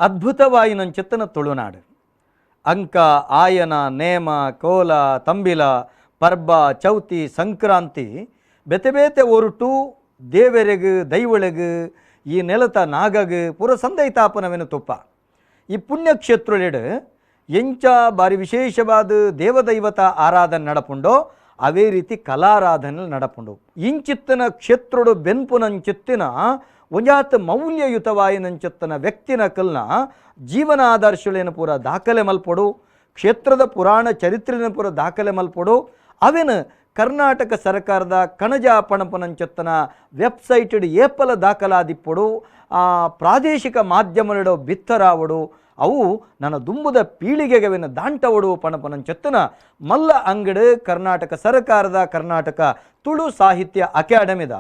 ಅದ್ಭುತವಾಯಿನಂಚಿತ್ತನ ತುಳುನಾಡು. ಅಂಕ, ಆಯನ, ನೇಮ, ಕೋಲ, ತಂಬಿಲ, ಪರ್ಬ, ಚೌತಿ, ಸಂಕ್ರಾಂತಿ ಬೇತೆ ಬೇತೆ ಒರುಟು ದೇವೆರೆಗ್ ದೈವಳೆಗ್ ಈ ನೆಲತ ನಾಗಗ್ ಪೂರ ಸಂದೈತಾಪನವೆನು ತುಪ್ಪ. ಈ ಪುಣ್ಯಕ್ಷೇತ್ರಲೆಡ್ ಎಂಚ ಬಾರಿ ವಿಶೇಷವಾದ ದೇವದೈವತ ಆರಾಧನೆ ನಡಪುಂಡೋ ಅವೇ ರೀತಿ ಕಲಾರಾಧನೆ ನಡಪುಂಡು. ಇಂಚಿತ್ತನ ಕ್ಷೇತ್ರಡು ಬೆನ್ಪುನಂಚಿತ್ತಿನ ಒಂಜಾತ್ ಮೌಲ್ಯಯುತವಾಯಿನಂಚಿತ್ತನ ವ್ಯಕ್ತಿನ ಕಲ್ನ ಜೀವನಾದರ್ಶಗಳೇನು ಪೂರ ದಾಖಲೆ ಮಲ್ಪೊಡು, ಕ್ಷೇತ್ರದ ಪುರಾಣ ಚರಿತ್ರೆನ ಪೂರ ದಾಖಲೆ ಮಲ್ಪೊಡು. ಅವೇನು ಕರ್ನಾಟಕ ಸರ್ಕಾರದ ಕಣಜ ಪಣಪನಂಚತ್ತನ ವೆಬ್ಸೈಟ್ ಏಪಲ ದಾಖಲಾದಿಪ್ಪೊಡು, ಪ್ರಾದೇಶಿಕ ಮಾಧ್ಯಮಲೆಡೋ ಬಿತ್ತರಾವಡು, ಅವು ನನ್ನ ದುಂಬುದ ಪೀಳಿಗೆಗವಿನ ದಾಂಟವಡು ಪಣಪನಂಚತ್ತನ ಮಲ್ಲ ಅಂಗಡಿ ಕರ್ನಾಟಕ ಸರ್ಕಾರದ ಕರ್ನಾಟಕ ತುಳು ಸಾಹಿತ್ಯ ಅಕಾಡೆಮಿದ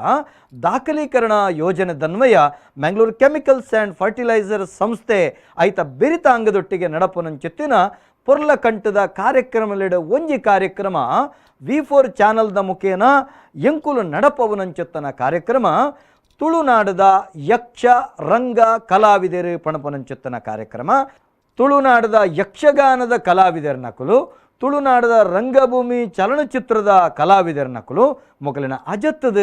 ದಾಖಲೀಕರಣ ಯೋಜನೆ ದನ್ವಯ ಮ್ಯಾಂಗ್ಳೂರು chemicals and fertiliser ಸಂಸ್ಥೆ ಐತ ಬೆರಿತ ಅಂಗದೊಟ್ಟಿಗೆ ನಡಪನಂಚೆತ್ತಿನ ಪೊರ್ಲಕಂಠದ ಕಾರ್ಯಕ್ರಮಲೆಡ ಒಂಜಿ ಕಾರ್ಯಕ್ರಮ V4 ಚಾನಲ್ದ ಮುಖೇನ ಎಂಕುಲು ನಡಪವನಂಚೆತ್ತನ ಕಾರ್ಯಕ್ರಮ ತುಳುನಾಡದ ಯಕ್ಷ ರಂಗ ಕಲಾವಿದರು ಪಣಪನಂಚೆತ್ತನ ಕಾರ್ಯಕ್ರಮ. ತುಳುನಾಡದ ಯಕ್ಷಗಾನದ ಕಲಾವಿದರ ನಕಲು, ತುಳುನಾಡದ ರಂಗಭೂಮಿ ಚಲನಚಿತ್ರದ ಕಲಾವಿದರ ನಕಲು ಮೊಕಲಿನ ಅಜತ್ತದ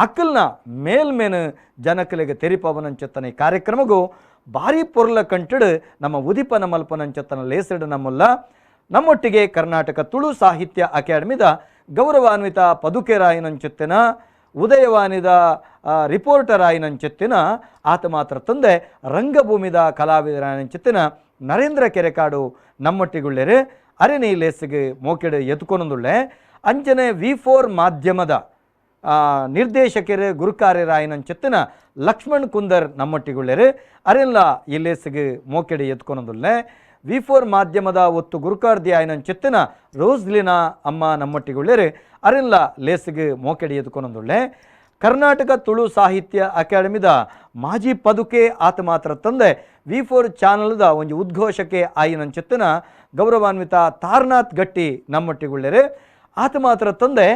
ಅಕಲ್ನ ಮೇಲ್ಮೇನು ಜನಕಲಿಗೆ ತೆರಿಪವನಂಚೆತ್ತನ ಈ ಕಾರ್ಯಕ್ರಮಗೂ ಭಾರಿ ಪೊರ್ಲ ಕಂಟಡು ನಮ್ಮ ಉದಿಪನ ಮಲ್ಪನಂಚೆತ್ತನ ಲೇಸಡು ನಮ್ಮಲ್ಲ. ನಮ್ಮೊಟ್ಟಿಗೆ ಕರ್ನಾಟಕ ತುಳು ಸಾಹಿತ್ಯ ಅಕಾಡೆಮಿದ ಗೌರವಾನ್ವಿತ ಪದುಕೆರಾಯಿನಂಚೆತ್ತಿನ ಉದಯವಾನಿದ ರಿಪೋರ್ಟರ್ ಆಯಿನಂಚೆತ್ತಿನ ಆತ ಮಾತ್ರ ತಂದೆ ರಂಗಭೂಮಿದ ಕಲಾವಿದರಾಯನಂಚೆತ್ತಿನ ನರೇಂದ್ರ ಕೆರೆಕಾಡು ನಮ್ಮೊಟ್ಟಿಗುಳ್ಳೇರು. ಅರೆನಿ ಲೇಸಿಗೆ ಮೋಕೆಡು ಎತ್ಕೊನೊಂದುಳ್ಳೆ. ಅಂಚನೆ V4 ಮಾಧ್ಯಮದ ನಿರ್ದೇಶಕರು ಗುರುಕಾರ್ಯರಾಯನಂಚೆತ್ತಿನ ಲಕ್ಷ್ಮಣ್ ಕುಂದರ್ ನಮ್ಮೊಟ್ಟಿಗುಳ್ಳೇರು. ಅರೆಲ್ಲ ಈ ಲೇಸಿಗೆ ಮೋಕೆಡು ಎತ್ಕೊನೊಂದುಳ್ಳೆ. V4 ಮಾಧ್ಯಮದ ಒತ್ತು ಗುರುಕಾರ್ದಿ ಆಯನಂಚೆತ್ತಿನ ರೋಸ್ಲಿನ ಅಮ್ಮ ನಮ್ಮೊಟ್ಟಿಗುಳ್ಳೇರು. ಅರೆಲ್ಲ ಲೇಸಿಗೆ ಮೋಕೆಡಿ ಎತ್ಕೊನೊಂದುಳ್ಳೆ. ಕರ್ನಾಟಕ ತುಳು ಸಾಹಿತ್ಯ ಅಕಾಡೆಮಿದ ಮಾಜಿ ಪದುಕೆ ಆತ ಮಾತ್ರ ತಂದೆ V4 ಚಾನಲ್ದ ಒಂದು ಉದ್ಘೋಷಕ್ಕೆ ಆಯಿನಂಚೆತ್ತಿನ ಗೌರವಾನ್ವಿತ ತಾರನಾಥ್ ಗಟ್ಟಿ ನಮ್ಮೊಟ್ಟಿಗುಳ್ಳೇರು. ಆತ ಮಾತ್ರ ತಂದೆ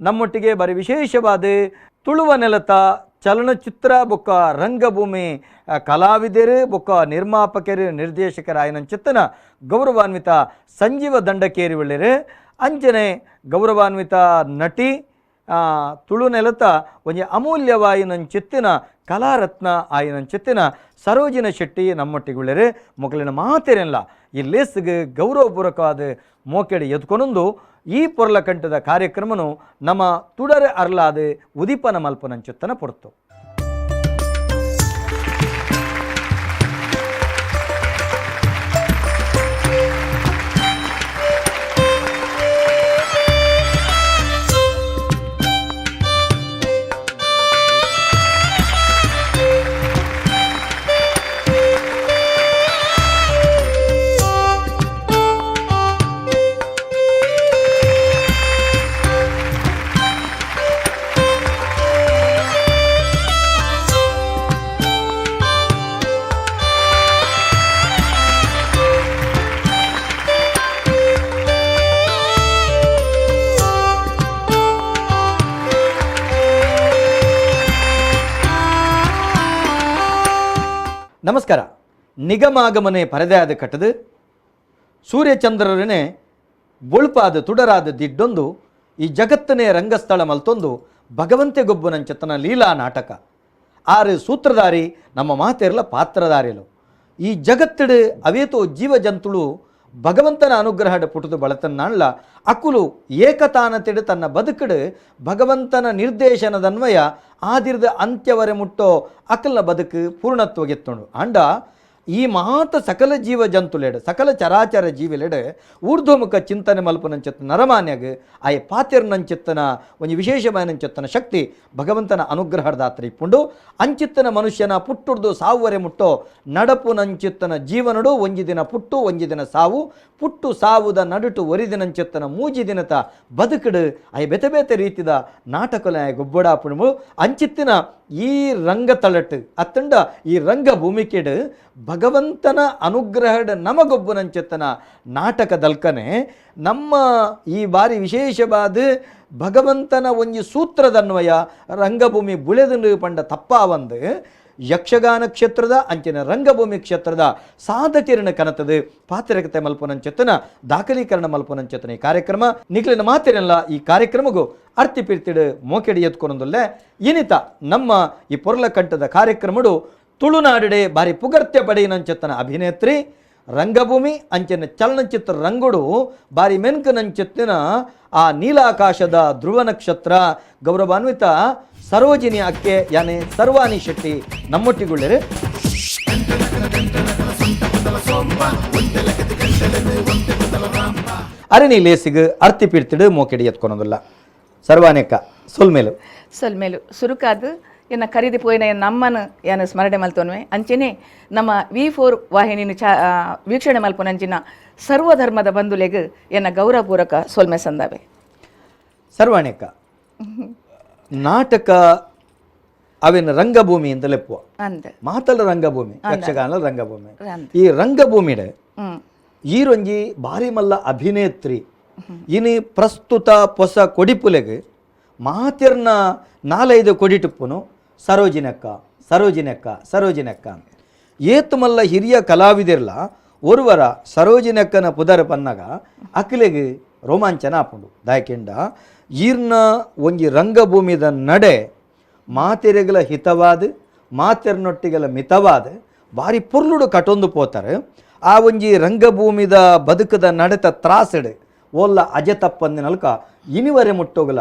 ನಮ್ಮೊಟ್ಟಿಗೆ ಬರೀ ವಿಶೇಷವಾದ ತುಳುವ ನೆಲತ ಚಲನಚಿತ್ರ ಬೊಕ್ಕ ರಂಗಭೂಮಿ ಕಲಾವಿದರು ಬೊಕ್ಕ ನಿರ್ಮಾಪಕರು ನಿರ್ದೇಶಕರಾಯನಂಚೆತ್ತನ ಗೌರವಾನ್ವಿತ ಸಂಜೀವ ದಂಡಕೇರಿ ಒಳ್ಳೆರು. ಅಂಚನೆ ಗೌರವಾನ್ವಿತ ನಟಿ ತುಳು ನೆಲತ ಒಂಜಿ ಅಮೂಲ್ಯವಾಯಿನಂಚೆತ್ತಿನ ಕಲಾರತ್ನ ಆಯಿನಂಚೆತ್ತಿನ ಸರೋಜಿನ ಶೆಟ್ಟಿ ನಮ್ಮೊಟ್ಟಿಗುಳ್ಳೇರು. ಮೊಕಲಿನ ಮಾತೇನೆಲ್ಲ ಈ ಲೇಸ್ಗೆ ಗೌರವಪೂರ್ವಕವಾದ ಮೋಕೆಡಿ ಎದ್ಕೊನೊಂದು ಈ ಪೊರ್ಲಕಂಠದ ಕಾರ್ಯಕ್ರಮನು ನಮ್ಮ ತುಡರೆ ಅರ್ಲಾದ ಉದಿಪನ ಮಲ್ಪನಂಚುತ್ತನ ಪೊರ್ತು. ನಮಸ್ಕಾರ. ನಿಗಮಾಗಮನೆ ಪರದೆಯಾದ ಕಟ್ಟದು ಸೂರ್ಯಚಂದ್ರರನೇ ಬೊಳ್ಪಾದ ತುಡರಾದ ದಿಡ್ಡೊಂದು ಈ ಜಗತ್ತನೇ ರಂಗಸ್ಥಳ ಮಲ್ತೊಂದು ಭಗವಂತೆ ಗೊಬ್ಬುನಂಚತನ ಲೀಲಾ ನಾಟಕ. ಆರು ಸೂತ್ರಧಾರಿ ನಮ್ಮ ಮಾತೆರ್ಲ ಪಾತ್ರಧಾರಿಲು. ಈ ಜಗತ್ತಿಡು ಅವೇತೋ ಜೀವ ಜಂತುಳು ಭಗವಂತನ ಅನುಗ್ರಹದ ಪುಟದು ಬಳತನ್ನಾಳ್ಲ ಅಕುಲು ಏಕತಾನತೆಡು ತನ್ನ ಬದುಕಡು ಭಗವಂತನ ನಿರ್ದೇಶನದನ್ವಯ ಆದಿರದ ಅಂತ್ಯವರೆ ಮುಟ್ಟೋ ಅಕಲ್ನ ಬದುಕು ಪೂರ್ಣತ್ವಗೆತ್ತುಂಡು. ಅಂಡ ಈ ಮಹಾತ ಸಕಲ ಜೀವ ಜಂತುಲೆಡು ಸಕಲ ಚರಾಚರ ಜೀವಿಲೆಡು ಊರ್ಧ್ವಮುಖ ಚಿಂತನೆ ಮಲ್ಪನಂಚೆತ್ತ ನರಮಾನ್ಯಗ್ ಆಯ ಪಾತಿರ್ನಂಚಿತ್ತನ ಒಂಜಿ ವಿಶೇಷಮಾನಂಚಿತ್ತನ ಶಕ್ತಿ ಭಗವಂತನ ಅನುಗ್ರಹದಾತ್ರ ಇಪ್ಪುಂಡು. ಅಂಚಿತ್ತನ ಮನುಷ್ಯನ ಪುಟ್ಟುಡ್ದು ಸಾವುವರೆ ಮುಟ್ಟೋ ನಡಪು ನಂಚಿತ್ತನ ಜೀವನಡು ಒಂಜಿ ದಿನ ಪುಟ್ಟು ಒಂಜಿ ದಿನ ಸಾವು, ಪುಟ್ಟು ಸಾವುದ ನಡುಟು ಒರಿದಿನಂಚಿತ್ತನ ಮೂಜಿ ದಿನತ ಬದುಕಡು ಆಯ ಬೇತೆ ಬೇತೆ ರೀತಿದ ನಾಟಕಲ ಗೊಬ್ಬಡಾಪುಣು. ಅಂಚಿತ್ತಿನ ಈ ರಂಗತಳಟ್ ಅತ್ತಂಡ ಈ ರಂಗಭೂಮಿಕೆಡ್ ಭಗವಂತನ ಅನುಗ್ರಹದ ನಮಗೊಬ್ಬನಂಚೆತ್ತನ ನಾಟಕದಲ್ಕನೆ ನಮ್ಮ ಈ ಬಾರಿ ವಿಶೇಷವಾದ ಭಗವಂತನ ಒಂಜಿ ಸೂತ್ರದನ್ವಯ ರಂಗಭೂಮಿ ಬುಳೆದು ಪಂಡ ತಪ್ಪಾವಂದು ಯಕ್ಷಗಾನ ಕ್ಷೇತ್ರದ ಅಂಚಿನ ರಂಗಭೂಮಿ ಕ್ಷೇತ್ರದ ಸಾಧಕಿರಣ ಕನತದು ಪಾತ್ರಕತೆ ಮಲ್ಪನಂಚೆತ್ತನ ದಾಖಲೀಕರಣ ಮಲ್ಪನಂಚೆತ್ತನ ಈ ಕಾರ್ಯಕ್ರಮ ನಿಖಲಿನ ಮಾತಿರಲ್ಲ. ಈ ಕಾರ್ಯಕ್ರಮಗೂ ಅರ್ತಿ ಪಿರ್ತಿಡು ಮೋಕೆಡಿ ಎತ್ಕೊನೊಂದುಲ್ಲೆ. ಇನಿತ ನಮ್ಮ ಈ ಪೊರ್ಲಕಂಠದ ಕಾರ್ಯಕ್ರಮಡು ತುಳುನಾಡುಡೆ ಬಾರಿ ಪುಗರ್ತ್ಯ ಪಡೆಯಿನಂಚೆತ್ತನ ಅಭಿನೇತ್ರಿ, ರಂಗಭೂಮಿ ಅಂಚಿನ ಚಲನಚಿತ್ರ ರಂಗುಡು ಬಾರಿ ಮೆನ್ಕನಂಚೆತ್ತಿನ ಆ ನೀಲಾಕಾಶದ ಧ್ರುವ ನಕ್ಷತ್ರ ಗೌರವಾನ್ವಿತ ಸರೋಜಿನಿ ಅಕ್ಕೆ ಯಾನೆ ಸರ್ವಾನಿ ಶೆಟ್ಟಿ ನಮ್ಮೊಟ್ಟಿಗುಳ್ಳರು. ಅರಣಿ ಲೇಸಿಗೆ ಅರ್ತಿ ಪಿರ್ತಿಡು ಮೋಕೆಡಿ ಎತ್ಕೊನೊಂದುಲ್ಲ. ಸರ್ವಾನೆಕ್ಕ ಸೊಲ್ಮೇಲು. ಸೊಲ್ಮೇಲು. ಸುರುಕಾದು ಎನ್ನ ಖರೀದಿ ಪೋಯಿನ ಎನ್ನ ಅಮ್ಮನ ಯಾನ ಸ್ಮರಣೆ ಮಲ್ತೊನ್ವೆ. ಅಂಚೆನೆ ನಮ್ಮ ವಿ4 ವಾಹಿನಿನ ಚಾ ವೀಕ್ಷಣೆ ಮಲ್ಪುನಂಚಿನ ಸರ್ವಧರ್ಮದ ಬಂಧುಲೆಗ್ ಎನ್ನ ಗೌರವಪೂರ್ವಕ ಸೊಲ್ಮೆ ಸಂದಾವೆ. ಸರ್ವಾಣೆಕ್ಕ, ನಾಟಕ ಅವಿನ ರಂಗಭೂಮಿ ಅಂತ ಲೆಪ್ಪುವ. ಅಂದ್. ಮಾತಲ್ಲ ರಂಗಭೂಮಿ, ಯಕ್ಷಗಾನ ರಂಗಭೂಮಿ. ಅಂದ್. ಈ ರಂಗಭೂಮಿಡೆ ಈರೊಂಜಿ ಬಾರಿ ಮಲ್ಲ ಅಭಿನೇತ್ರಿ. ಇನಿ ಪ್ರಸ್ತುತ ಪೊಸ ಕೊಡಿಪುಲೆಗ್ ಮಾತಿರ್ನ ನಾಲೈದು ಕೊಡಿಟುಪ್ಪುನು ಸರೋಜಿನಕ್ಕ, ಸರೋಜಿನಕ್ಕ, ಸರೋಜಿನಕ್ಕ. ಏತು ಮಲ್ಲ ಹಿರಿಯ ಕಲಾವಿದಿರ್ಲ ಒರುವರ ಸರೋಜಿನಕ್ಕನ ಪುದರ್ ಪನ್ನಗ ಅಕ್ಲೆಗ್ ರೋಮಾಂಚನ ಆಪುಂಡು. ದಾಯಕೆಂಡ ಈರ್ನ ಒಂಜಿ ರಂಗಭೂಮಿದ ನಡೆ ಮಾತೆರೆಗಳ ಹಿತವಾದ, ಮಾತೆರ್ನೊಟ್ಟಿಗೆಲ ಮಿತವಾದ ಬಾರಿ ಪೊರ್ಲುಡು ಕಟೊಂದು ಪೋತಾರೆ. ಆ ಒಂಜಿ ರಂಗಭೂಮಿದ ಬದುಕದ ನಡೆತ ತ್ರಾಸಡು ಓಲ್ಲ ಅಜೆ ತಪ್ಪಂದಿನಲ್ಕ ಇನಿವರೆ ಮುಟ್ಟೋಗಲ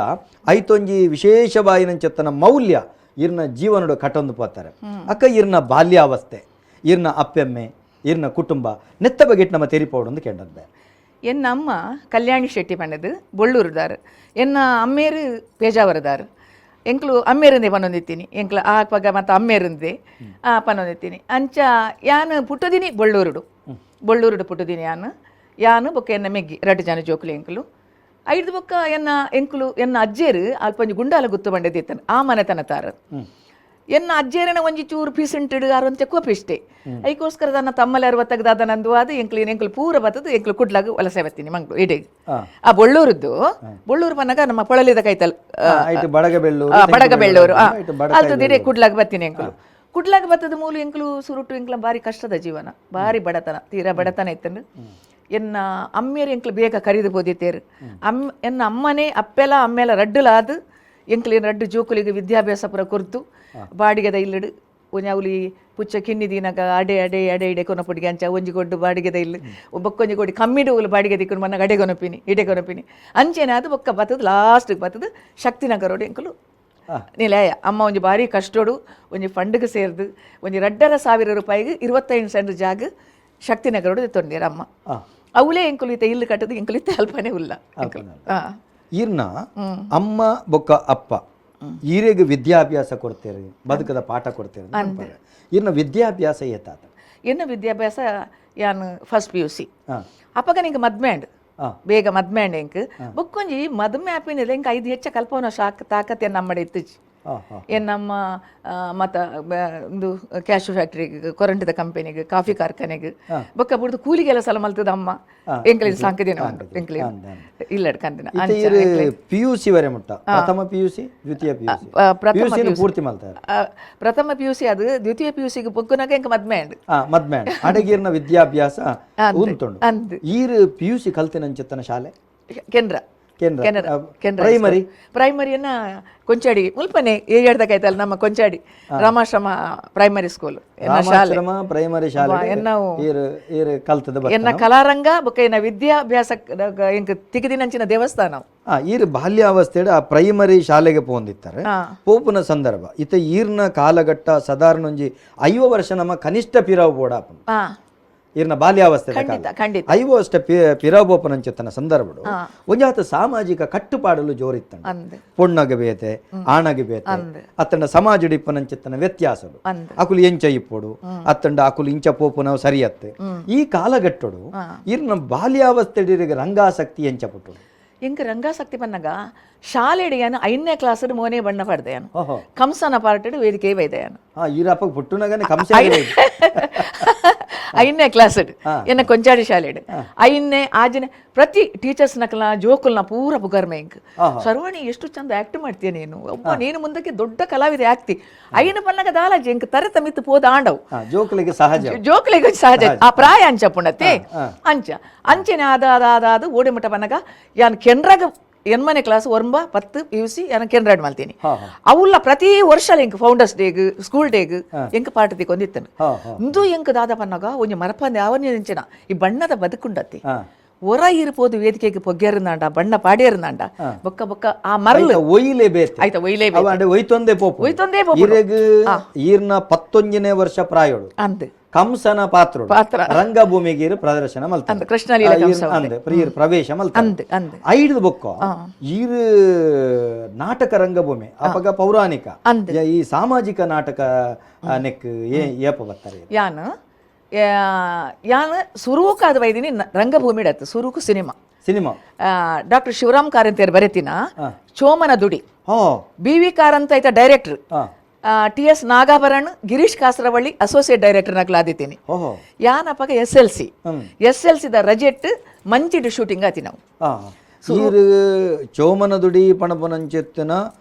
ಐತೊಂಜಿ ವಿಶೇಷವಾಯಿನಂಚೆತ್ತನ ಮೌಲ್ಯ ಇರ್ನ ಜೀವನಡು ಕಟೊಂದು ಪೋತಾರೆ. ಅಕ್ಕ, ಇರ್ನ ಬಾಲ್ಯಾವಸ್ಥೆ, ಇರ್ನ ಅಪ್ಪೆಮ್ಮೆ, ಇರ್ನ ಕುಟುಂಬ ನೆತ್ತ ಬಗೆಟ್ ನಮ್ಮ ತೆರಿಪೋಡೊಂದು ಕೆಂಡದ್ದೆ. ಎನ್ನ ಅಮ್ಮ ಕಲ್ಯಾಣಿ ಶೆಟ್ಟಿ ಪಂಡದು ಬೊಳ್ಳೂರುದಾರ್. ಎನ್ನ ಅಮ್ಮೇರು ಪೇಜಾವರದಾರ್. ಎಂಕ್ಲು ಅಮ್ಮೇರಿಂದೆ ಪನೊಂದಿತ್ತೀನಿ. ಎಂಕ್ಲು ಆ ಪಗ ಮತ್ತು ಅಮ್ಮೇರಿಂದೆ ಆ ಪನೊಂದಿತ್ತೀನಿ. ಅಂಚ ಯಾನ್ ಪುಟ್ಟದಿನಿ ಬೊಳ್ಳೂರುಡು, ಬೊಳ್ಳೂರುಡು ಪುಟ್ಟದಿನಿ ಯಾನ್. ಯಾನು ಬೊಕ್ಕ ಎನ್ನ ಮೆಗ್ಗಿ ರಡ್ಡು ಜನ ಜೋಕುಲು ಎಂಕ್ಲು. ಐದು ಬೊಕ್ಕ ಎನ್ನ ಎಂಕ್ಲು ಎನ್ನ ಅಜ್ಜೇರು ಅಲ್ಪ ಒಂಜಿ ಗುಂಡಾಲ ಗುತ್ತು ಬಂಡೆದಿತ್ತನು, ಆ ಮನೆತನ ತಾರ. ಎನ್ನ ಅಜ್ಜೇರನ ಒಂಜಿ ಚೂರು ಪೀಸುಂಟುಡು ಅರಂತೆ ಕೋಪಿಷ್ಟೆ. ಐಕೋಸ್ಕರ ತನ್ನ ತಮ್ಮಲೆ ಅರವತ್ತಗದಾದ ನಂದು ಅದು ಎಂಕ್ಲು ಎಂಕ್ಲು ಪೂರ ಬತ್ತದು. ಎಂಕ್ಲು ಕುಡ್ಲಾಗ ವಲಸೆ ಬತ್ತೀನಿ ಮಂಗ್ಳು ಇಡೀ. ಆ ಬೊಳ್ಳೂರದ್ದು, ಬೊಳ್ಳೂರು ಪನ್ನಗ ನಮ್ಮ ಪೊಳಲಿದ ಕೈತಲ್. ಆಯ್ತು, ಬಡಗಬೆಳ್ಳೂರು. ಬಡಗಬೆಳ್ಳೂರು. ಆಯ್ತು, ಬಡಕಾಯಿ. ಅಲ್ತು ದಿಡೆ ಕುಡ್ಲಾಗ ಬತ್ತೀನಿ ಎಂಕ್ಲು. ಕುಡ್ಲಾಗ ಬತ್ತದ ಮೂಲು ಎಂಕ್ಲು ಸುರುಟು ಎಂಕ್ಲ ಬಾರಿ ಕಷ್ಟದ ಜೀವನ, ಬಾರಿ ಬಡತನ, ತೀರಾ ಬಡತನ ಇತ್ತಂದು. ಎನ್ನ ಅಮ್ಮೇರು ಎಂಕ್ಲು ಬೇಗ ಕರಿದು ಪೋದಿತ್ತೇರು. ಎನ್ನ ಅಮ್ಮನೇ ಅಪ್ಪೆಲ ಅಮ್ಮೆಲ ರಡ್ಡುಲಾದು ಎಂಕ್ಲಿನ ರಡ್ಡು ಜೋಕುಲಿಗೆ ವಿದ್ಯಾಭ್ಯಾಸ ಪೂರ ಕೊರ್ತು. ಬಾಡಿಗೆದ ಇಲ್ಲಡು ಒಂಜಿ ಅವಲಿ ಪುಚ್ಚ ಕಿನ್ನಿ ದಿನಕ ಅಡೆ ಅಡೆ ಅಡೆ ಇಡೆ ಕೊನಪುಡಿಗೆ ಅಂಚ ಒಂಜಿ ಕೊಡ್ಡು ಬಾಡಿಗೆದ ಇಲ್ಲು, ಬೊಕ್ಕೊಂಜಿ ಕೊಡಿ ಕಮ್ಮಿಡು ಉಲು ಬಾಡಿಗೆ ದಿಕ್ಕುನು ಮನ್ನ ಅಡೆ ಕೊನಪಿನಿ, ಇಡೆ ಕೊನಪಿನಿ. ಅಂಚೆನೆ ಅದು ಬೊಕ್ಕ ಬತ್ತದ ಲಾಸ್ಟ್ಗೆ ಬತ್ತದ ಶಕ್ತಿನಗರೋಡು ಎಂಕುಲು ನಿಲಯ. ಅಮ್ಮ ಒಂಜಿ ಬಾರಿ ಕಷ್ಟೋಡು ಒಂಜಿ ಫಂಡ್ಗೆ ಸೇರ್ದು ಒಂಜಿ 2,500 ರೂಪಾಯಿಗೆ 25 ಸೆಂಟ್ ಜಾಗ ಶಕ್ತಿನಗರೋಡು ತೊಂದಿರ ಅಮ್ಮ. ಅವಲೇ ಎಂಕುಲು ಇತ್ತ ಇಲ್ಲು ಕಟ್ಟದು. ಎಂಕುಲು ಇತ್ತ ಅಲ್ಪನೇ ಉಲ್ಲ ಎಂಕುಲು. ಈರ್ನ ಅಮ್ಮ ಬೊಕ್ಕ ಅಪ್ಪ ಈರೆಗ್ ವಿದ್ಯಾಭ್ಯಾಸ ಕೊಡ್ತೇವೆ, ಬದುಕದ ಪಾಠ ಕೊಡ್ತೇವೆ ಅಂತ ಅನ್ಪಾರೆ. ಈರ್ನ ವಿದ್ಯಾಭ್ಯಾಸ ಏತಾತ? ಎನ್ನ ವಿದ್ಯಾಭ್ಯಾಸ ಯಾನ್ ಫಸ್ಟ್ ಪಿಯುಸಿ. ಅಪ್ಪಗ ನಿಂಗೆ ಮದ್ಮೆ ಅಂಡ್ ಬೇಗ ಮದ್ಮೆ ಅಂಡ್ ಎಂಕ್. ಬೊಕ್ಕೊಂಜಿ ಮದ್ಮೆ ಆಪಿನ ಎಂಕ್ ಐದು ಹೆಚ್ಚ ಕಲ್ಪವನ ಶಾಕ್ ತಾಕತ್ ಎನ್ನ ಅಮ್ಮಡೆ ಇತ್ತುಜಿ. ಆ, ಹಾ. ಎನ್ನಮ್ಮ ಮತ್ತ ಒಂದು ಕ್ಯಾಶು ಫ್ಯಾಕ್ಟ್ರಿಗೆ, ಕೊರಂಟದ ಕಂಪನಿಗೆ, ಕಾಫಿ ಕಾರ್ಖಾನೆಗೆ, ಬೊಕ್ಕ ಬುಡ್ದು ಕೂಲಿ ಕೆಲಸ ಎಲ್ಲ ಮಲ್ತದ ಅಮ್ಮ. ಎಂಕ್ಲಿನ ಸಾಂಕದಿನ ಉಂಟು ಎಂಕ್ಲಿನ ಇಲ್ಲಡ್ ಕಂದಿನ. ಇತ್ತೆ ಈರ್ ಪಿಯುಸಿ ವರೆ ಮುಟ್ಟ, ಪ್ರಥಮ ಪಿಯುಸಿ, ದ್ವಿತೀಯ ಪಿಯುಸಿ? ಪ್ರಥಮ ಪಿಯುಸಿ ಪೂರ್ತಿ ಮಲ್ತಾರೆ. ಪ್ರಥಮ ಪಿಯುಸಿ ಅದು ದ್ವಿತೀಯ ಪಿಯುಸಿಗೆ ಪೊಗ್ಗುನಾಗ ಎಂಕ್ ಮದ್ಮೆ ಅಂಡ್. ಮದ್ಮೆ ಆಂಡ್. ಅಡಗೀರ್ನ ವಿದ್ಯಾಭ್ಯಾಸ ಉಂತುಂಡು. ಅಂದ್. ಈರ್ ಪಿಯುಸಿ ಕಲ್ತಿನಂಚಿತ್ತನ ಶಾಲೆ? ಕೆನರಾ. ಕೆನರಾ. ಕೆನರಾ. ಕೆನರಾ. ಪ್ರೈಮರಿ? ಪ್ರೈಮರಿಯನ್ನ ಕೊಂಚಾಡಿ ಮುಲ್ಪನೆ ಏಳ್ದಕಾಯ್ತಲ್ಲ ನಮ್ಮ ಕೊಂಚಾಡಿ ರಾಮಾಶ್ರಮ ಪ್ರೈಮರಿ ಸ್ಕೂಲ್ ಎನ್ನ ಶಾಲೆ. ರಾಮಾಶ್ರಮ ಪ್ರೈಮರಿ ಶಾಲೆ. ಎನ್ನವು ಈರ್ ಈರ್ ಕಲ್ತದ ಬತ್ತ. ಎನ್ನ ಕಲಾರಂಗ ಬೊಕ್ಕ ಎನ್ನ ವಿದ್ಯಾಭ್ಯಾಸ ಎಂಕ್ ತಿಗದಿನಂಚಿನ ದೇವಸ್ಥಾನ. ಈರ್ ಬಾಲ್ಯಾವಸ್ಥೆಡ್ ಆ ಪ್ರೈಮರಿ ಶಾಲೆಗೆ ಪೋಂದಿತ್ತಾರೆ. ಪೋಪುನ ಸಂದರ್ಭ ಇತ್ತ ಈರ್ನ ಕಾಲಘಟ್ಟ ಸಾಧಾರಣ ಒಂಜಿ 50 ವರ್ಷ ನಮ್ಮ ಕನಿಷ್ಠ ಪಿರವು ಬೋಡ ಆಪುಂಡು. ಈರ್ನ ಬಾಲ್ಯಾವಸ್ಥೆ. ಖಂಡಿತ ಖಂಡಿತ. 50 ವರ್ಷ ಪಿರವು ಪೋಪುನಂಚಿತ್ತನ ಸಂದರ್ಭಡು ಒಂಜಾತ ಸಾಮಾಜಿಕ ಕಟ್ಟುಪಾಡಲು ಜೋರಿತ್ತಂಡ. ಅಂದ್. ಪೊಣ್ಣಗ ಬೇತೆ, ಆಣಗ ಬೇತೆ, ಅತ್ತಂಡ ಸಮಾಜ ಇಪ್ಪನಂಚಿತ್ತನ ವ್ಯತ್ಯಾಸಲು. ಅಕುಲು ಎಂಚ ಇಪ್ಪೊಡು, ಅತ್ತಂಡ ಅಕುಲು ಇಂಚ ಪೋಪುನವು ಸರಿಯತ್ತೆ. ಈ ಕಾಲಘಟ್ಟಡು ಈರ್ನ ಬಾಲ್ಯಾವಸ್ಥೆ ರಂಗಾಸಕ್ತಿ ಎಂಚ ಪುಟ್ಟುಡು? ಎಂಕ್ ರಂಗಾಸಕ್ತಿ ಪನ್ನಗ ಶಾಲೆಡ್ ಯಾನು 5ನೇ ಕ್ಲಾಸ್ ಮೋನೆ ಬಣ್ಣ ಪಡ್ದೆ ಯಾನು. ಓಹೋ. ಕಂಸನ ಪಾರ್ಟೆಡ್ ವೇದಿಕೆ ಬೈದೆ ಯಾನು. ಈರಪ್ಪ ಪುಟ್ಟುನಗನೆ ಕಂಸ. 5ನೇ ಕ್ಲಾಸ್ ಎನ್ನ ಕೊಂಚಾಡಿ ಶಾಲೆಡ್ 5ನೇ 6ನೇ ಪ್ರತಿ ಟೀಚರ್ಸ್ ನಕಲ ಜೋಕುಲ್ನ ಪೂರ ಪುಗರ್ಮೆ ಎಂಕ್. ಸರ್ವಾಣಿ ಎಷ್ಟು ಚಂದ ಆಕ್ಟ್ ಮಾಡ್ತೀಯ ನೀನು, ಒಬ್ಬ ನೀನು ಮುಂದಕ್ಕೆ ದೊಡ್ಡ ಕಲಾವಿದೆ ಆಗ್ತಿ. ಐನ ಪನ್ನಗ ದಾಲಾಜಿ ಎಂಕ್ ತರೆತ ಮಿತ್ತು ಪೋದ ಆಂಡವು. ಜೋಕುಲಿಗೆ ಸಹಜ, ಜೋಕುಲಿಗೆ ಸಹಜ ಆ ಪ್ರಾಯ ಅಂಚ ಪುಣತೆ ಅಂಚ ಅಂಚನೆ ಆದ ಆದ ಆದ ಆದ ಓಡಿ ಮುಟ್ಟ ಪನ್ನಗ ಯಾನ್ ಕೆನ್ರಾಗ ಎನ್ಮನೆ ಕ್ಲಾಸ್ ಒರ್ಂಬ 10 P U C ಯಾನ ಕೆನ್ರಾಡ್ ಮಲ್ತೀನಿ. ಅವುಲ್ಲ ಪ್ರತಿ ವರ್ಷ ಎಂಕ್ ಫೌಂಡರ್ಸ್ ಡೇಗ್ ಸ್ಕೂಲ್ ಡೇಗ್ ಎಂಕ್ ಪಾಠ ತಿಕ್ಕೊಂದಿತ್ತನು. ಇಂದು ಎಂಕ್ ದಾದ ಪನ್ನಗ ಒಂಜಿ ಮರಪಂದೆ ಅವನೇ ಎಂಚಿನ ಈ ಬಣ್ಣದ ಬದುಕುಂಡತ್ತಿ ಒರ ಇರ್ಬೋದು ವೇದಿಕೆಗೆ ಪೊಗ್ಗೆರ್ನಾಂಡ ಬಣ್ಣ ಪಾಡೇರ್ನಾಂಡ ಬೊಕ್ಕ ಬೊಕ್ಕ ಆ ಮರಳು ಒಯ್ಲೆ ಬೇತೆ ಆಯ್ತಾ ಒಯ್ಲೆ ಅವ ಒಯ್ತೊಂದೇ ಪೋಪು ಒಯ್ತೊಂದೇ ಪೋಪು. ಇರೆಗ್ ಈರ್ನ 19ನೇ ವರ್ಷ ಪ್ರಾಯೋಡು ಅಂದ್ ಕಂಸನ ಪಾತ್ರ ಪಾತ್ರ. ರಂಗಭೂಮಿಗೆ ಇರು ಪ್ರದರ್ಶನ ಮಲ್ತ ಅಂದ್ ಕೃಷ್ಣಲೀಲ ಕಂಸ ಅಂದ್ ಪ್ರವೇಶ ಮಲ್ತ ಅಂದ್ ಅಂದ್ ಐದು ಬೊಕ್ಕ ಈರು ನಾಟಕ ರಂಗಭೂಮಿ ಅಪಗ ಪೌರಾಣಿಕ ಅಂದ್. ಈ ಸಾಮಾಜಿಕ ನಾಟಕ ನೆಕ್ ಏಪ ಬರ್ತಾರೆ. ಯಾನ್ ಯಾನ್ ಸುರೂಕಾದ ವೈದಿನಿ ರಂಗಭೂಮಿ ಡತ್ತು ಸುರೂಕು ಸಿನಿಮಾ ಸಿನಿಮಾ ಡಾಕ್ಟರ್ ಶಿವರಾಮ್ ಕಾರಂತಿಯರ್ ಬರೆತಿನ ಚೋಮನ ದುಡಿ, ಬಿ ವಿ ಕಾರಂತ ಐತ director, T S Nagabharan, Girish Kasaravalli associate director ನಕಲಾದಿದ್ದೀನಿ. ಯಾನಪಗ S L C S L ಸಿದ ರಜೆಟ್ ಮಂಚಿಡ್ ಶೂಟಿಂಗ್ ಆತಿ ನಾವು. ಈರು ಚೋಮನ ದುಡಿ ಪಣಪನಂಚೆತ್ತನ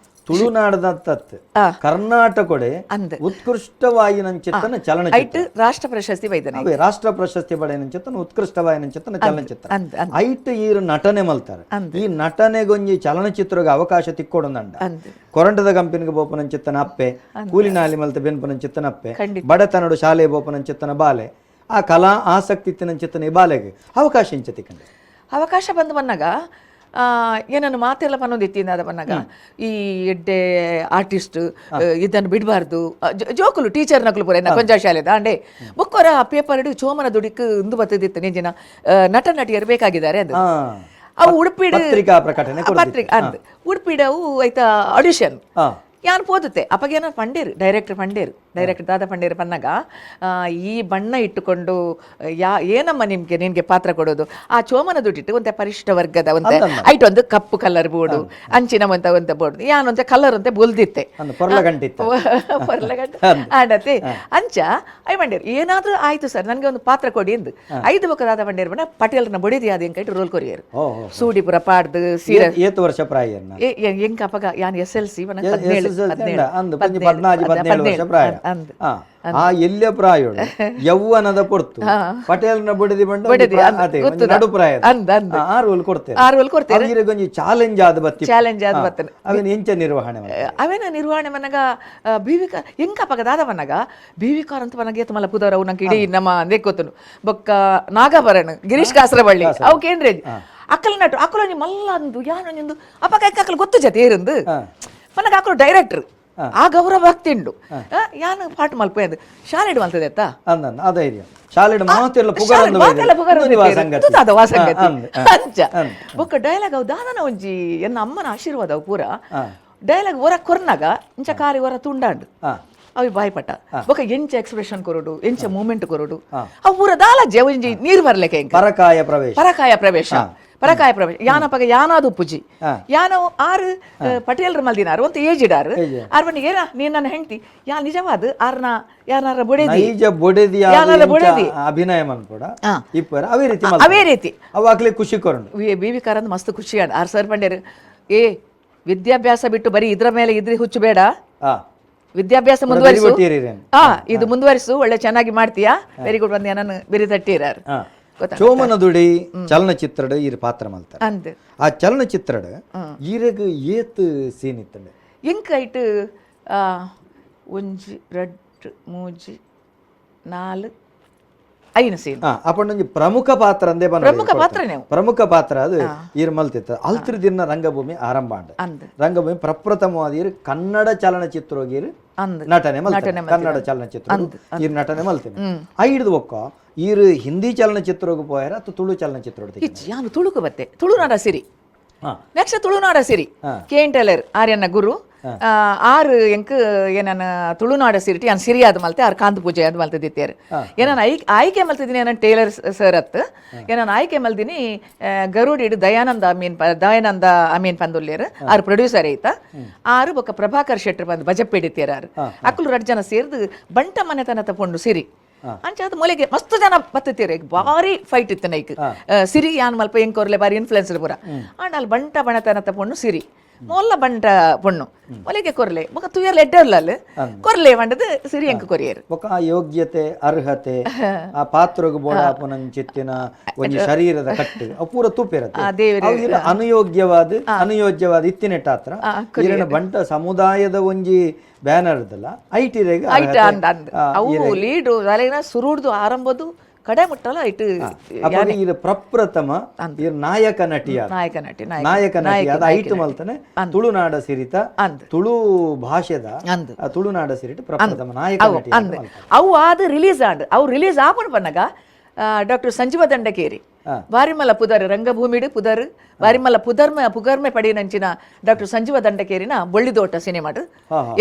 ತುಳುನಾಡದ ತತ್ ಕರ್ನಾಟಕೊಡೆ ಅಂದ್. ಉತ್ಕೃಷ್ಟವಾಯಿನಂಚಿತ್ತನ ಚಲನಚಿತ್ರ ಐಟ್ ರಾಷ್ಟ್ರ ಪ್ರಶಸ್ತಿ ಬೈದನೆ. ಅವೇ ರಾಷ್ಟ್ರ ಪ್ರಶಸ್ತಿ ಪಡೆಯನಂಚಿತ್ತನ ಉತ್ಕೃಷ್ಟವಾಯಿನಂಚಿತ್ತನ ಚಲನಚಿತ್ರ. ಅಂದ್ ಅಂದ್. ಐಟ್ ಈರು ನಟನೆ ಮಲ್ತಾರೆ. ಈ ನಟನೆಗೊಂಜಿ ಚಲನಚಿತ್ರಗೆ ಅವಕಾಶ ತಿಕ್ಕೊಡೊಂದಂಡ. ಅಂದ್. ಕೊರಂಟದ ಕಂಪನಿಗೆ ಬೋಪನಂಚಿತ್ತನ ಅಪ್ಪೆ, ಕೂಲಿನಾಲಿ ಮಲ್ತ ಬೆನ್ಪನಂಚಿತ್ತನ ಅಪ್ಪೆ, ಖಂಡಿತ. ಬಡತನಡು ಶಾಲೆ ಬೋಪನಂಚಿತ್ತನ ಬಾಲೆ, ಆ ಕಲಾ ಆಸಕ್ತಿ ಇತ್ತಿನಂಚಿತ್ತನ ಈ ಬಾಲೆಗೆ ಅವಕಾಶ ಇಂಚ ತಿಕ್ಕಂಡೆ. ಅವಕಾಶ ಬಂದು ಬನ್ನಾಗ ಏನನ್ನು ಮಾತೆಲ್ಲ ಪನ್ನೊಂದಿತ್ತಿಂದ ಅದ ಬನ್ನಾಗ ಈ ಎಡ್ಡೆ ಆರ್ಟಿಸ್ಟ್ ಇದನ್ನು ಬಿಡಬಾರ್ದು. ಜೋಕುಲು ಟೀಚರ್ ನಕಲು ಪೂರ ಎನ್ನ ಕೊಂಜ ಶಾಲೆ ದಾಂಡೆ ಬುಕ್ಕೊರ ಪೇಪರ್ ಇಡು ಚೋಮನ ದುಡಿಕ್ ಇಂದು ಬತ್ತದಿತ್ತು ನಿಂಜಿನ ನಟ ನಟಿಯರು ಬೇಕಾಗಿದ್ದಾರೆ ಅದು. ಅವು ಉಡುಪಿಡು ಪತ್ರಿಕಾ ಪ್ರಕಟಣೆ ಕೊಡ್ದಿತ್ತು. ಪತ್ರಿಕೆ ಅಂದ್ ಉಡುಪಿಡು ಅವು ಆಯ್ತಾ ಆಡಿಷನ್ ಯಾನ್ ಪೋದುತ್ತೆ. ಅಪ್ಪಗೆ ಏನೋ ಪಂಡೇರು ಡೈರೆಕ್ಟರ್, ಪಂಡೇರು ಡೈರೆಕ್ಟರ್ ದಾದಾ ಪಂಡೇರು ಪನ್ನಾಗ ಈ ಬಣ್ಣ ಇಟ್ಟುಕೊಂಡು ಯಾ ಏನಮ್ಮ ನಿಮ್ಗೆ ನಿನ್ಗೆ ಪಾತ್ರ ಕೊಡೋದು. ಆ ಚೋಮನ ದುಡ್ಡಿಟ್ಟು ಒಂತೆ ಪರಿಶಿಷ್ಟ ವರ್ಗದ ಒಂತೆ ಐಟ್ ಒಂದು ಕಪ್ಪು ಕಲರ್ ಬೋರ್ಡು ಅಂಚಿನ ಒಂತ ಒಂತೆ ಬೋರ್ಡು ಯಾನ್ ಒಂತೆ ಕಲರ್ ಒಂತೆ ಬೊಲ್ದಿತ್ತೆ. ಅಂದ್ ಪೊರ್ಲಗಂಟಿತ್ತು. ಪೊರ್ಲಗಂಟ ಆಡತೆ ಅಂಚ I ಬಂಡೇರು ಏನಾದ್ರೂ ಆಯ್ತು ಸರ್ ನನಗೆ ಒಂದು ಪಾತ್ರ ಕೊಡಿ ಎಂದು ಐದು ಬೊಕ್ಕ ದಾದಾ ಬಂಡೇರು ಬಣ್ಣ ಪಟೇಲ್ರನ್ನ ಬಡಿದಿ ಅದು ಎಂಕೈಟ್ ರೋಲ್ ಕೊರಿಯರು ಸೂಡಿಪುರ ಪಾಡ್ದು ಸೀರೆ. ಏತು ವರ್ಷ ಪ್ರಾಯನ್ನ? ಎಂಕ ಅಪಗ ಯಾನ್ S L C ಅಂದ್ ಪಂಜಿ 14 17 ವರ್ಷ ಪ್ರಾಯ. ಅಂದ್. ಆ ಎಲ್ಲಿಯ ಪ್ರಾಯೋಡು ಯೌವನದ ಪೊರ್ತು ಪಟೇಲ್ನ ಬುಡದಿ ಬಂಡ ನಡು ಪ್ರಾಯ ಅಂದ್ ಅಂದ್. ಆ ರೋಲ್ ಕೊಡ್ತೇವೆ. ಆ ರೋಲ್ ಕೊಡ್ತೇವೆ. ಒಂಜಿ ಚಾಲೆಂಜ್ ಆದ ಬತ್ತಿ. ಚಾಲೆಂಜ್ ಆದ ಬತ್ತನೆ. ಅವೇನು ಎಂಚ ನಿರ್ವಹಣೆ ಮಲ್ತೆ? ಅವೇನ ನಿರ್ವಹಣೆ ಮನಗ ಬಿ ವಿ ಎಂಕ ಅಪಗ ದಾದ ಮನಗ ಬಿ ವಿ ಕಾರಂತ ಮನಗ ಏತ್ ಮಲ್ಲ ಪುದರ್ ಅವು ನಂಗೆ ಇಡೀ ನಮ್ಮ ಅಂದೇಕೊತ್ತನು. ಬೊಕ್ಕ ನಾಗಾಭರಣ ಗಿರೀಶ್ ಕಾಸರವಳ್ಳಿ ಅವು ಕೇಂದ್ರ ಅಕ್ಕಲ ನಟು ಅಕ್ಕಲ ಒಂಜಿ ಮಲ್ಲ ಅಂದು ಯಾನೊಂದು ಅಪಗ ಅಕ್ಕಲ ಗೊತ್ತು ಜತೆ ಏರಂದು ಮನಗ ಅಕ್ಕಲು ಡೈರೆಕ್ಟರ್ ಆ ಗೌರವ ಭಕ್ತಿ ಉಂಡು ಯಾನು ಪಾಠ ಮಲ್ಪೆ ಅಂದು ಶಾಲೆಡ್ ಮಲ್ತದೆ ಅತ್ತ. ಅಂದ ಆ ಧೈರ್ಯ ಶಾಲೆಡ್ ಮಾತೆಲ್ಲ ಪುಗರಂದು ಮಾತೆಲ್ಲ ಪುಗರಂದು ವಾಸಂಗತಿ. ತುತಾದ ವಾಸಂಗತಿ. ಅಂದ್, ಅಂಚ ಬೊಕ್ಕ ಡೈಲಾಗ್ ಅವು ದಾದನ ಒಂಜಿ ಎನ್ನ ಅಮ್ಮನ ಆಶೀರ್ವಾದ ಅವು ಪೂರ. ಡೈಲಾಗ್ ಹೊರ ಕೊರ್ನಾಗ ಇಂಚ ಕಾರಿ ಹೊರ ತುಂಡಾಂಡು ಅವಿ ಬಾಯ್ಪಟ ಬೊಕ್ಕ ಎಂಚ ಎಕ್ಸ್ಪ್ರೆಷನ್ ಕೊರಡು ಎಂಚ ಮೂಮೆಂಟ್ ಕೊರಡು ಅವು ಪೂರ ದಾಲಜ್ಜೆ ಒಂಜಿ ನೀರು ಬರ್ಲಿಕ್ಕೆ ಎಂಕ. ಪರಕಾಯ ಪ್ರವೇಶ. ಪರಕಾಯ ಪ್ರವೇಶ, ಪರಕಾಯ ಪ್ರವೇಶ. ಯಾನಪಗ ಯಾನಾದು ಪೂಜಿ ಯಾನ ಆರು ಪಟೇಲ್ರ ಮಲ್ದಿನಾರು ಅಂತ ಏಜ್ ಇಡಾರು ಆರ್ ಬನ್ನಿ ಏನ ನೀನ್ ನನ್ನ ಹೆಂಡತಿ ಯಾ ನಿಜವಾದ ಆರ್ನ ಯಾನಾರ ಬೊಡೆದಿ ನೈಜ ಬೊಡೆದಿ ಯಾನಾರ ಬೊಡೆದಿ ಅಭಿನಯ ಮನ್ಪುಡ ಇಪ್ಪರ ಅವೇ ರೀತಿ ಅವೇ ರೀತಿ ಅವಾಗ್ಲೇ ಖುಷಿ ಕೊರಂಡು. ಬಿ ವಿ ಕಾರಂದ್ ಮಸ್ತ್ ಖುಷಿ ಆಂಡ್ ಆರ್ ಸರ್ ಪಂಡೇರು ಏ ವಿದ್ಯಾಭ್ಯಾಸ ಬಿಟ್ಟು ಬರೀ ಇದ್ರ ಮೇಲೆ ಇದ್ರೆ ಹುಚ್ಚು ಬೇಡ, ವಿದ್ಯಾಭ್ಯಾಸ ಮುಂದುವರಿಸು, ಇದು ಮುಂದುವರಿಸು, ಒಳ್ಳೆ ಚೆನ್ನಾಗಿ ಮಾಡ್ತೀಯಾ, ವೆರಿ ಗುಡ್ ಬಂದು ನಾನು ಬಿರಿ ತಟ್ಟಿರಾರು. ಚೋಮನ ದುಡಿ ಚಲನಚಿತ್ರಡ್ ಈರ್ ಪಾತ್ರ ಮಲ್ತಾರೆ. ಅಂದ್. ಆ ಚಲನಚಿತ್ರಡ್ ಈರೆಗ್ ಏತ್ ಸೀನ್ ಇತ್ತಂಡೆ? ಇಂಕ್ ಐಟ್ ಒಂಜಿ ರಡ್ಡ್ ಮೂಜಿ ನಾಲ್ ಐನು ಸೀನ್. ಅಪಂಡೊಂಜಿ ಪ್ರಮುಖ ಪಾತ್ರ ಅಂದೇ ಪನೊಲಿ. ಪ್ರಮುಖ ಪಾತ್ರನೇ ಅವು. ಪ್ರಮುಖ ಪಾತ್ರ ಅದು ಈರ್ ಮಲ್ತಿತ್ತು. ಅಲ್ತ್ರ ದಿನ ರಂಗಭೂಮಿ ಆರಂಭ ಆಂಡ್. ಅಂದ್. ರಂಗಭೂಮಿ ಪ್ರಪ್ರಥಮವಾದ ಈರ್ ಕನ್ನಡ ಚಲನಚಿತ್ರೊಗ್ ಈರ್ ಅಂದ್. ನಟನೆ ಮಲ್ತನೆ. ಕನ್ನಡ ಚಲನಚಿತ್ರ ಈರ್ ನಟನೆ ಮಲ್ತೇನೆ. ಐಡ್ದು ಬೊಕ್ಕ ಈರ್ ಹಿಂದಿ ಚಲನಚಿತ್ರೊಗ್ ಪೋಯರ ಅಥವಾ ತುಳು ಚಲನಚಿತ್ರೊಡ್? ಇಜ್ಜಿ, ಯಾನು ತುಳುಕು ಬತ್ತೆ, ತುಳುನಾಡ ಸಿರಿ. ನೆಕ್ಸ್ಟ್ ತುಳುನಾಡ ಸಿರಿ K N tailor ಆರ್ಯನ ಗುರು. ಆರು ಎಂಕ್ ಏನನ ತುಳುನಾಡ ಸಿರಿಟಿ ಯಾನ್ ಸಿರಿಯಾದ ಮಲ್ತೆ ಆರು ಕಾಂತ ಪೂಜೆ ಅದು ಮಲ್ತದಿತ್ತೇರು. ಏನನ ಆಯ್ಕೆ ಮಲ್ತಿದ್ದೀನಿ ಏನನ್ ಟೇಲರ್ ಸರ್ ಅತ್ತು. ಏನನ ಆಯ್ಕೆ ಮಲ್ದಿನಿ ಗರುಡಿಡು ದಯಾನಂದ ಅಮೀನ್ ದಯಾನಂದ ಅಮೀನ್ ಪಂದುಲ್ಲೇರು ಆರು ಪ್ರೊಡ್ಯೂಸರ್ ಐತ. ಆರು ಬೊಕ್ಕ ಪ್ರಭಾಕರ್ ಶೆಟ್ಟರ್ ಬಂದು ಬಜಪ್ಪೆಡಿತೇರು ಆರು. ಅಕ್ಕಲು ರಡ್ ಜನ ಸೇರ್ದು ಬಂಟ ಮನೆತನ ತಕೊಂಡು ಸಿರಿ ಅಂಚಾದ ಮೊಲೆಗೆ ಮಸ್ತ್ ಜನ ಬತ್ತತೀರಿ, ಭಾರಿ ಫೈಟ್ ಇತ್ತು ನೈಕ್. ಸಿರಿ ಯಾನ್ ಮಲ್ಪ ಎಂಕೋರ್ಲೆ ಬಾರಿ ಇನ್ಫ್ಲುಯೆನ್ಸರ್ ಪೂರ. ಆಂಡ ಅಲ್ಲಿ ಬಂಟ ಬಣತನತ ಪೊಣ್ಣು ಸಿರಿ ಮೊಲ್ಲ ಬಂಟ ಪೊಣ್ಣು ಮೊಲೆಗೆ ಕೊರ್ಲೆ ಬೊಕ ತುಯರ್ಲೆ ಎಡ್ಡರ್ಲಲ್ ಕೊರ್ಲೆ ಪಂಡದು ಸಿರಿ ಎಂಕ್ ಕೊರಿಯರು. ಬೊಕ ಆ ಯೋಗ್ಯತೆ ಅರ್ಹತೆ ಆ ಪಾತ್ರಗ್ ಬೋಡಾಪುನಂಚಿತ್ತಿನ ಒಂಜಿ ಶರೀರದ ಕಟ್ಟು ಅವು ಪೂರ ತೂಪಿರತ್ತೆ. ಆ ದೇವೆರ್ ಅವು ಇರ ಅನುಯೋಗ್ಯವಾದ ಅನುಯೋಜ್ಯವಾದ ಇತ್ತಿನೆಟ್ಟಾತ್ರ ಈರನ ಬಂಟ ಸಮುದಾಯದ ಒಂಜಿ ಬ್ಯಾನರ್ ದಲ್ಲ ಐಟಿರೆಗ್ ಐಟ್ ಅಂದ್ ಅಂದ್ ಅವು ಲೀಡು ಅಲೆಗಿನ ಸುರುಡ್ದು ಆರಂಭದ್ದು ಕಡೆ ಮುಟ್ಟಲ್ಲ ಐಟ್. ಅಪಗ ಈರ ಪ್ರಪ್ರಥಮ ಈರ್ ನಾಯಕ ನಟಿಯ ನಾಯಕ ನಟಿ ನಾಯಕ ನಟಿಯಾದ ಐಟ್ ಮಲ್ತನೆ ತುಳುನಾಡ ಸಿರಿತ ಅಂದ್. ತುಳು ಭಾಷೆದ ಅಂದ್. ಆ ತುಳುನಾಡ ಸಿರಿಟ ಪ್ರಪ್ರಥಮ ನಾಯಕ ನಟಿ ಅಂದ್. ಅವು ಆದ್ ರಿಲೀಸ್ ಆಂಡ್. ಅವು ರಿಲೀಸ್ ಆಪಣ ಪನ್ನಗ ಡಾಕ್ಟರ್ ಸಂಜೀವ ದಂಡಕೇರಿ ಬಾರಿಮಲ್ಲ ಪುದರ್ ರಂಗಭೂಮಿಡು ಪುದರ್ ಬಾರಿಮಲ್ಲ ಪುದರ್ಮ ಪುಗರ್ಮೆ ಪಡಿನಂಚಿನ ಡಾಕ್ಟರ್ ಸಂಜೀವ ದಂಡಕೇರಿನ ಬೊಳ್ಳಿದೋಟ ಸಿನಿಮಾಡು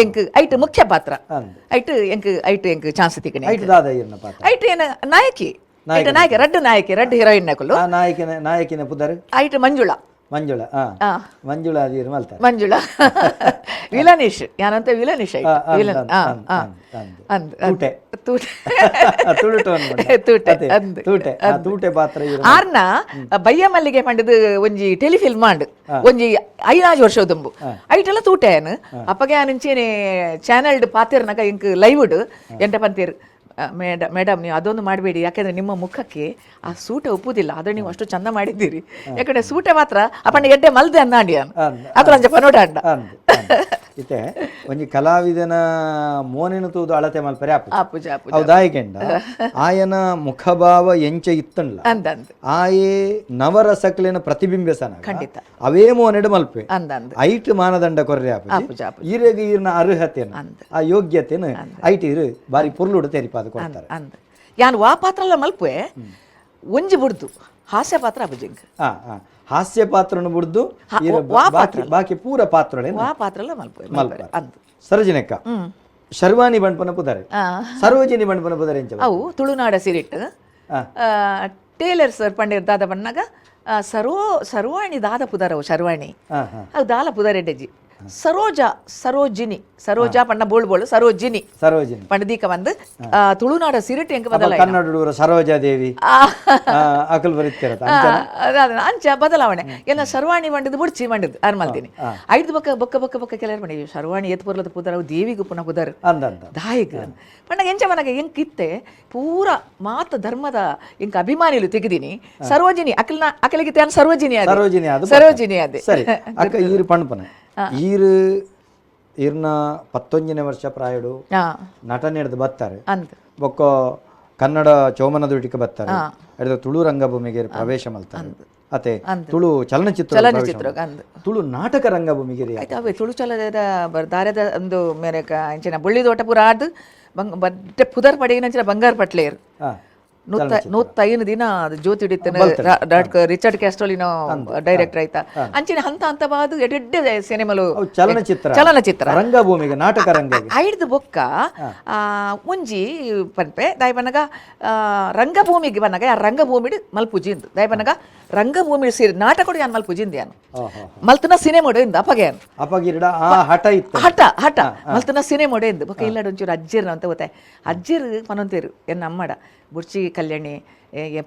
ಎಂಕ್ ಐಟ್ ಮುಖ್ಯ ಪಾತ್ರ. ಅಂದ್. ಐಟ್ ಎಂಕ್ ಐಟ್ ಎಂಕ್ ಚಾನ್ಸ್ ತಿಕ್ಕಣೆ. ಐಟ್ ದಾದ ಈರ್ನ ಪಾತ್ರ? ಐಟ್ ಏನ ನಾಯಕಿ, ಐಟ್ ನಾಯಕಿ, ರಡ್ಡು ನಾಯಕಿ, ರಡ್ಡು ಹೀರೋಯಿನ್ ನಕುಲು. ಆ ನಾಯಕಿನ ನಾಯಕಿನ ಪುದರ್? ಐಟ್ ಮಂಜುಳಾ. ಮಂಜುಳಾ. ಮಂಜುಳಾ ಅದೀರ್ ಮಲ್ತಾರೆ. ಮಂಜುಳಾ ವಿಲನಿಶ್ ಯಾನಂತ ವಿಲನಿಶ್ ಐಟ್. ವಿಲನ್. ಅಂದ್. ಅಂದ್. ತೂಟೆ. ತೂಟೆ. ತುಳುಟು ಅನ್ಮಂಡ. ತೂಟೆ, ಅದೇ, ಅಂದ್. ತೂಟೆ. ಆ ತೂಟೆ ಪಾತ್ರ ಇರು. ಆರ್ನ ಬಯ್ಯ ಮಲ್ಲಿಗೆ ಪಂಡದು ಒಂಜಿ ಟೆಲಿಫಿಲ್ಮ್ ಮಾಂಡ್ ಒಂಜಿ 5 ವರ್ಷ ದುಂಬು. ಐಟೆಲ್ಲ ತೂಟೆ ಏನು ಅಪ್ಪಗೆ ಆನಿಂಚೇನೆ ಚಾನೆಲ್ಡ್ ಪಾತಿರ್ನಾಗ ಇಂಕ್ ಲೈವ್ಡ್ ಎಂಟ ಪಂತೀರ್, ಮೇಡಮ್ ನೀವು ಅದೊಂದು ಮಾಡಬೇಡಿ, ಯಾಕೆಂದ್ರೆ ನಿಮ್ಮ ಮುಖಕ್ಕೆ ಆ ಸೂಟೆ ಒಪ್ಪುದಿಲ್ಲ, ಆದ್ರೆ ನೀವು ಅಷ್ಟು ಚಂದ ಮಾಡಿದ್ದೀರಿ, ಯಾಕಂದ್ರೆ ಸೂಟೆ ಮಾತ್ರ ಅಪ್ಪಣ್ಣ ಎಡ್ಡೆ ಮಲ್ದೆ ಅಂದಾಂಡಿ ಅನ್ ಅಂದ್. ಅಕುಲು ಅಂಚ ಪನೋಟ ಅಂಡ. ಅಂದ್, ಅಂದ್. ಇತ್ತೆ ಒಂಜಿ ಕಲಾವಿದನ ಮೋನೆನ ತೂದು ಅಳತೆ ಮಲ್ಪರೆ ಆಪುಜಿ. ಆಪುಜ ಆಪುಜ. ಅವು ದಾಯಿಗೆಂಡ ಆಯನ ಮುಖಭಾವ ಎಂಚ ಇತ್ತಂಡ್ಲ ಅಂದ್ ಅಂದ್. ಆಯೆ ನವರಸಕ್ಲೆನ ಪ್ರತಿಬಿಂಬಿಸನ ಖಂಡಿತ. ಅವೇ ಮೋನೆಡ್ ಮಲ್ಪೆ ಅಂದ್ ಅಂದ್. ಐಟ್ ಮಾನದಂಡ ಕೊರ್ರೆ ಆಪುಜಿ. ಆಪುಜ ಆಪುಜ. ಈರೆಗ್ ಈರ್ನ ಅರ್ಹತೆನ ಅಂದ್. ಆ ಯೋಗ್ಯತೆನ ಐಟ್ ಇರು ಬಾರಿ ಪೊರ್ಲುಡು ತೆರಿಪಾದ ಕೊಡ್ತಾರೆ. ಅಂದ್. ಯಾನ್ ವಾ ಪಾತ್ರಲ ಮಲ್ಪೆ ಒಂಜಿ ಬುಡ್ದು ಹಾಸ್ಯ ಪಾತ್ರ ಆಪುಜಿ ಇಂಕ್. ಆ, ಆ. ಹಾಸ್ಯ ಪಾತ್ರನು ಬುಡ್ದು ಈರ ವಾ ಬಾಕಿ ಬಾಕಿ ಪೂರ ಪಾತ್ರಗಳೇನು ವಾ ಪಾತ್ರಲ ಮಲ್ಪೆ ಮಲ್ಪೆ. ಅಂದ್. ಸರೋಜಿನಕ್ಕ ಶರ್ವಾಣಿ ಬಂಡ್ಪನ ಪುದರೆ ಸರೋಜಿನಿ ಬಂಡ್ಪನ ಪುದರೆ ಎಂಚ? ಅವು ತುಳುನಾಡ ಸಿರಿಟ್ ಟೇಲರ್ ಸರ್ ಪಂಡೇರ್ ದಾದ ಬಣ್ಣಗ ಸರ್ವಾಣಿ ದಾದ ಪುದರವು ಶರ್ವಾಣಿ. ಆ, ಹಾ. ಅದು ದಾಲ ಪುದರೆಡ್ಡೆಜಿ ಸರೋಜ ಸರೋಜಿನಿ ಸರೋಜಾ ಪಣ್ಣ ಬೋಳು ಬೋಳು ಸರೋಜಿನಿ ಸರೋಜಿನಿ ಪಂಡದೀಕ ಬಂದು ತುಳುನಾಡ ಸಿರಿಟ್ ಎಂಕ್ ಬದಲಾಯ ಕನ್ನಡ ಸರೋಜಾ ದೇವಿ ಅಕಲ್ ಬರಿತಿರತ್ತ. ಅಂಚ ಬದಲಾವಣೆ ಎಲ್ಲ ಶರ್ವಾಣಿ ಮಂಡದು ಬುಡ್ಚಿ ಮಂಡದು ಅರ್ ಮಲ್ತೀನಿ. ಐದು ಬೊಕ್ಕ ಬೊಕ್ಕ ಬೊಕ್ಕ ಬೊಕ್ಕ ಕೆಲವರು ಮಂಡಿ ಶರ್ವಾಣಿ ಏತ್ ಪೊರ್ಲದ ಪುದರ್, ಅವು ದೇವಿಗೆ ಪುನಃ ಪುದರ್ ಅಂದ ಅಂದ. ದಾಯಿಗ್ ಪಂಡ ಎಂಚ ಮನಗ ಎಂಕ್ ಇತ್ತೆ ಪೂರ ಮಾತ ಧರ್ಮದ ಎಂಕ್ ಅಭಿಮಾನಿಲು ತೆಗೆದಿನಿ ಸರೋಜಿನಿ ಅಕಲ್ನ ಅಕಲಿಗೆ ತಾನು ಸರೋಜಿನಿ ಅದೇ. ಸರೋಜಿನಿ ಅದು ಸರೋಜಿನಿ ಅದೇ. ಸರಿ ಅಕ್ಕ, ಈರು ಪಣ್ಪನೆ ಈರು ಈರ್ನ 19ನೇ ವರ್ಷ ಪ್ರಾಯಡು ನಟನೆ ಹಿಡ್ದು ಬತ್ತಾರೆ ಅಂದ್. ಬೊಕ್ಕ ಕನ್ನಡ ಚೌಮನದುಟಿಗೆ ಬತ್ತಾರೆ, ಹಿಡ್ದು ತುಳು ರಂಗಭೂಮಿಗೆ ಪ್ರವೇಶ ಮಲ್ತಾರೆ, ಅತೆ ತುಳು ಚಲನಚಿತ್ರ ಚಲನಚಿತ್ರ ಅಂದ್. ತುಳು ನಾಟಕ ರಂಗಭೂಮಿಗೆ ರೀ. ಆಯ್ತು, ಅವೇ ತುಳು ಚಲದ ದಾರದ ಒಂದು ಮೇರೆ ಅಂಚಿನ ಬುಳ್ಳಿದೋಟ ಪೂರ ಆದ್ ಬಂಗ್ ಬಡ್ಡೆ ಪುದರ್ ಪಡೆಯಿನಂಚಿನ ಬಂಗಾರ ಪಟ್ಲೇರು 105 ದಿನ ಅದು ಜ್ಯೋತಿ ಹಿಡಿತನ ರಿಚರ್ಡ್ ಕ್ಯಾಸ್ಟ್ರೋಲಿನೋ ಡೈರೆಕ್ಟರ್ ಆಯ್ತಾ. ಅಂಚಿನ ಹಂತ ಹಂತವಾದ ಎಡೆಡ್ಡೆ ಸಿನಿಮಾಲು ಅವು ಚಲನಚಿತ್ರ ಚಲನಚಿತ್ರ ರಂಗಭೂಮಿಗೆ ನಾಟಕ ರಂಗಗೆ ಐಡ್ದು ಬೊಕ್ಕ ಒಂಜಿ ಪನ್ಪೆ ದಾಯ ಪನ್ನಗ ರಂಗಭೂಮಿಗೆ ಬನ್ನಗ ಆ ರಂಗಭೂಮಿಡ್ ಮಲ್ಪುಜಿ ಇಂದು ದಾಯ ಪನ್ನಗ ರಂಗಭೂಮಿ ಸೇರಿ ನಾಟಕ ಯಾನ್ ಮಲ್ಪುಜಿಂದ ಯಾನು ಮಲ್ತನ ಸಿನಿಮಾ ಇಂದ ಅಪಗೆ ಯಾನು ಅಪಗಿರಡ ಆ ಹಠ ಇತ್ತು. ಹಠ ಹಠ ಮಲ್ತನ ಸಿನಿಮಾ ಇಂದು ಬೊಕ್ಕ ಇಲ್ಲಡ ಒಂಚೂರು ಅಜ್ಜೇರ್ ಅಂತ ಗೊತ್ತಾಯ್ ಅಜ್ಜೇರು ಪನೊಂತೇರು ಎನ್ನ ಅಮ್ಮಡ ಬುಡ್ಚಿ ಕಲ್ಯಾಣಿ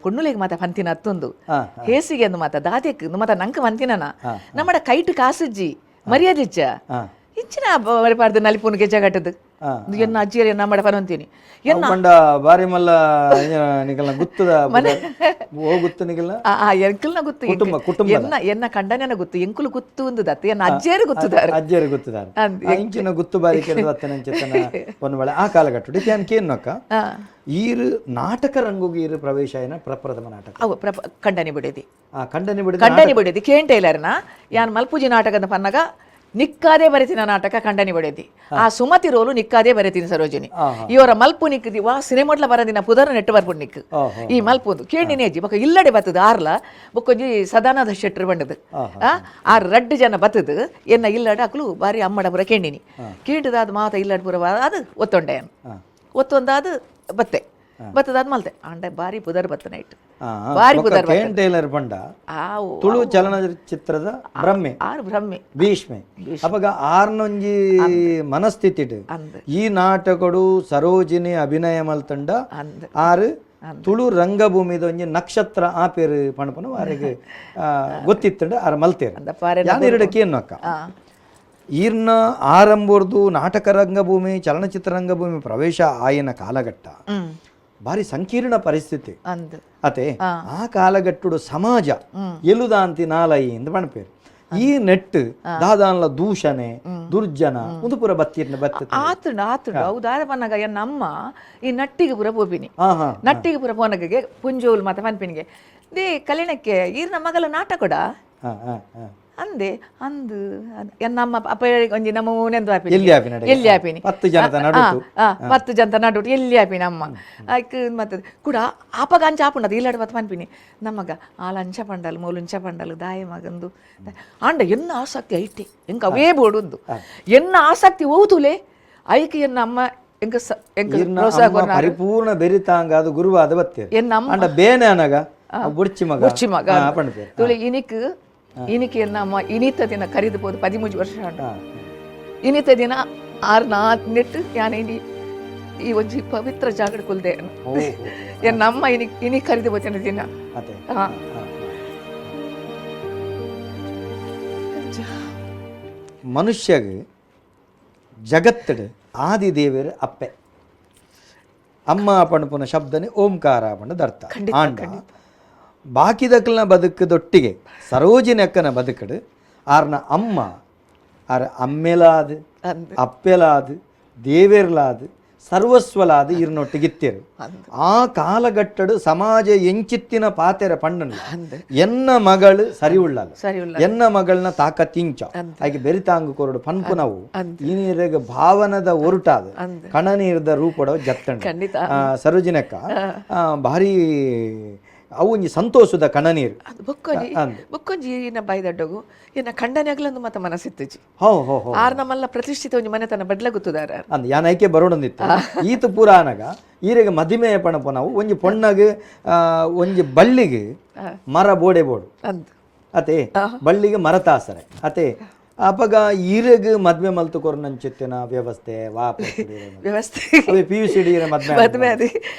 ಪೊಣ್ಣುಲೆಗ್ ಮಾತ ಪಂತಿನ ಅತ್ತೊಂದು ಹೇಸಿಗೆ ಅಂದು ಮಾತ ದಾದೆಕ್ ಮಾತ ನಂಕ ಪಂತಿನನ ನಮ್ಮಡ ಕೈಟ್ ಕಾಸುಜ್ಜಿ ಮರ್ಯಾದಿಜ್ಜ ಇಂಚಿನ ಮರಿಪಾರ್ದು ನಲಿಪುನು ಗೆಜ್ಜಗಟ್ಟದು ಎನ್ನ ಅಜ್ಜಿಯರ್ ಎನ್ನ ಅಮ್ಮಡ ಪನೊಂತೀನಿ ಎನ್ನ ಅವು ಪಂಡ ಬಾರಿ ಮಲ್ಲ ನಿಗಲ್ನ ಗುತ್ತದ ಓ ಗುತ್ತು ನಿಗಲ್ನ ಎಂಕಲ್ನ ಗುತ್ತು ಕುಟುಂಬ, ಕುಟುಂಬದ. ಎನ್ನ ಎನ್ನ ಕಂಡನೆನ ಗುತ್ತು ಎಂಕುಲು ಗುತ್ತು ಒಂದು ದತ್ತು ಎನ್ನ ಅಜ್ಜಿಯರು ಗುತ್ತುದಾರು ಅಜ್ಜಿಯರು ಗುತ್ತುದಾರು ಅಂದ್. ಆ ಇಂಚಿನ ಗುತ್ತು ಬಾರಿ ಕೆರೆದು ಅತ್ತನಂಚಿತನ ಪೊನ್ನುಬಳೆ ಆ ಕಾಲಘಟ್ಟಡು ಇತ್ತೆ ಕೇನ್ನೊಕ್ಕ ಈರು ನಾಟಕ ರಂಗುಗೆ ಈರು ಪ್ರವೇಶ ಏನ ಪ್ರಪ್ರಥಮ ನಾಟಕ? ಅವು ಕಂಡನಿ ಬಿಡದಿ. ಆ ಕಂಡನಿ ಬಿಡಿದ. ಕಂಡನಿ ಬಿಡದಿ ಕೆ ಎನ್ ಟೈಲರ್ನ ಯಾನ್ ಮಲ್ಪುಜಿ ನಾಟಕದ ಪನ್ನಗ ನಿಕ್ಕಾದೇ ಬರೆತಿನ ನಾಟಕ ಕಂಡನಿ ಬಡೆದಿ ಆ ಸುಮತಿ ರೋಲು ನಿಕ್ಕಾದೇ ಬರೆತೀನಿ ಸರೋಜಿನಿ ಇವರ ಮಲ್ಪು ನಿಕ್ಕದಿ ವಾ ಸಿನಿಮೋಟ್ಲ ಬರದಿನ ಪುದರ ನೆಟ್ಟು ಬರ್ಪುಂಡು ನಿಕ್ಕು ಈ ಮಲ್ಪುಂದು ಕೇಂಡಿನೇ ಅಜ್ಜಿ ಬೊಕ್ಕ ಇಲ್ಲಡೆ ಬತ್ತದ ಆರ್ಲ ಬೊಕ್ಕೊಂಜಿ ಸದಾನಂದ ಶೆಟ್ಟರ್ ಬಂಡದು ಆರು ರಡ್ಡು ಜನ ಬತ್ತದು ಎನ್ನ ಇಲ್ಲಡೆ ಅಕ್ಲು ಬಾರಿ ಅಮ್ಮಡ ಪುರ ಕೇಂಡಿನಿ ಕೇಂಡದ ಅದು ಮಾತ ಇಲ್ಲಡೆ ಪುರ ಅದು ಒತ್ತೊಂಡೆ ಒತ್ತೊಂದಾದ ಬತ್ತೆ ಬತ್ತದಾದ ಮಲ್ತೆ ಆಂಡ ಬಾರಿ ಪುದರ್ ಬತ್ತನ ಇಟ್ಟು ಬಾರಿ ಪುದರ್ K N tailor ಪಂಡ ಆವು ತುಳು ಚಲನಚಿತ್ರದ ಬ್ರಹ್ಮೆ ಆರು ಭ್ರಮೆ ಭೀಷ್ಮೆ ಅಪಗ ಆರ್ನೊಂಜಿ ಮನಸ್ಥಿತಿಟ್ ಅಂದ್. ಈ ನಾಟಕಡು ಸರೋಜಿನಿ ಅಭಿನಯ ಮಲ್ತಂಡ ಅಂದ್. ಆರು ತುಳು ರಂಗಭೂಮಿದ ಒಂಜಿ ನಕ್ಷತ್ರ ಆ ಪೇರು ಪಣಪನ ಆರೆಗ್ ಗೊತ್ತಿತ್ತಂಡ ಆರ್ ಮಲ್ತೇರು ಅಂದ ಪಾರೆ ಯಾನ್ ಎರಡು ಕೇನು ಅಕ್ಕ ಈರ್ನ ಆರಂಭರ್ದು ನಾಟಕ ರಂಗಭೂಮಿ ಚಲನಚಿತ್ರ ರಂಗಭೂಮಿ ಪ್ರವೇಶ ಆಯನ ಕಾಲಘಟ್ಟ ಭಾರಿ ಸಂಕೀರ್ಣ ಪರಿಸ್ಥಿತಿ ಅಂದ್ ಅತೆ ಆ ಕಾಲಘಟ್ಟುಡು ಸಮಾಜ ಎಲುದಾಂತಿ ನಾಲಯಿ ಎಂದು ಪಣಪೇರು ಈ ನೆಟ್ ದಾದಾನ್ಲ ದೂಷಣೆ ದುರ್ಜನ ಉದುಪುರ ಬತ್ತಿರ್ನ ಬತ್ತ ಆತುಂಡು ಆತುಂಡು ಅವು ದಾದ ಪನ್ನಗ ಎನ್ನ ಅಮ್ಮ ಈ ನಟ್ಟಿಗೆ ಪುರ ಪೋಪಿನಿ ಹಾ ಹಾ ನಟ್ಟಿಗೆ ಪುರ ಪೋನಗೆ ಪುಂಜೋಲ್ ಮಾತ ಪನ್ಪಿನಿಗೆ they ಕಲ್ಯಾಣಕ್ಕೆ ಈರ್ನ ಮಗಲ ನಾಟಕಡ ಹಾ ಹಾ ಹಾ ಅಂದೆ ಅಂದು ಎನ್ನಮ್ಮ ಅಪ್ಪ ಒಂಜಿ ನಮ್ಮ ನೆಂದು ಆಪಿನಿ ಎಲ್ಲಿ ಆಪಿನ ಅಡೆಗೆ? ಎಲ್ಲಿ ಆಪಿನಿ ಪತ್ತು ಜನತ ನಡುಟು. ಪತ್ತು ಜನತ ನಡುಟು ಎಲ್ಲಿ ಆಪಿನಿ ಅಮ್ಮ ಐಕ್ ಮತ್ತೆ ಕೂಡ ಆಪಗ ಅಂಚ ಆಪುಂಡದು ಇಲ್ಲಡ ಬತ್ತು ಪನ್ಪಿನಿ ನಮ್ಮಗ ಆಲ ಅಂಚ ಪಂಡಲ್ ಮೂಲು ಅಂಚ ಪಂಡಲ್ ದಾಯ ಮಗಂದು ಆಂಡ ಎನ್ನ ಆಸಕ್ತಿ ಐತೆ ಎಂಕ ಅವೇ ಬೋಡುಂದು ಎನ್ನ ಆಸಕ್ತಿ ಓದುಲೆ ಐಕ್ ಎನ್ನ ಅಮ್ಮ ಎಂಕ ಎಂಕ ಈರ್ನ ಪ್ರೋತ್ಸಾಹ ಅಮ್ಮ ಪರಿಪೂರ್ಣ ಬೆರಿತಾಂಗ ಅದು ಗುರುವಾದ ಬತ್ತೇರು ಎನ್ನ ಅಮ್ಮ ಅಂಡ ಬೇನೆ ಅನಗ ಬುಡ್ಚಿ ಮಗ ಬುಡ್ಚಿ ಮಗ ಹಾ, ಪಣಪೇರು ತುಳಿ ಇನಿಕ್ ಇನಿಕ್ ಎನ್ನ ಅಮ್ಮ ಇನಿತ ದಿನ ಕರಿದು ಪೋದು 13 ವರ್ಷ ಉಂಟು. ಇನಿತ ದಿನ ಆರು ನಾ ನೆಟ್ಟು ಯಾನ್ ಇನಿ ಈ ಒಂಜಿ ಪವಿತ್ರ ಜಾಗಡ್ ಕುಲ್ದೆ ಎನ್ನ ಅಮ್ಮ ಇನಿ ಇನಿ ಕರಿದು ಪೋತಿನ ದಿನ ಅತೆ ಹಾ. ಮನುಷ್ಯಗ್ ಜಗತ್ತಡು ಆದಿದೇವರು ಅಪ್ಪೆ ಅಮ್ಮ ಪಣಪುನ ಶಬ್ದನೆ ಓಂಕಾರ ಪಂಡದ ಅರ್ಥ ಆಂಡ ಬಾಕಿದಕ್ಕಲ್ನ ಬದುಕದೊಟ್ಟಿಗೆ ಸರೋಜಿನಿ ಅಕ್ಕನ ಬದುಕಡು ಆರ್ನ ಅಮ್ಮ ಆರ್ ಅಮ್ಮೆಲಾದ ಅಂದ್. ಅಪ್ಪೆಲಾದ ದೇವೆರ್ಲಾದ ಸರ್ವಸ್ವಲಾದ ಈರ್ನೊಟ್ಟಿಗಿತ್ತೇರು ಆ ಕಾಲಘಟ್ಟಡು ಸಮಾಜ ಎಂಚಿತ್ತಿನ ಪಾತೆರ ಪಂಡನ ಎನ್ನ ಮಗಳು ಸರಿ ಉಳ್ಳಲ್ಲ ಸರಿ ಉಳ್ಳ ಎನ್ನ ಮಗಳನ್ನ ತಾಕತ್ತಿಂಚ ಹಾಗೆ ಬೆರಿತಾಂಗು ಕೊರಡು ಪನ್ಪುನವು ಈ ನೀರಿಗೆ ಭಾವನದ ಒರುಟಾದ ಕಣನೀರದ ರೂಪಡ ಜತ್ತಂಡ ಖಂಡಿತ. ಸರೋಜಿನಕ್ಕ ಭಾರಿ ಅವು ಒಂಜಿ ಸಂತೋಷದ ಕಣನೀರು ಅದು ಬೊಕ್ಕೊಂಜಿ ಬೊಕ್ಕೊಂಜಿ ಎನ್ನ ಬಾಯಿ ದಡ್ಡಗು ಎನ್ನ ಖಂಡನೆ ಆಗ್ಲೊಂದು ಮತ ಮನಸ್ಸಿತ್ತುಜಿ ಹೋ ಹೋ ಹೋ ಆರ್ ನಮ್ಮಲ್ಲ ಪ್ರತಿಷ್ಠಿತ ಒಂಜಿ ಮನೆತನ ಬಡ್ಲ ಗುತ್ತುದಾರ ಅಂದ್ ಯಾನ್ ಐಕೆ ಬರೋಡೊಂದಿತ್ತು ಈತ ಪೂರ ಆನಗ ಈರೆಗೆ ಮದಿಮೆ ಪಣಪ ನಾವು ಒಂಜಿ ಪೊಣ್ಣಗ್ ಒಂಜಿ ಬಳ್ಳಿಗೆ ಮರ ಬೋಡೆ ಬೋಡು ಅಂದ್ ಅತೆ ಬಳ್ಳಿಗೆ ಮರ ತಾಸರೆ ಅತೆ ಅಪಗ ಈರೆಗ್ ಮದ್ವೆ ಮಲ್ತು ಕೊರ್ನಂಚಿತ್ತಿನ ವ್ಯವಸ್ಥೆ ವಾಪ ವ್ಯವಸ್ಥೆ ಅವೇ P U C D ಮದ್ವೆ ಮದ್ವೆ ಅದೇ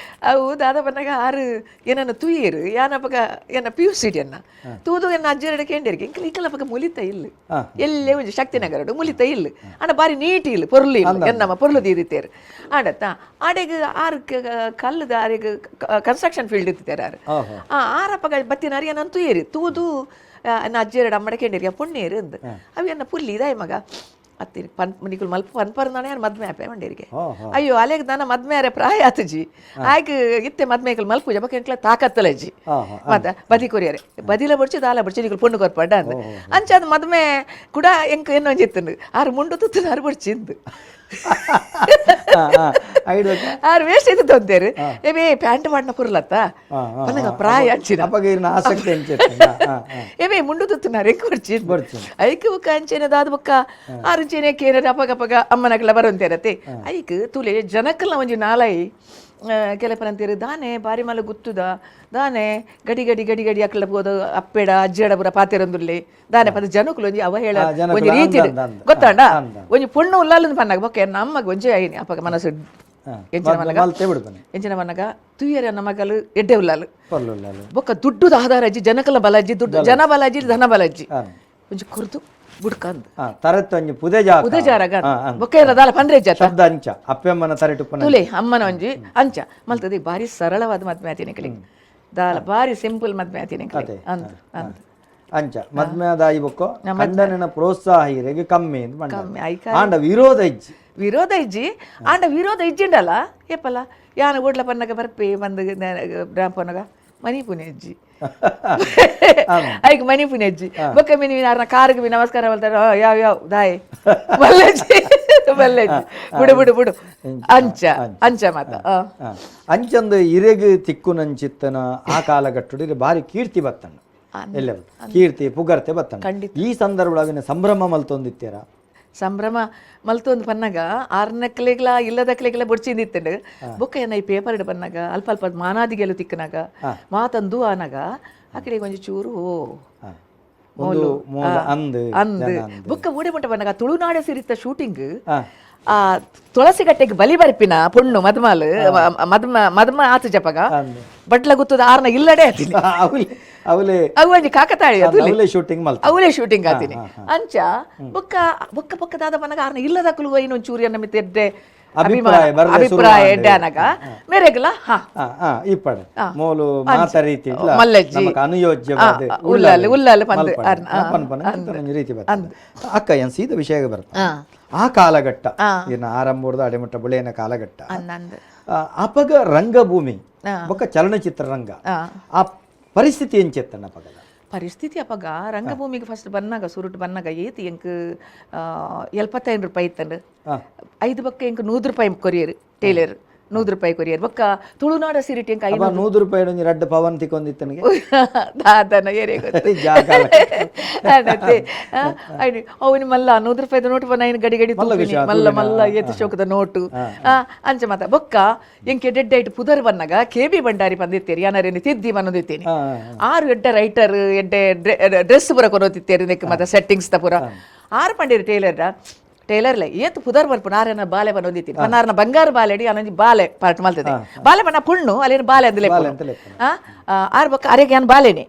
ಅವು ದಾದ ಬನ್ನಾಗ ಆರು ಏನನ್ನ ತುಯ್ಯರು ಯಾನಪಗ ಎನ್ನ P U C D ಅನ್ನ ತೂದು ಎನ್ನ ಅಜ್ಜರಡ ಕೇಂಡರಿಗೆ ಇಂಕಲ್ ಇಂಕಲಪಗ ಮುಲಿತ ಇಲ್ಲ ಎಲ್ಲೇ ಒಂಜಿ ಶಕ್ತಿನಗರಡು ಮುಲಿತ ಇಲ್ಲ ಆಂಡ ಬಾರಿ ನೀಟ್ ಇಲ್ಲ ಪೊರ್ಲು ಇಲ್ಲ ಎನ್ನಮ್ಮ ಪೊರ್ಲು ದೀದಿತ್ತೇರು ಆಡತ್ತ ಆಡೆಗ್ ಆರು ಕಲ್ಲದ ಆರೆಗ್ ಕನ್ಸ್ಟ್ರಕ್ಷನ್ ಫೀಲ್ಡ್ ಇತ್ತಿತ್ತೇರು ಆರು ಆರಪ್ಪಗ ಬತ್ತಿನಾರು ಏನನ್ನ ತುಯ್ಯರು ತೂದು ಎನ್ನ ಅಜ್ಜರಡ ಅಮ್ಮಡ ಕೇಂಡರಿಗೆ ಪೊಣ್ಣೇರು ಅಂದ್ ಅವು ಎನ್ನ ಪುಲ್ಲಿ ಇದಾಯ ಮಗ ಅತ್ತಿ ಪನ್ ನಿಕುಲ್ ಮಲ್ಪ ಪನ್ಪರ್ದಾನೆ ಯಾರು ಮದ್ಮೆ ಆಪೆ ಮಂಡೇರಿಗೆ ಅಯ್ಯೋ ಅಲೆಗ್ ದಾನ ಮದ್ಮೆ ಅರೆ ಪ್ರಾಯ ಆತಜಿ ಆಯ್ಕ್ ಇತ್ತೆ ಮದ್ಮೆ ಮಲ್ಪುಜ ಬೊಕ ಎಂಕ್ಲ ತಾಕತ್ತಲಜ್ಜಿ ಮತ್ತ ಬದಿ ಕೊರಿಯರೆ ಬದಿಲ ಬಡ್ಚಿ ದಾಲ ಬಡ್ಚಿ ನಿಕುಲ್ ಪೊಣ್ಣು ಕೊರ್ಪಂಡ ಅಂದ್ ಅಂಚ ಅದು ಮದ್ಮೆ ಕೂಡ ಎಂಕ್ ಎನ್ನೊಂಜಿ ಇತ್ತಂದು ಆರು ಮುಂಡು ತುತ್ತು ಆರು ಬಡ್ಚಿ ಇಂದು ಆರು ವೇಸ್ಟ್ ಇತ್ತು ತೊಂತೇರು ಏ ಪ್ಯಾಂಟ್ ಮಾಡ್ನ ಪುರ್ಲತ್ತ ಪನ್ನಗ ಪ್ರಾಯ ಅಂಚಿನ ಅಪಗ ಇರ್ನ ಆಸಕ್ತಿ ಅಂಚಿತ್ತು ಏವೇ ಮುಂಡು ತುತ್ತುನಾರು ಎಂಕ್ ಬಡ್ಚಿ ಐಕ್ ಬೊಕ್ಕ ಅಂಚೆನೆ ದಾದ ಬೊಕ್ಕ ಆರು ಅಂಚೆನೆ ಕೇನರೆ ಅಪಗ ಅಪಗ ಅಮ್ಮನಗಲ ಬರಂತೇರತ್ತೆ ಐಕ್ ತುಲೆ ಜನಕ್ಕಲ್ಲ ಒಂಜಿ ನಾಲೈ ಕೆಲಪರಂತೀರು ದಾನೆ ಬಾರಿ ಮಲ ಗುತ್ತುದ ದಾನೆ ಗಡಿ ಗಡಿ ಗಡಿ ಗಡಿ ಅಕ್ಲ ಬೋದ ಅಪ್ಪೆಡ ಅಜ್ಜಡ ಪೂರ ಪಾತೆರಂದುಲ್ಲೆ ದಾನೆ ಪದ ಜನಕುಲು ಒಂಜಿ ಅವ ಹೇಳ ಜನಕುಲು ಒಂಜಿ ರೀತಿ ಅಂದ, ಅಂದ, ಅಂದ. ಗೊತ್ತಾಂಡ ಅಂದ. ಒಂಜಿ ಪೊಣ್ಣು ಉಲ್ಲಾಲಂದು ಪನ್ನಾಗ ಬೊಕ್ಕ ನಮ್ಮಗ ಒಂಜಿ ಐನಿ ಅಪಗ ಮನಸ್ಸು ಎಂಚಿನ ಮನಗ ಮಲ್ತೆ ಬಿಡ್ತಾನೆ ಎಂಚಿನ ಮನಗ ತುಯ್ಯರ ನಮಗಲು ಎಡ್ಡೆ ಉಲ್ಲಾಲು ಪೊರ್ಲುಲ್ಲ ಬೊಕ್ಕ ದುಡ್ಡುದ ಆಧಾರ ಅಜ್ಜಿ ಜನಕಲ ಬಲಜ್ಜಿ ದುಡ್ಡು ಜನ ಬಲಜ್ಜಿ ಧನ ಬಲಜ್ಜಿ ಒಂಜಿ ಕುರ್ದು ಬುಡ್ಕಂದ್ ತರತ್ತು ಒಂಜಿ ಪುದೆ ಜಾಕ ಉದಜಾರಗ ಬೊಕ್ಕ ಏನ ದಾಲ ಪಂಡ್ರೆ ಜಾತ ಶಬ್ದ ಅಂಚ ಅಪ್ಪೆಮ್ಮನ ತರೆಟುಪ್ಪನ ತುಲೆ ಅಮ್ಮನ ಒಂಜಿ ಅಂಚ ಮಲ್ತದೆ ಬಾರಿ ಸರಳವಾದ ಮದ್ಮೆ ಆತಿನ ಕಲಿ ದಾಲ ಬಾರಿ ಸಿಂಪಲ್ ಮದ್ಮೆ ಆತಿನ ಕಲಿ ಅಂದ್ ಅಂದ್ ಅಂಚ ಮದ್ಮೆ ದಾಯಿ ಬೊಕ್ಕೋ ಕಂಡನಿನ ಪ್ರೋತ್ಸಾಹ ಇರೆಗೆ ಕಮ್ಮಿ ಅಂತ ಪಂಡ ಕಮ್ಮಿ ಐಕ ಆಂಡ ವಿರೋಧ ಇಜ್ಜಿ ವಿರೋಧ ಇಜ್ಜಿ ಆಂಡ ವಿರೋಧ ಇಜ್ಜಿಂಡಲ್ಲ ಏಪಲ್ಲ ಯಾನ ಓಡ್ಲ ಪನ್ನಗ ಬರ್ಪೆ ಬಂದು ಪನ್ನಗ ಮನಿ ಪುನೆಜ್ಜಿ ಐಕ್ ಮನಿ ಪುನೆಜ್ಜಿ ಬೊಕ್ಕ ಮಿನಿ ಯಾರನ್ನ ಕಾರ್ಗ್ ಬಿ ನಮಸ್ಕಾರ ಹೇಳ್ತಾರೆ, ಯಾವ ಯಾವ ದಾಯೆ ಬಲ್ಲೆಜ್ಜಿ ಬಲ್ಲೆಜ್ಜಿ, ಬುಡು ಬುಡು ಬುಡು ಅಂಚ ಅಂಚ ಮಾತ. ಅಂಚಂದು ಇರೆಗ್ ತಿಕ್ಕುನಂಚಿತ್ತನ ಆ ಕಾಲಘಟ್ಟಡು ಇರೆ ಬಾರಿ ಕೀರ್ತಿ ಬತ್ತಣ್ಣ, ಎಲ್ಲ ಕೀರ್ತಿ ಪುಗರ್ತೆ ಬತ್ತಣ್ಣ. ಈ ಸಂದರ್ಭ ಅವಿನ ಸಂಭ್ರಮ ಮಲ್ತೊಂದಿತ್ತೀರ? ಸಂಭ್ರಮ ಮಲ್ತೊಂದು ಪನ್ನಗ ಆರ್ನಕ್ಲೆಗ್ಲ ಇಲ್ಲದಕ್ಲೆಗ್ಲ ಬೊಡ್ಚಿಂದಿತ್ತಂಡು. ಬೊಕ್ಕ ಏನ ಈ ಪೇಪರ್ ಬನ್ನಾಗ ಅಲ್ಪ ಅಲ್ಪ ಮಾನಾದಿಗೆಲು ತಿಕ್ಕನಾಗ ಮಾತಂದು ಆನಾಗ ಅಕಡೆಗೆ ಒಂಜಿ ಚೂರು ಒಂದು ಮೂಲ ಅಂದ್ ಅಂದ್ ಬೊಕ್ಕ ಊಡೆ ಮುಟ್ಟ ಬನ್ನಾಗ ತುಳುನಾಡ ಸಿರಿತ ಶೂಟಿಂಗ್ ಆ ತುಳಸಿಗಟ್ಟೆಗೆ ಬಲಿ ಬರ್ಪಿನ ಪೊಣ್ಣು ಮದ್ಮಾಲ್ ಮದ್ಮ ಮದ್ಮ ಆತು ಜಪಗ ಬಟ್ಲ ಗುತ್ತದ ಆರ್ನ ಇಲ್ಲಡೆ ಆತೀನಿ. ಅವಲೆ ಅವಲೆ ಅವು ಒಂಜಿ ಕಾಕತಾಳಿ ಅವಲೆ ಶೂಟಿಂಗ್ ಮಲ್ತ ಅವಲೇ ಶೂಟಿಂಗ್ ಆತೀನಿ ಅಂಚ. ಬೊಕ್ಕ ಬೊಕ್ಕ ಬೊಕ್ಕ ದಾದ ಬನ್ನಾಗ ಆರ್ನ ಇಲ್ಲದಕ್ಕಲು ಇನ್ನೊಂದು ಚೂರಿ ಮಿತ್ತ ಎಡ್ಡೆ ಅಭಿಪ್ರಾಯ ಬರ್ರೆ ಶುರು ಅಭಿಪ್ರಾಯ ಎಡ್ಡೆ ಆನಾಗ ಮೇರೆಗ್ಲ ಹಾ ಇಪ್ಪಡೆ ಮೋಲು ಮಾತ ರೀತಿ ಮಲ್ಲಜ್ಜಿ. ನಮಕ್ ಅನುಯೋಜ್ಯವಾದ ಉಳ್ಳಾಲು ಉಳ್ಳಾಲು ಪಂದ್ ಪನ್ಪನ ರೀತಿ ಬರ್ತದೆ. ಅಕ್ಕ ಏನ್ ಸೀದ ವಿಷಯ ಬರ್ತದೆ. ಆ ಕಾಲಘಟ್ಟ ಇನ್ನು ಆರಂಭದ ಅಡೆಮಟ್ಟ ಬುಳೆಯನ ಕಾಲಘಟ್ಟ ಅಂದ್ ಅಪಗ ರಂಗಭೂಮಿ ಬೊಕ್ಕ ಚಲನಚಿತ್ರ ರಂಗ ಆ ಪರಿಸ್ಥಿತಿ ಎಂಚೆತ್ತಣ್ಣ ಅಪಗದ ಪರಿಸ್ಥಿತಿ? ಅಪಗ ರಂಗಭೂಮಿಗೆ ಫಸ್ಟ್ ಬನ್ನಾಗ ಸುರುಟು ಬನ್ನಾಗ ಏತಿ ಎಂಕ್ 75 ರೂಪಾಯಿ ಇತ್ತಂಡು. ಐದು ಬಕ್ಕ ಎಂಕ್ 100 ರೂಪಾಯಿ ಕೊರಿಯರ್ ಟೈಲರ್, 100 ರೂಪಾಯಿ ಕೊರಿಯರ್. ಬೊಕ್ಕ ತುಳುನಾಡ ಸಿರಿಟಿ ಎಂಕ್ 100 ರೂಪಾಯಿ ಒಂಜಿ ರಡ್ಡ್ ಪವನ್ ತಿಕ್ಕೊಂದಿತ್ತನಿಗೆ. ದಾದನ ಏರೇ ಗೊತ್ತು. ಅವನು ಮಲ್ಲ 100 ರೂಪಾಯಿದ ನೋಟು ಬನ್ನ ಗಡಿ ಗಡಿ ತೂಪಿನಿ. ಮಲ್ಲ ಮಲ್ಲ ಏತ್ ಶೋಕದ ನೋಟು ಅಂಚ ಮಾತ. ಬೊಕ್ಕ ಎಂಕೆ ಡೆಡ್ ಐಟ್ ಪುದರ್ ಬನ್ನಾಗ ಕೆ ಬಿ ಭಂಡಾರಿ ಬಂದಿತ್ತೇರಿ ಯಾನರೇನು ತಿದ್ದಿ ಬಂದಿತ್ತೇನೆ. ಆರು ಎಡ್ಡೆ ರೈಟರ್ ಎಡ್ಡೆ ಡ್ರೆಸ್ ಪೂರ ಕೊನೋತಿತ್ತೇರಿ ನೆಕ್ ಮಾತ ಸೆಟ್ಟಿಂಗ್ಸ್ ತ ಪೂರ. ಆರು ಪಂಡೇರಿ ಟೈಲರ್ ಟೈಲರ್ಲೆ ಏತ್ ಪುದರ್ ಬರ್ಪುನ ಆರೇನ ಬಾಲೆ ಬಂದಿತ್ತೀನಿ ಪನ್ನಾರನ ಬಂಗಾರ ಬಾಲೆಡಿ ಅನಂಜಿ ಬಾಲೆ ಪಾರ್ಟ್ ಮಲ್ತದೆ. ಬಾಲೆ ಬಣ್ಣ ಪುಣ್ಣು ಅಲ್ಲೇನು ಬಾಲೆ ಅಂದಲೇ ಆರ್ ಬೊಕ್ಕ ಅರೆಗೆ ಯಾನ್ ಬಾಲೆನೆ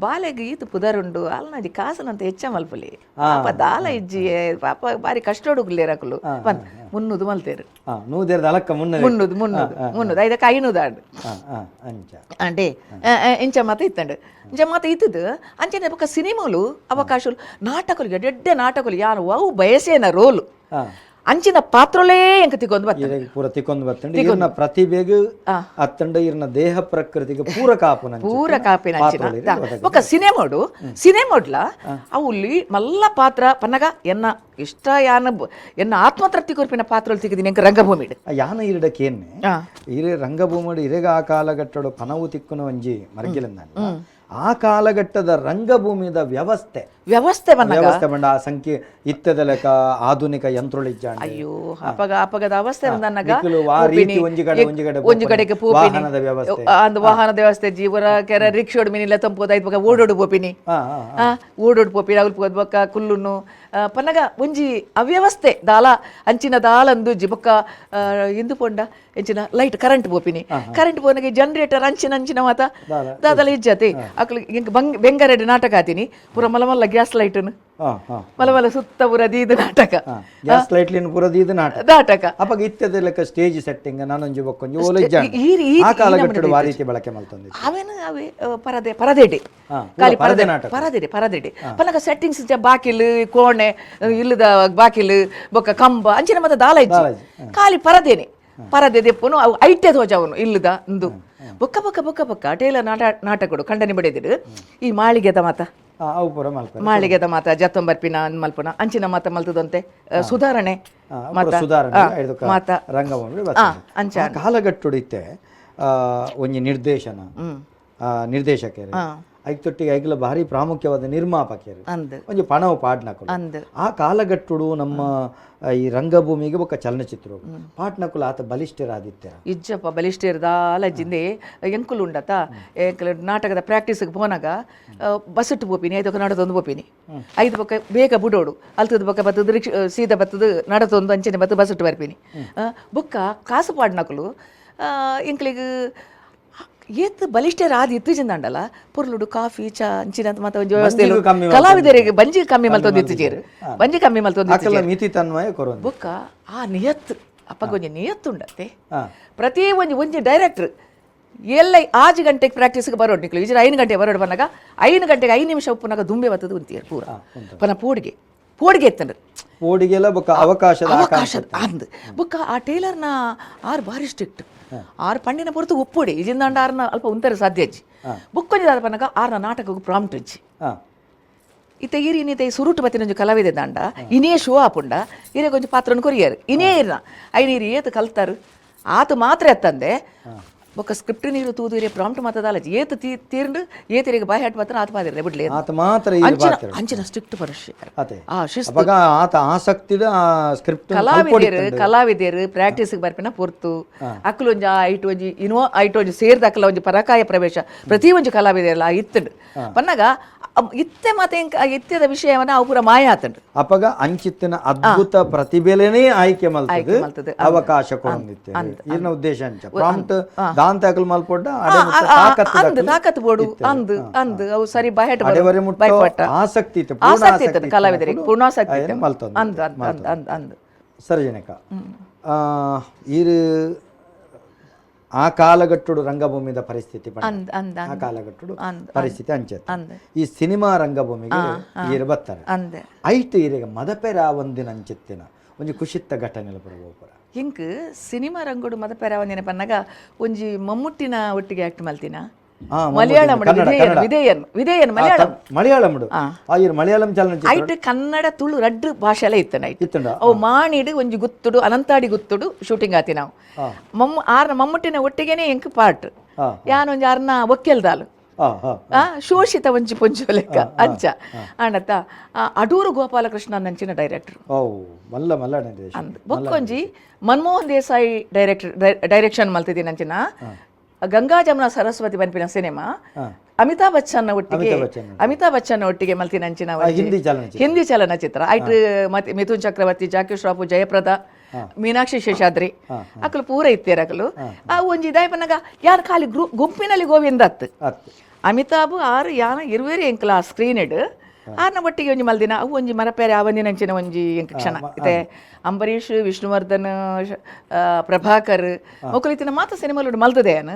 ಬಾಲೆಗೆ ಈತ ಪುದರುಂಡು ಅಲ್ನಾಜಿ ಕಾಸನಂತ ಹೆಚ್ಚ ಮಲ್ಪುಲಿ ಪಾಪ ದಾಲ ಇಜ್ಜಿ ಪಾಪ ಬಾರಿ ಕಷ್ಟೊಡುಗುಲ್ಲೇರಕುಲು ಬಂದ್ 300 ಮಲ್ತೇರು. ಮುನ್ನೂದು ಮುನ್ನೂದು ಮುನ್ನೂದು ಐದಕ್ಕೆ 500 ಆಂಡ್ ಅಂಡೆ ಇಂಚ ಮಾತ ಇತ್ತಂಡು ಇಂಚ ಮಾತ ಇತ್ತದು. ಅಂಚನೆ ಬೊಕ್ಕ ಸಿನಿಮಾಲು ಅವಕಾಶలు ನಾಟಕలు ಎಡ್ಡೆ ನಾಟಕలు ಯಾನು ಅವು ಬಯಸೇನ ರೋಲ್ ಅಂಚಿನ ಪಾತ್ರಲೇ ಎಂಕ ತಿಕ್ಕೊಂದು ಬರ್ತದೆ. ಪೂರ ತಿಕ್ಕೊಂದು ಬರ್ತಂಡು ಇರ್ನ ಪ್ರತಿಭೆಗ್ ಅತ್ತಂಡ ಇರ್ನ ದೇಹ ಪ್ರಕೃತಿಗೆ ಪೂರಕ ಆಪುನ ಪೂರ ಕಾಪಿನ ಅಂಚಿನ ಬೊಕ್ಕ ಸಿನಿಮಾಡು ಸಿನಿಮಾಡ್ಲ ಅವು ಮಲ್ಲ ಪಾತ್ರ ಪನ್ನಗ ಎನ್ನ ಇಷ್ಟ ಯಾನ ಎನ್ನ ಆತ್ಮತೃಪ್ತಿ ಕೊರ್ಪಿನ ಪಾತ್ರలు ತಿಕ್ಕಿದೀನಿ ಎಂಕ ರಂಗಭೂಮಿಡ್. ಯಾನ ಇರಡಕೇನೆ ಇರೆ ರಂಗಭೂಮಿಡು ಇರೆಗ ಆ ಕಾಲಘಟ್ಟಡು ಪನವು ತಿಕ್ಕುನ ಒಂಜಿ ಮರ್ಗಿಲಂದ ಆ ಕಾಲಘಟ್ಟದ ರಂಗಭೂಮಿದ ವ್ಯವಸ್ಥೆ ವ್ಯವಸ್ಥೆ ವ್ಯವಸ್ಥೆ ಬಂಡ ಆ ಸಂಖ್ಯೆ ಇತ್ತದ ಲೆಕ್ಕ ಆಧುನಿಕ ಯಂತ್ರಗಳಿಜ್ಜಾಂಡ. ಅಯ್ಯೋ ಅಪಗ ಅಪಗದ ಅವಸ್ಥೆ ನನಗ ಒಂಜಿ ಕಡೆಗೆ ವಾಹನದ ವ್ಯವಸ್ಥೆ ಅಂದ್ ವಾಹನದ ವ್ಯವಸ್ಥೆ ಜೀವರ ಕೆರ ರಿಕ್ಷೋಡ್ ಮೀನಿಲ್ಲ ತಂಪೋದ ಐದು ಬೊಕ್ಕ ಓಡೋಡು ಪೋಪಿನಿ ಓಡೋಡು ಪೋಪಿನಿ ಅಗಲ್ ಪೋದ್ ಬೊಕ್ಕ ಕುಲ್ಲುನು ಪನ್ನಗ ಒಂಜಿ ಅವ್ಯವಸ್ಥೆ ದಾಲ ಅಂಚಿನ ದಾಲ ಅಂದುಜ್ಜಿ. ಬೊಕ್ಕ ಇಂದು ಪೊಂಡ ಎಂಚಿನ ಲೈಟ್ ಕರೆಂಟ್ ಪೋಪಿನಿ ಕರೆಂಟ್ ಪೋನಗೆ ಜನರೇಟರ್ ಅಂಚಿನ ಅಂಚಿನ ಮಾತ ದಾದಲ ಇಜ್ಜತೆ ಅಕ್ಲು ಇಂಕ್ ಬೆಂಗಾರೆಡ್ ನಾಟಕ ಆತೀನಿ ಪೂರ ಮಲ್ಲ ಮಲ್ಲ ಗ್ಯಾಸ್ ಲೈಟ್ನು ಮಲ್ಲ ಮಲ್ಲ ಸುತ್ತ ಪೂರ ದೀದ ನಾಟಕ ಗ್ಯಾಸ್ ಲೈಟ್ಲಿನ ಪೂರ ದೀದ ನಾಟಕ ನಾಟಕ. ಅಪಗ ಇತ್ತದ ಲೆಕ್ಕ ಸ್ಟೇಜ್ ಸೆಟ್ಟಿಂಗ್ ನಾನೊಂಜಿ ಬೊಕ್ಕೊಂಜಿ ಓಲ ಇಜ್ಜಾಂಡ್. ಆ ಕಾಲಘಟ್ಟಡು ಆ ರೀತಿ ಬಳಕೆ ಮಲ್ತೊಂದಿತ್ತು. ಅವೇನು ಅವೇ ಪರದೆ ಪರದೆಡೆ ಖಾಲಿ ಪರದೆ ನಾಟಕ ಪರದೆಡೆ ಪರದೆಡೆ ಪನಗ ಸೆಟ್ಟಿಂಗ್ಸ್ ಬಾಕಿಲ್ ಕೋಣೆ ಇಲ್ಲದ ಬಾಕಿಲ್ ಬೊಕ್ಕ ಕಂಬ ಅಂಚಿನ ಮತ್ತೆ ದಾಲ ಇಜ್ಜಿ ಖಾಲಿ ಪರದೇನೆ ಪರದೆ ದೆಪ್ಪುನು ಅವು ಐಟೆ ತೋಜವನು ಇಲ್ಲದ ಇಂದು ಬೊಕ್ಕ ಬೊಕ್ಕ ಬೊಕ್ಕ ಬೊಕ್ಕ ಟೇಲರ್ ನಾಟಕಡು ಖಂಡನೆ ಬಡಿದಿಡು ಈ ಮಾಳಿಗೆದ ಮಾತ ಮಾಳಿಗೆದ ಮಾತ ಜತ್ತೊಂಬರ್ಪಿನ ಮಲ್ಪುನ ಅಂಚಿನ ಮಾತ ಮಲ್ತದಂತೆ ಸುಧಾರಣೆ ಸುಧಾರಣೆ ಮಾತ ರಂಗಭೂಮಿ ಅಂಚ ಕಾಲಘಟ್ಟುಡಿತ್ತೆ ಒಂಜಿ ನಿರ್ದೇಶನ ನಿರ್ದೇಶಕರು ಐಕ್ತೊಟ್ಟಿಗೆ ಐಕ್ಲ ಭಾರಿ ಪ್ರಾಮುಖ್ಯವಾದ ನಿರ್ಮಾಪಕರು ಒಂಜಿ ಪಣವು ಪಾಡ್ನಕುಲು. ಆ ಕಾಲಘಟ್ಟುಡು ನಮ್ಮ ಈ ರಂಗಭೂಮಿಗೆ ಬೊಕ್ಕ ಚಲನಚಿತ್ರ ಪಾಟ್ನಕುಲು ಆತ ಬಲಿಷ್ಠರಾದಿತ್ಯ ಇಜ್ಜಪ್ಪ ಬಲಿಷ್ಠರ್ದಾಲ ಜಿಂದೆ ಎಂಕುಲು ಉಂಡತ ಎಂಕುಲು ನಾಟಕದ ಪ್ರಾಕ್ಟೀಸ್ಗೆ ಪೋನಾಗ ಬಸ್ಸಿಟ್ಟು ಪೋಪಿನಿ ಐದಕ್ಕ ನಡತೊಂದು ಪೋಪಿನಿ ಐದು ಬೊಕ್ಕ ಬೇಗ ಬುಡೋಡು ಅಲ್ತದ ಬೊಕ್ಕ ಬತ್ತದ ರಿಕ್ಷ ಸೀದಾ ಬತ್ತದ ನಡತೊಂದು ಅಂಚನೆ ಬತ್ತ ಬಸ್ಸಿಟ್ಟು ಬರ್ಪಿನಿ. ಬೊಕ್ಕ ಕಾಸು ಪಾಡ್ನಕುಲು ಎಂಕ್ಲಿಗ್ ಏತ್ ಬಲಿಷ್ಠರ ಆದಿ ಇತ್ತೀಚಿಂದಾಂಡಲ ಪೊರ್ಲುಡು ಕಾಫಿ ಚಾ ಅಂಚಿನ ಮಾತ ಒಂಜಿ ವ್ಯವಸ್ಥೆ ಕಲಾವಿದರಿಗೆ ಬಂಜಿ ಕಮ್ಮಿ ಮಲ್ತೊಂದು ಇತ್ತೀಚೆರು ಬಂಜಿ ಕಮ್ಮಿ ಮಲ್ತೊಂದು ಮಿತಿ ತನ್ಮಯ ಕೊರೊಂದು. ಬೊಕ್ಕ ಆ ನಿಯತ್ತು ಅಪ್ಪಗ ಒಂಜಿ ನಿಯತ್ತುಂಡತ್ತೆ ಪ್ರತಿ ಒಂಜಿ ಒಂಜಿ ಡೈರೆಕ್ಟರ್ ಎಲ್ಲ 6 ಗಂಟೆಗೆ ಪ್ರಾಕ್ಟೀಸ್ಗೆ ಬರೋಡು ನಿಕ್ಲು ಈಜರ 5 ಗಂಟೆ ಬರೋಡು ಬನ್ನಾಗ 5 ಗಂಟೆಗೆ 5 ನಿಮಿಷ ಉಪ್ಪುನಾಗ ದುಂಬೆ ಬತ್ತದ ಉಂತಿಯರು ಪೂರ ಪನ ಪೋಡಿಗೆ. ಪೋಡಿಗೆ ಎತ್ತಂಡು ಪೋಡಿಗೆಲ ಬೊಕ್ಕ ಅವಕಾಶದ ಅವಕಾಶ ಅಂದ್ ಬೊಕ್ಕ ಆ ಟೈಲರ್ನ ಆರು ಭಾರಿ ಸ್ಟ್ರಿಕ್ಟ್. ಆರು ಪಂಡಿನ ಪೊರ್ತು ಒಪ್ಪೋಡಿ ಇಜಿಂದಾಂಡ ಆರ್ನ ಅಲ್ಪ ಉಂತರ ಸಾಧ್ಯ ಅಜ್ಜಿ. ಬೊಕ್ಕೊಂಜಿ ದಾದ ಪನ್ನಗ ಆರ್ನ ನಾಟಕಕ್ಕೆ ಪ್ರಾಂಪ್ಟ್ ಇಜ್ಜಿ. ಇತ್ತೆ ಈರಿ ಇನ್ನಿತೆ ಸುರುಟು ಬತ್ತಿನ ಒಂಜಿ ಕಲಾವಿದೆ ದಾಂಡ ಇನೇ ಶೋ ಆಪುಂಡ ಇರೆ ಕೊಂಚ ಪಾತ್ರನ ಕೊರಿಯರು ಇನೇ ಇರ್ನ ಐನ ಇರು ಏತು ಕಲ್ತಾರು ಆತ ಮಾತ್ರ ಎತ್ತಂದೆ ಬೊಕ್ಕ ಸ್ಕ್ರಿಪ್ಟ್ ನೀರು ತೂದು ಇರೆ ಪ್ರಾಂಪ್ಟ್ ಮಾತದಾಲ ಏತು ತೀರ್ಂಡು ಏತಿರಿಗೆ ಬಾಯಿ ಹಾಟ್ ಮಾತ್ರ ಆತ ಪಾದಿರ ಬಿಡ್ಲಿ. ಆತ ಮಾತ್ರ ಈ ಅಂಚಿನ ಪಾತ್ರ. ಅಂಚಿನ ಸ್ಟ್ರಿಕ್ಟ್ ಮನುಷ್ಯ. ಅತೆ ಆ ಶಿಸ್ತು. ಅಪಗ ಆತ ಆಸಕ್ತಿದ ಆ ಸ್ಕ್ರಿಪ್ಟ್ ಕಲಾವಿದೆರು ಕಲಾವಿದೆರು ಪ್ರಾಕ್ಟೀಸ್ಗೆ ಬರ್ಪಿನ ಪೊರ್ತು ಅಕ್ಲು ಒಂಜಿ ಆ ಐಟ್ ಒಂಜಿ ಇನೋ ಐಟ್ ಒಂಜಿ ಸೇರ್ದ ಅಕ್ಲ ಒಂಜಿ ಪರಕಾಯ ಪ್ರವೇಶ ಪ್ರತಿ ಒಂಜಿ ಕಲಾವಿದೆರಲ್ಲ ಇತ್ತಂಡು ಪನ್ನಗ ಇತ್ತೆ ಮಾತ ಎಂಕ್ ಆ ಇತ್ತೆದ ವಿಷಯವನ್ನ ಅವು ಪೂರ ಮಾಯ ಆತಂಡು. ಅಪಗ ಅಂಚಿತ್ತಿನ ಅದ್ಭುತ ಪ್ರತಿಭೆಲೇನೇ ಆಯ್ಕೆ ಮಲ್ತದು ಆಯ್ಕೆ ಮಲ್ತದು. ಅವಕಾಶ ಕೊಡೊಂದಿತ್ತೆ ಈರ್ನ ಉದ್ದೇಶ ಅಂಚ ಪ್ರಾಂಪ್ಟ್ ದಾಂತ ಅಕಲ್ ಮಲ್ಪೊಡ್ಡ ಅಡೆ ಮುಟ್ಟ ತಾಕತ್ತು ಅಂದ್ ತಾಕತ್ತು ಬೋಡು ಅಂದ್ ಅಂದ್ ಅವು ಸರಿ ಬಾಯಟ್ ಅಡೆವರೆ ಮುಟ್ಟ ಆಸಕ್ತಿ ಇತ್ತು, ಪೂರ್ಣ ಆಸಕ್ತಿ ಇತ್ತು ಆಸಕ್ತಿ ಕಲಾವಿದರಿಗೆ ಪೂರ್ಣಾಸಕ್ತಿ ಅಯನ ಇತ್ತು. ಮಲ್ತೊಂದು ಅಂದ್ ಅಂದ್ ಅಂದ್ ಅಂದ್ ಅಂದ್. ಸರ್ಜನಕ ಈರು ಆ ಕಾಲಗಟ್ಟುಡು ರಂಗಭೂಮಿದ ಪರಿಸ್ಥಿತಿ ಪಂಡ. ಅಂದ್ ಅಂದ್ ಆ ಅಂದ್ ಕಾಲಗಟ್ಟುಡು ಅಂದ್ ಪರಿಸ್ಥಿತಿ ಅಂಚೆ ಅಂದ್ ಈ ಸಿನಿಮಾ ರಂಗಭೂಮಿಗೆ ಈರು ಬರ್ತಾರೆ. ಅಂದ್ ಐಟ್ ಈರೆಗೆ ಮದಪೆರ ಒಂದಿನ ಅಂಚಿತ್ತಿನ ಒಂಜಿ ಖುಷಿತ್ತ ಘಟನೆ ಪುರ. ಇಂಕ್ ಸಿನಿಮಾ ರಂಗೋಡು ಮದಪೆರ ಒಂದಿನ ಪನ್ನಗ ಒಂಜಿ ಮಮ್ಮುಟ್ಟಿನ ಒಟ್ಟಿಗೆ ಆಕ್ಟ್ ಮಲ್ತಿನ. ಮಲಯಾಳಂ ಕನ್ನಡ, ವಿಧೇಯನ್ ಕನ್ನಡ. ವಿಧೇಯನ್ ವಿಧೇಯನ್ ಮಲಯಾಳಂ. ಮಲಯಾಳಂ ಆ ಈರು ಮಲಯಾಳಂ ಚಲನಚಿತ್ರ ಐಟ್ ಕನ್ನಡ ತುಳು ರಡ್ಡು ಭಾಷೆಲ ಇತ್ತನ ಐಟ್. ಇತ್ತುಂಡ? ಅವು ಮಾಣಿಡು ಒಂಜಿ ಗುತ್ತುಡು ಅನಂತಾಡಿ ಗುತ್ತುಡು ಶೂಟಿಂಗ್ ಆತಿ ನಾವು. ಆರ್ನ ಮಮ್ಮುಟ್ಟಿನ ಒಟ್ಟಿಗೆನೆ ಎಂಕ್ ಪಾರ್ಟ್. ಯಾನ್ ಒಂಜಿ ಆರ್ನ ಒಕ್ಕೆಲ್ದಾಲು. ಆ, ಆ. ಶೋಷಿತ ಒಂಜಿ ಪೊಂಜು ಲೆಕ್ಕ ಅಂಚ ಆಂಡತ್ತ. ಅಡೂರು ಗೋಪಾಲಕೃಷ್ಣ ನಂಚಿನ ಡೈರೆಕ್ಟರ್. ಓ ಮಲ್ಲ ಮಲ್ಲ ನಿರ್ದೇಶಕ. ಅಂದ್ ಬೊಕ್ಕೊಂಜಿ ಮನಮೋಹನ್ ದೇಸಾಯಿ ಡೈರೆಕ್ಟರ್ ಡೈರೆಕ್ಷನ್ ಮಲ್ತಿದ್ದೀನಿ ಅಂಚಿನ ಗಂಗಾ ಜಮುನಾ ಸರಸ್ವತಿ ಪನ್ಪಿನ ಸಿನಿಮಾ ಅಮಿತಾಬ್ ಬಚ್ಚನ್ ಒಟ್ಟಿಗೆ ಅಮಿತಾಬ್ ಬಚ್ಚನ್. ಅಮಿತಾಬ್ ಬಚ್ಚನ್ ಒಟ್ಟಿಗೆ ಮಲ್ತಿನ ಅಂಚಿನ ಒಂಜಿ ಹಿಂದಿ ಚಲನಚಿತ್ರ. ಹಿಂದಿ ಚಲನಚಿತ್ರ ಐಟ್ ಮತ್ತೆ ಮಿಥುನ್ ಚಕ್ರವರ್ತಿ, ಜಾಕಿ ಶ್ರಾಫ್, ಜಯಪ್ರದ, ಮೀನಾಕ್ಷಿ ಶೇಷಾದ್ರಿ ಅಕಲು ಪೂರ ಇತ್ತೇರು ಅಕಲು. ಆ ಒಂಜಿ ಇದಾಯ್ ಪನ್ನಗ ಯಾನ್ ಖಾಲಿ ಗುಂಪಿನಲ್ಲಿ ಗೋವಿಂದ ಅತ್ತು. ಅತ್ತು. ಅಮಿತಾಬ್ ಆರು ಯಾನ ಇರುವೇರು ಎಂಕ್ಲ ಆ ಸ್ಕ್ರೀನ್ ಇಡ್ ಆರ್ನ ಒಟ್ಟಿಗೆ ಒಂಜಿ ಮಲ್ದಿನ ಅವು ಒಂಜಿ ಮರಪೇರೆ ಆವಂದಿನ ಅಂಚಿನ ಒಂಜಿ ಎಂಕ್ ಕ್ಷಣ. ಇತ್ತೆ ಅಂಬರೀಷ್, ವಿಷ್ಣುವರ್ಧನ್, ಪ್ರಭಾಕರ್ ಮೊಕಲಿತಿನ ಮಾತ ಸಿನಿಮಾಲು ಮಲ್ತದೆ ಯಾನ್.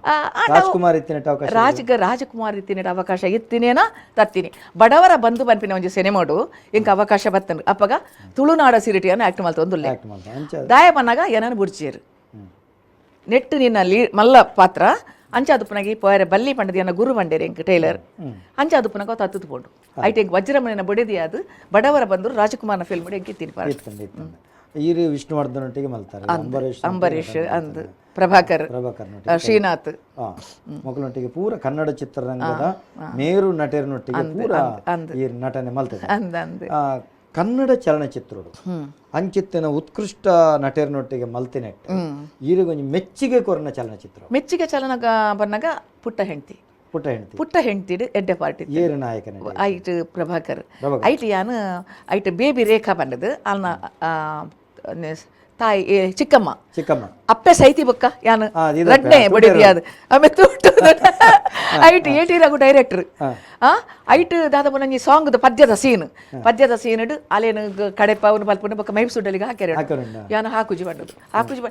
ಆಂಡ ಅವು ರಾಜ್ಕುಮಾರ್ ಇತ್ತಿನ ಅವಕಾಶ ರಾಜಕುಮಾರ್ ಇತ್ತಿನ ಅವಕಾಶ ಇತ್ತಿನೇನ ತತ್ತೀನಿ. ಬಡವರ ಬಂಧು ಪನ್ಪಿನ ಒಂಜಿ ಸಿನಿಮಾಡು ಎಂಕ್ ಅವಕಾಶ ಬತ್ತನು. ಅಪ್ಪಗ ತುಳುನಾಡ ಸಿರಿಟಿಯನ್ನು ಆಕ್ಟ್ ಮಲ್ತೊಂದುಲ್ಲೆ. ಆಕ್ಟ್ ಮಲ್ತ ಅಂಚ. ದಾಯ ಪನ್ನಗ ಏನನ್ನು ಬುಡ್ಚೇರು ನೆಟ್ಟು ನಿನ್ನ ಲೀ ಮಲ್ಲ ಪಾತ್ರ ಅಂಚಾದು ಪುನಗಿ ಪೋಯರೆ ಬಲ್ಲಿ ಪಂಡದಿ ಅನ್ನ ಗುರು ಬಂಡೇರಿ ಎಂಕ್ ಟೈಲರ್ ಅಂಚಾದು ಪುನಗ ತತ್ತುದು ಪೋಂಡು ಐಟ್ ಎಂಕ್ ವಜ್ರಮಣಿನ ಬೊಡೆದಿ ಅದು ಬಡವರ ಬಂದರು ರಾಜಕುಮಾರ್ನ ಫಿಲ್ಮ್ ಎಂಕ್ ಇತ್ತೀನಿ ಪಾರ್ಟ್. ಇತ್ತಂಡೆ ಇತ್ತಂಡೆ ಈರು ವಿಷ್ಣುವರ್ಧನ್ ಒಟ್ಟಿಗೆ ಮಲ್ತಾರೆ, ಅಂಬರೀಷ್ ಅಂಬರೀಷ್ ಅಂದ್ ಪ್ರಭಾಕರ್, ಪ್ರಭಾಕರ್ ನೊಟ್ಟಿಗೆ, ಶ್ರೀನಾಥ್ ಮೊಕ್ಕಲೊಟ್ಟಿಗೆ ಪೂರ ಕನ್ನಡ ಚಿತ್ರರಂಗದ ಮೇರು ನಟರನೊಟ್ಟಿಗೆ ಪೂರ ಈ ನಟನೆ ಮಲ್ತದೆ. ಅಂದ್ ಅಂದ್. ಕನ್ನಡ ಚಲನಚಿತ್ರಡು ಅಂಚಿತ್ತಿನ ಉತ್ಕೃಷ್ಟ ನಟರನೊಟ್ಟಿಗೆ ಮಲ್ತಿನೆಟ್ ಈರಿಗೊಂಜಿ ಮೆಚ್ಚುಗೆ ಕೊರನ ಚಲನಚಿತ್ರ. ಮೆಚ್ಚುಗೆ ಚಲನ ಬನ್ನಗ ಪುಟ್ಟ ಹೆಂಡ್ತಿ. ಪುಟ್ಟ ಹೆಂಡತಿ. ಪುಟ್ಟ ಹೆಂಡ್ತಿಡು ಎಡ್ಡೆ ಪಾರ್ಟಿ. ಏರು ನಾಯಕನ ಐಟ್ ಪ್ರಭಾಕರ್ ಐಟ್ ಯಾನ್ ಐಟ್ ಬೇಬಿ ರೇಖಾ ಬಂದದು ಅಲ್ನ ತಾಯಿ ಚಿಕ್ಕಮ್ಮ. ಚಿಕ್ಕಮ್ಮ. ಅಪ್ಪೆ ಸೈತಿ ಬೊಕ್ಕ ಯಾನ್ ಇದು ರಡ್ನೆ ಬಡಿದಿ ಅದು ಆಮೇಲೆ ತೂಟು ಐಟ್ ಏಟಿ ರಘು ಡೈರೆಕ್ಟರ್. ಐಟ್ ದಾದ ನಂಗೆ ಸಾಂಗ್ದ ಪದ್ಯದ ಸೀನ್ ಪದ್ಯದ ಸೀನ್ ಅಲೇನು ಕಡೆಪ ಅವನು ಪಲ್ಪುನ ಬೊಕ್ಕ ಮೈಸೂಡಲಿಗೆ ಹಾಕ್ಯಾರ. ಹಾಕ್ಯಾರುಂಡ. ಯಾನ್ ಹಾಕುಜಿ ಬಂದದ್ದು ಹಾಕುಜಿ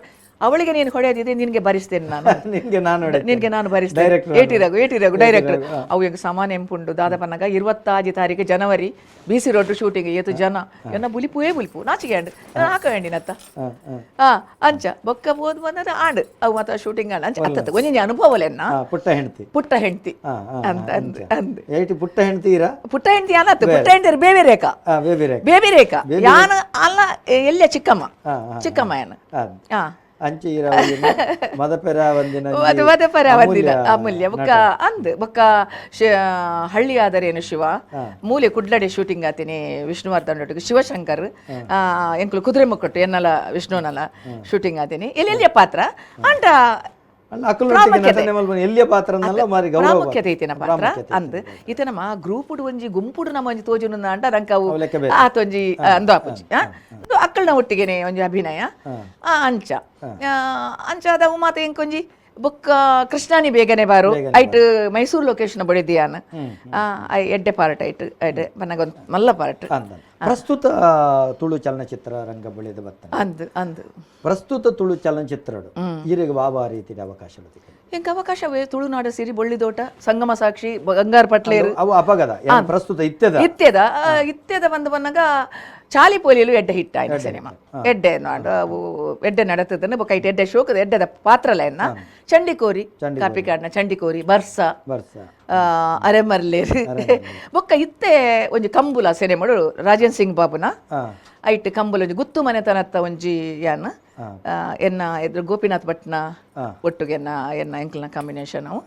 ಅವಳಿಗೆ ನೀನು ಹೊಡೆಯದಿದೆ ನಿನಗೆ ಭರಿಸ್ತೇನೆ ನಾನು. ನಿನ್ಗೆ ನಾನು ಹೊಡೆತೇನೆ. ನಿನಗೆ ನಾನು ಭರಿಸ್ತೇನೆ. Director. AT Raghu AT Raghu director. ಅವು ಈಗ ಸಾಮಾನ್ಯ ಎಂಪುಂಡು ದಾದ ಪನ್ನಗ 25 ತಾರೀಕು January B C road shooting ಏತು ಜನ ಎನ್ನ ಬುಲಿಪುವೇ ಬುಲಿಪು ನಾಚಿಗೆ ಅಂಡ್ ಹಾಕ ವೇಂಡಿನತ್ತ. ಆ, ಆ. ಅಂಚ ಬೊಕ್ಕ ಬೋದು ಬಂದದ ಆಂಡ್ ಅವು ಮಾತ್ರ ಶೂಟಿಂಗ್ ಆಂಡ್ ಅಂಚ ಅತ್ತತ್ತ ಒಂಜಿ ಅನುಭವಲೆನ್ನ. ಪುಟ್ಟ ಹೆಂಡತಿ. ಪುಟ್ಟ ಹೆಂಡತಿ ಆ, ಆ, ಅಂತ ಅಂದ್ ಅಂದ್. ಏಟಿ ಪುಟ್ಟ ಹೆಂಡತಿ ಇರ ಪುಟ್ಟ ಹೆಂಡತಿ ಅನತ್ತು ಪುಟ್ಟ ಹೆಂಡತಿ baby Rekha. Baby Rekha. Baby Rekha ಯಾನ್ ಅಲ್ಲ ಎಲ್ಲ ಚಿಕ್ಕಮ್ಮ. ಆ, ಆ, ಚಿಕ್ಕಮ್ಮ ಯಾನ್. ಅಂಚೆ ಇರ ಮದಪೆರ ಒಂದಿನ ಅದು ಮದಪರ ಒಂದಿನ ಅಮೂಲ್ಯ ಬೊಕ್ಕ ಅಂದ್ ಬೊಕ್ಕ ಹಳ್ಳಿ ಆದರೇನು ಶಿವ ಮೂಲೆ ಕುಡ್ಲಡೆ ಶೂಟಿಂಗ್ ಆತೀನಿ ವಿಷ್ಣುವರ್ಧನ್ ಒಟ್ಟಿಗೆ ಶಿವಶಂಕರ್ ಎಂಕುಲು ಕುದುರೆ ಮುಕ್ಕಟ್ಟು ಎನ್ನಲ ವಿಷ್ಣುನಲ ಶೂಟಿಂಗ್ ಆತೀನಿ ಎಲ್ಲೆಲ್ಲಿಯ ಪಾತ್ರ ಅಂಡ ಅಲ್ಲ ಅಕುಲೊಟ್ಟಿಗೆ ನಟನೆ ಮಲ್ಪುನ ಎಲ್ಲಿಯ ಪಾತ್ರ ಅನ್ನಲ್ಲ ಮಾರಿ ಗೌರವ ಪ್ರಾಮುಖ್ಯತೆ ಇತ್ತಿನ ಪಾತ್ರ ಅಂದ್ ಇತ್ತೆ ನಮ್ಮ ಗ್ರೂಪುಡು ಒಂಜಿ ಗುಂಪುಡು ನಮ್ಮ ಒಂಜಿ ತೋಜುನು ಅಂಡ ರಂಕ ಅವು ಅವು ಲೆಕ್ಕ ಬೇರೆ. ಆತೊಂಜಿ ಅಂದು ಆಪುಜಿ ಅಕ್ಕಲ್ನ ಒಟ್ಟಿಗೆನೆ ಒಂಜಿ ಅಭಿನಯ ಅಂಚ ಅಂಚ ಅವು ಮಾತ ಎಂಕೊಂಜಿ ಬೊಕ್ಕ ಕೃಷ್ಣಾನಿ ಬೇಗನೆ ಬಾರು ಐಟ್ ಮೈಸೂರು ಲೊಕೇಶನ್ ಬಡಿದಿಯಾನ ಎಡ್ಡೆ ಪಾರ್ಟ್ ಐಟ್ ಎಡ್ಡೆ ಪನ್ನಗೊಂದು ಮಲ್ಲ ಪಾರ್ಟ್ ಅಂದ. ಪ್ರಸ್ತುತ ತುಳು ಚಲನಚಿತ್ರ ರಂಗ ಬೆಳೆದು ಬರ್ತಾನೆ. ಅಂದ್ ಅಂದ್. ಪ್ರಸ್ತುತ ತುಳು ಚಲನಚಿತ್ರಡು ಈರೆಗೆ ವಾವ ರೀತಿಯ ಅವಕಾಶ. ಎಂಕ್ ಅವಕಾಶವೇ ತುಳುನಾಡ ಸಿರಿ ಬೊಳ್ಳಿದೋಟ ಸಂಗಮ ಸಾಕ್ಷಿ ಬಂಗಾರ ಪಟ್ಲೇರು ಅವು ಅಪಗದ ಪ್ರಸ್ತುತ ಇತ್ತೆದ ಇತ್ತೆದ ಇತ್ತೆದ ಬಂದು ಬಂದಾಗ ಚಾಲಿ ಪೋಲಿಯಲು ಎಡ್ಡೆ ಹಿಟ್ ಆಯ್ತು ಸಿನಿಮಾ ಎಡ್ಡೆ ಅವು ಎಡ್ಡೆ ನಡತದನ್ನ ಬೊಕ ಐಟ್ ಎಡ್ಡೆ ಶೋಕದ ಎಡ್ಡೆದ ಪಾತ್ರಲ ಎನ್ನ ಚಂಡಿಕೋರಿ ಕಾಪಿಕಾಡ್ನ ಚಂಡಿಕೋರಿ ಬರ್ಸ ಬರ್ಸ ಅರೆಮರ್ಲೇರು ಬೊಕ್ಕ ಇತ್ತೆ ಒಂಜಿ ಕಂಬುಲ ಸಿನಿಮಾಡು ರಾಜೇಂದ್ರ ಸಿಂಗ್ ಬಾಬುನ ಐಟ್ ಕಂಬುಲ ಒಂಜಿ ಗುತ್ತು ಮನೆತನತ್ತ ಒಂಜಿ ಯಾನ್ ಎನ್ನ ಎದುರು ಗೋಪಿನಾಥ್ ಭಟ್ನ ಒಟ್ಟುಗೆ ಎನ್ನ ಎನ್ನ ಎಂಕ್ಲನ ಕಾಂಬಿನೇಷನ್ ಅವು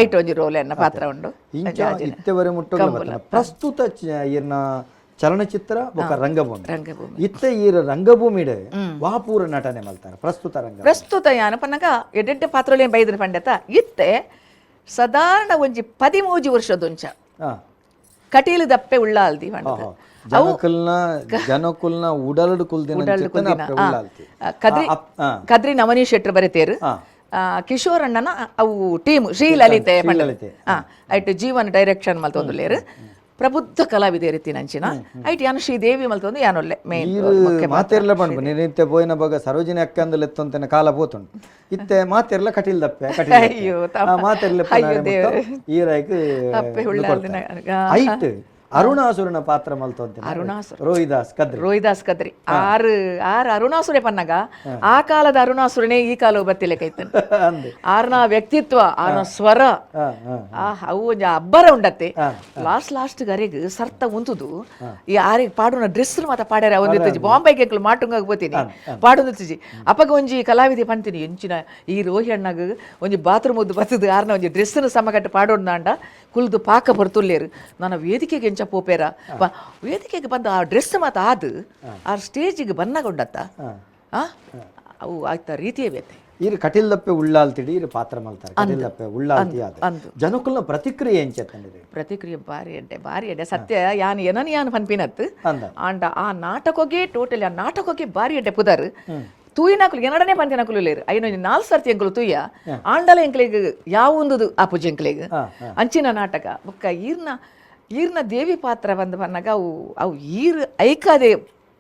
ಐಟ್ ಒಂಜಿ ರೋಲ್ ಎನ್ನ ಪಾತ್ರ ಉಂಡು ಇಂಚ ಇತ್ತೆವರೆ ಮುಟ್ಟುಗಳ ಪ್ರಸ್ತುತ ಈರ್ನ ಚಲನಚಿತ್ರ ಬೊಕ ರಂಗಭೂಮಿ ರಂಗಭೂಮಿ ಇತ್ತೆ ಈರ ರಂಗಭೂಮಿಡ್ ವಾಪೂರ ನಟನೆ ಮಲ್ತಾರೆ ಪ್ರಸ್ತುತ ರಂಗ ಪ್ರಸ್ತುತ ಯಾನ ಪನ್ನಗ ಎಡ್ಡೆಡ್ಡೆ ಪಾತ್ರಗಳೇನು ಬೈದ್ರ ಪಂಡತ ಇತ್ತೆ ಸಾಧಾರಣ ಒಂಜಿ 13 ವರ್ಷದೊಂಚ ಕಟೀಲು ದಪ್ಪೆ ಉಳ್ಳಾಲ್ದಿ ಪಂಡತ ಜನಕುಲ್ನ ಜನಕುಲ್ನ ಉಡಲಡು ಕುಲ್ದಿನ ಉಳ್ಳಾಲ್ತಿ ಕದ್ರಿ ಕದ್ರಿ ನವನೀಶ್ ಶೆಟ್ಟರ್ ಬರೆತೇರು ಕಿಶೋರ್ ಅಣ್ಣನ ಅವು ಟೀಮ್ ಶ್ರೀಲಲಿತೆ ಶ್ರೀಲಲಿತೆ. ಐಟ್ ಜೀವನ್ ಡೈರೆಕ್ಷನ್ ಮಲ್ತೊಂದುಲ್ಲೇರು ಪ್ರಬುದ್ಧ ಕಲಾವಿದೆ ರೀತಿ ನಂಚಿನ ಐಟ್ ಯಾನು ಶ್ರೀದೇವಿ ಮಲ್ತೊಂದು ಯಾನೊಲ್ಲೆ ಮೇನ್ ಈರು ಮಾತೆರ್ಲ ಪಂಡ್ಪು ನಿನ್ನಿತ್ತೆ ಪೋಯಿನ ಬಗ ಸರೋಜಿನಿ ಅಕ್ಕಂದು ಲೆತ್ತೊಂತನ ಕಾಲ ಪೋತುಂಡು ಇತ್ತೆ ಮಾತೆರ್ಲ ಕಟೀಲ್ ದಪ್ಪೆ ಕಟೀಲ್ ದಪ್ಪೆ. ಅಯ್ಯೋ, ಆ ಮಾತೆರ್ಲ ಅಯ್ಯೋ ದೇವ್ರೆ. ಈರೈಕ್ ಅಪ್ಪೆ ಉಳ್ಳಾಲ್ದಿನ ಐಟ್ ಅರುಣಾಸುರನ ಪಾತ್ರ ಮಲ್ತೊಂತಿನ ಅರುಣಾಸುರ. ರೋಹಿದಾಸ್ ಕದ್ರಿ ರೋಹಿದಾಸ್ ಕದ್ರಿ ಆರು ಆರು ಅರುಣಾಸುರೆ ಪನ್ನಗ ಆ ಕಾಲದ ಅರುಣಾಸುರನೇ ಈ ಕಾಲವು ಬತ್ತಿಲೆಕೈತನ್ ಅಂದೆ ಆರ್ನ ವ್ಯಕ್ತಿತ್ವ ಆರ್ನ ಸ್ವರ ಹಾ ಹಾ ಆ ಅವು ಒಂಜಿ ಅಬ್ಬರ ಉಂಡತ್ತೆ ಲಾಸ್ಟ್ ಲಾಸ್ಟ್ ಗರೆಗ್ ಸರ್ತ ಉಂತುದು ಈ ಆರಿಗೆ ಪಾಡುನ ಡ್ರೆಸ್ ಮಾತ ಪಾಡ್ಯಾರ ಒಂದಿತ್ತಜಿ ಬಾಂಬೆಗೆ ಎಂಕ್ಲು ಮಾಟುಂಗಾಗ పోತೀನಿ ಪಾಡೊಂದಿತ್ತಜಿ ಅಪಗ ಒಂಜಿ ಕಲಾವಿದೆ ಪಂತೀನಿ ಎಂಚಿನ ಈ ರೋಹಿ ಅಣ್ಣಗ್ ಒಂಜಿ ಬಾತ್ರೂಮ್ ಉದ್ದು ಬತ್ತದು ಆರ್ನ ಒಂಜಿ ಡ್ರೆಸ್ನ ಸಮಗಟ್ಟು ಪಾಡೊಂದಾಂಡ ಕುಲ್ದು ಪಾಕ ಬರ್ತುಲ್ಲೇರು ನನ್ನ ವೇದಿಕೆಗೆ ಎಂಚ ಪೋಪೇರ ವೇದಿಕೆಗೆ ಬಂದ ಆ ಡ್ರೆಸ್ ಮಾತ ಆದು ಆ ಸ್ಟೇಜಿಗೆ ಬನ್ನಗೊಂಡತ್ತ ಆ ಅವು ಆಯ್ತ ರೀತಿಯೇ ಬೇತೆ ಈರು ಕಟೀಲ್ ದಪ್ಪೆ ಉಳ್ಳಾಲ್ತಿಡಿ ಈರು ಪಾತ್ರ ಮಲ್ತಾರೆ ಕಟೀಲ್ ದಪ್ಪೆ ಉಳ್ಳಾಲ್ತಿ ಆದ ಅಂದು. ಜನಕುಲ್ನ ಪ್ರತಿಕ್ರಿಯೆ ಎಂಚತ್ತಂಡಿರಿ ಪ್ರತಿಕ್ರಿಯೆ ಭಾರಿ ಎಡ್ಡೆ ಭಾರಿ ಎಡ್ಡೆ ಸತ್ಯ ಯಾನ್ ಏನನ್ ಯಾನ್ ಪನ್ಪಿನತ್ ಅಂದ ಆಂಡ ಆ ನಾಟಕೋಗೆ ಟೋಟಲಿ ಆ ನಾಟಕೋಗೆ ಭಾರಿ ಎಡ್ಡೆ ಪುದರ್ ತೂಯಿನಾಕುಲು ಎನಡನೆ ಪಂತಿನಕುಲು ಲೇರು ಐನೊಂಜಿ ನಾಲ್ ಸರ್ತಿ ಎಂಕುಲು ತೂಯ ಆಂಡಲ ಎಂಕ್ಲೆಗ್ ಯಾವೊಂದುದು ಆಪುಜಿ ಎಂಕ್ಲೆಗ್ ಅಂಚಿನ ನಾಟಕ ಬೊಕ್ಕ ಈರ್ನ ಈರ್ನ ದೇವಿ ಪಾತ್ರ ಬಂದು ಬನ್ನಾಗ ಅವು ಅವು ಈರ್ ಐಕಾದೆ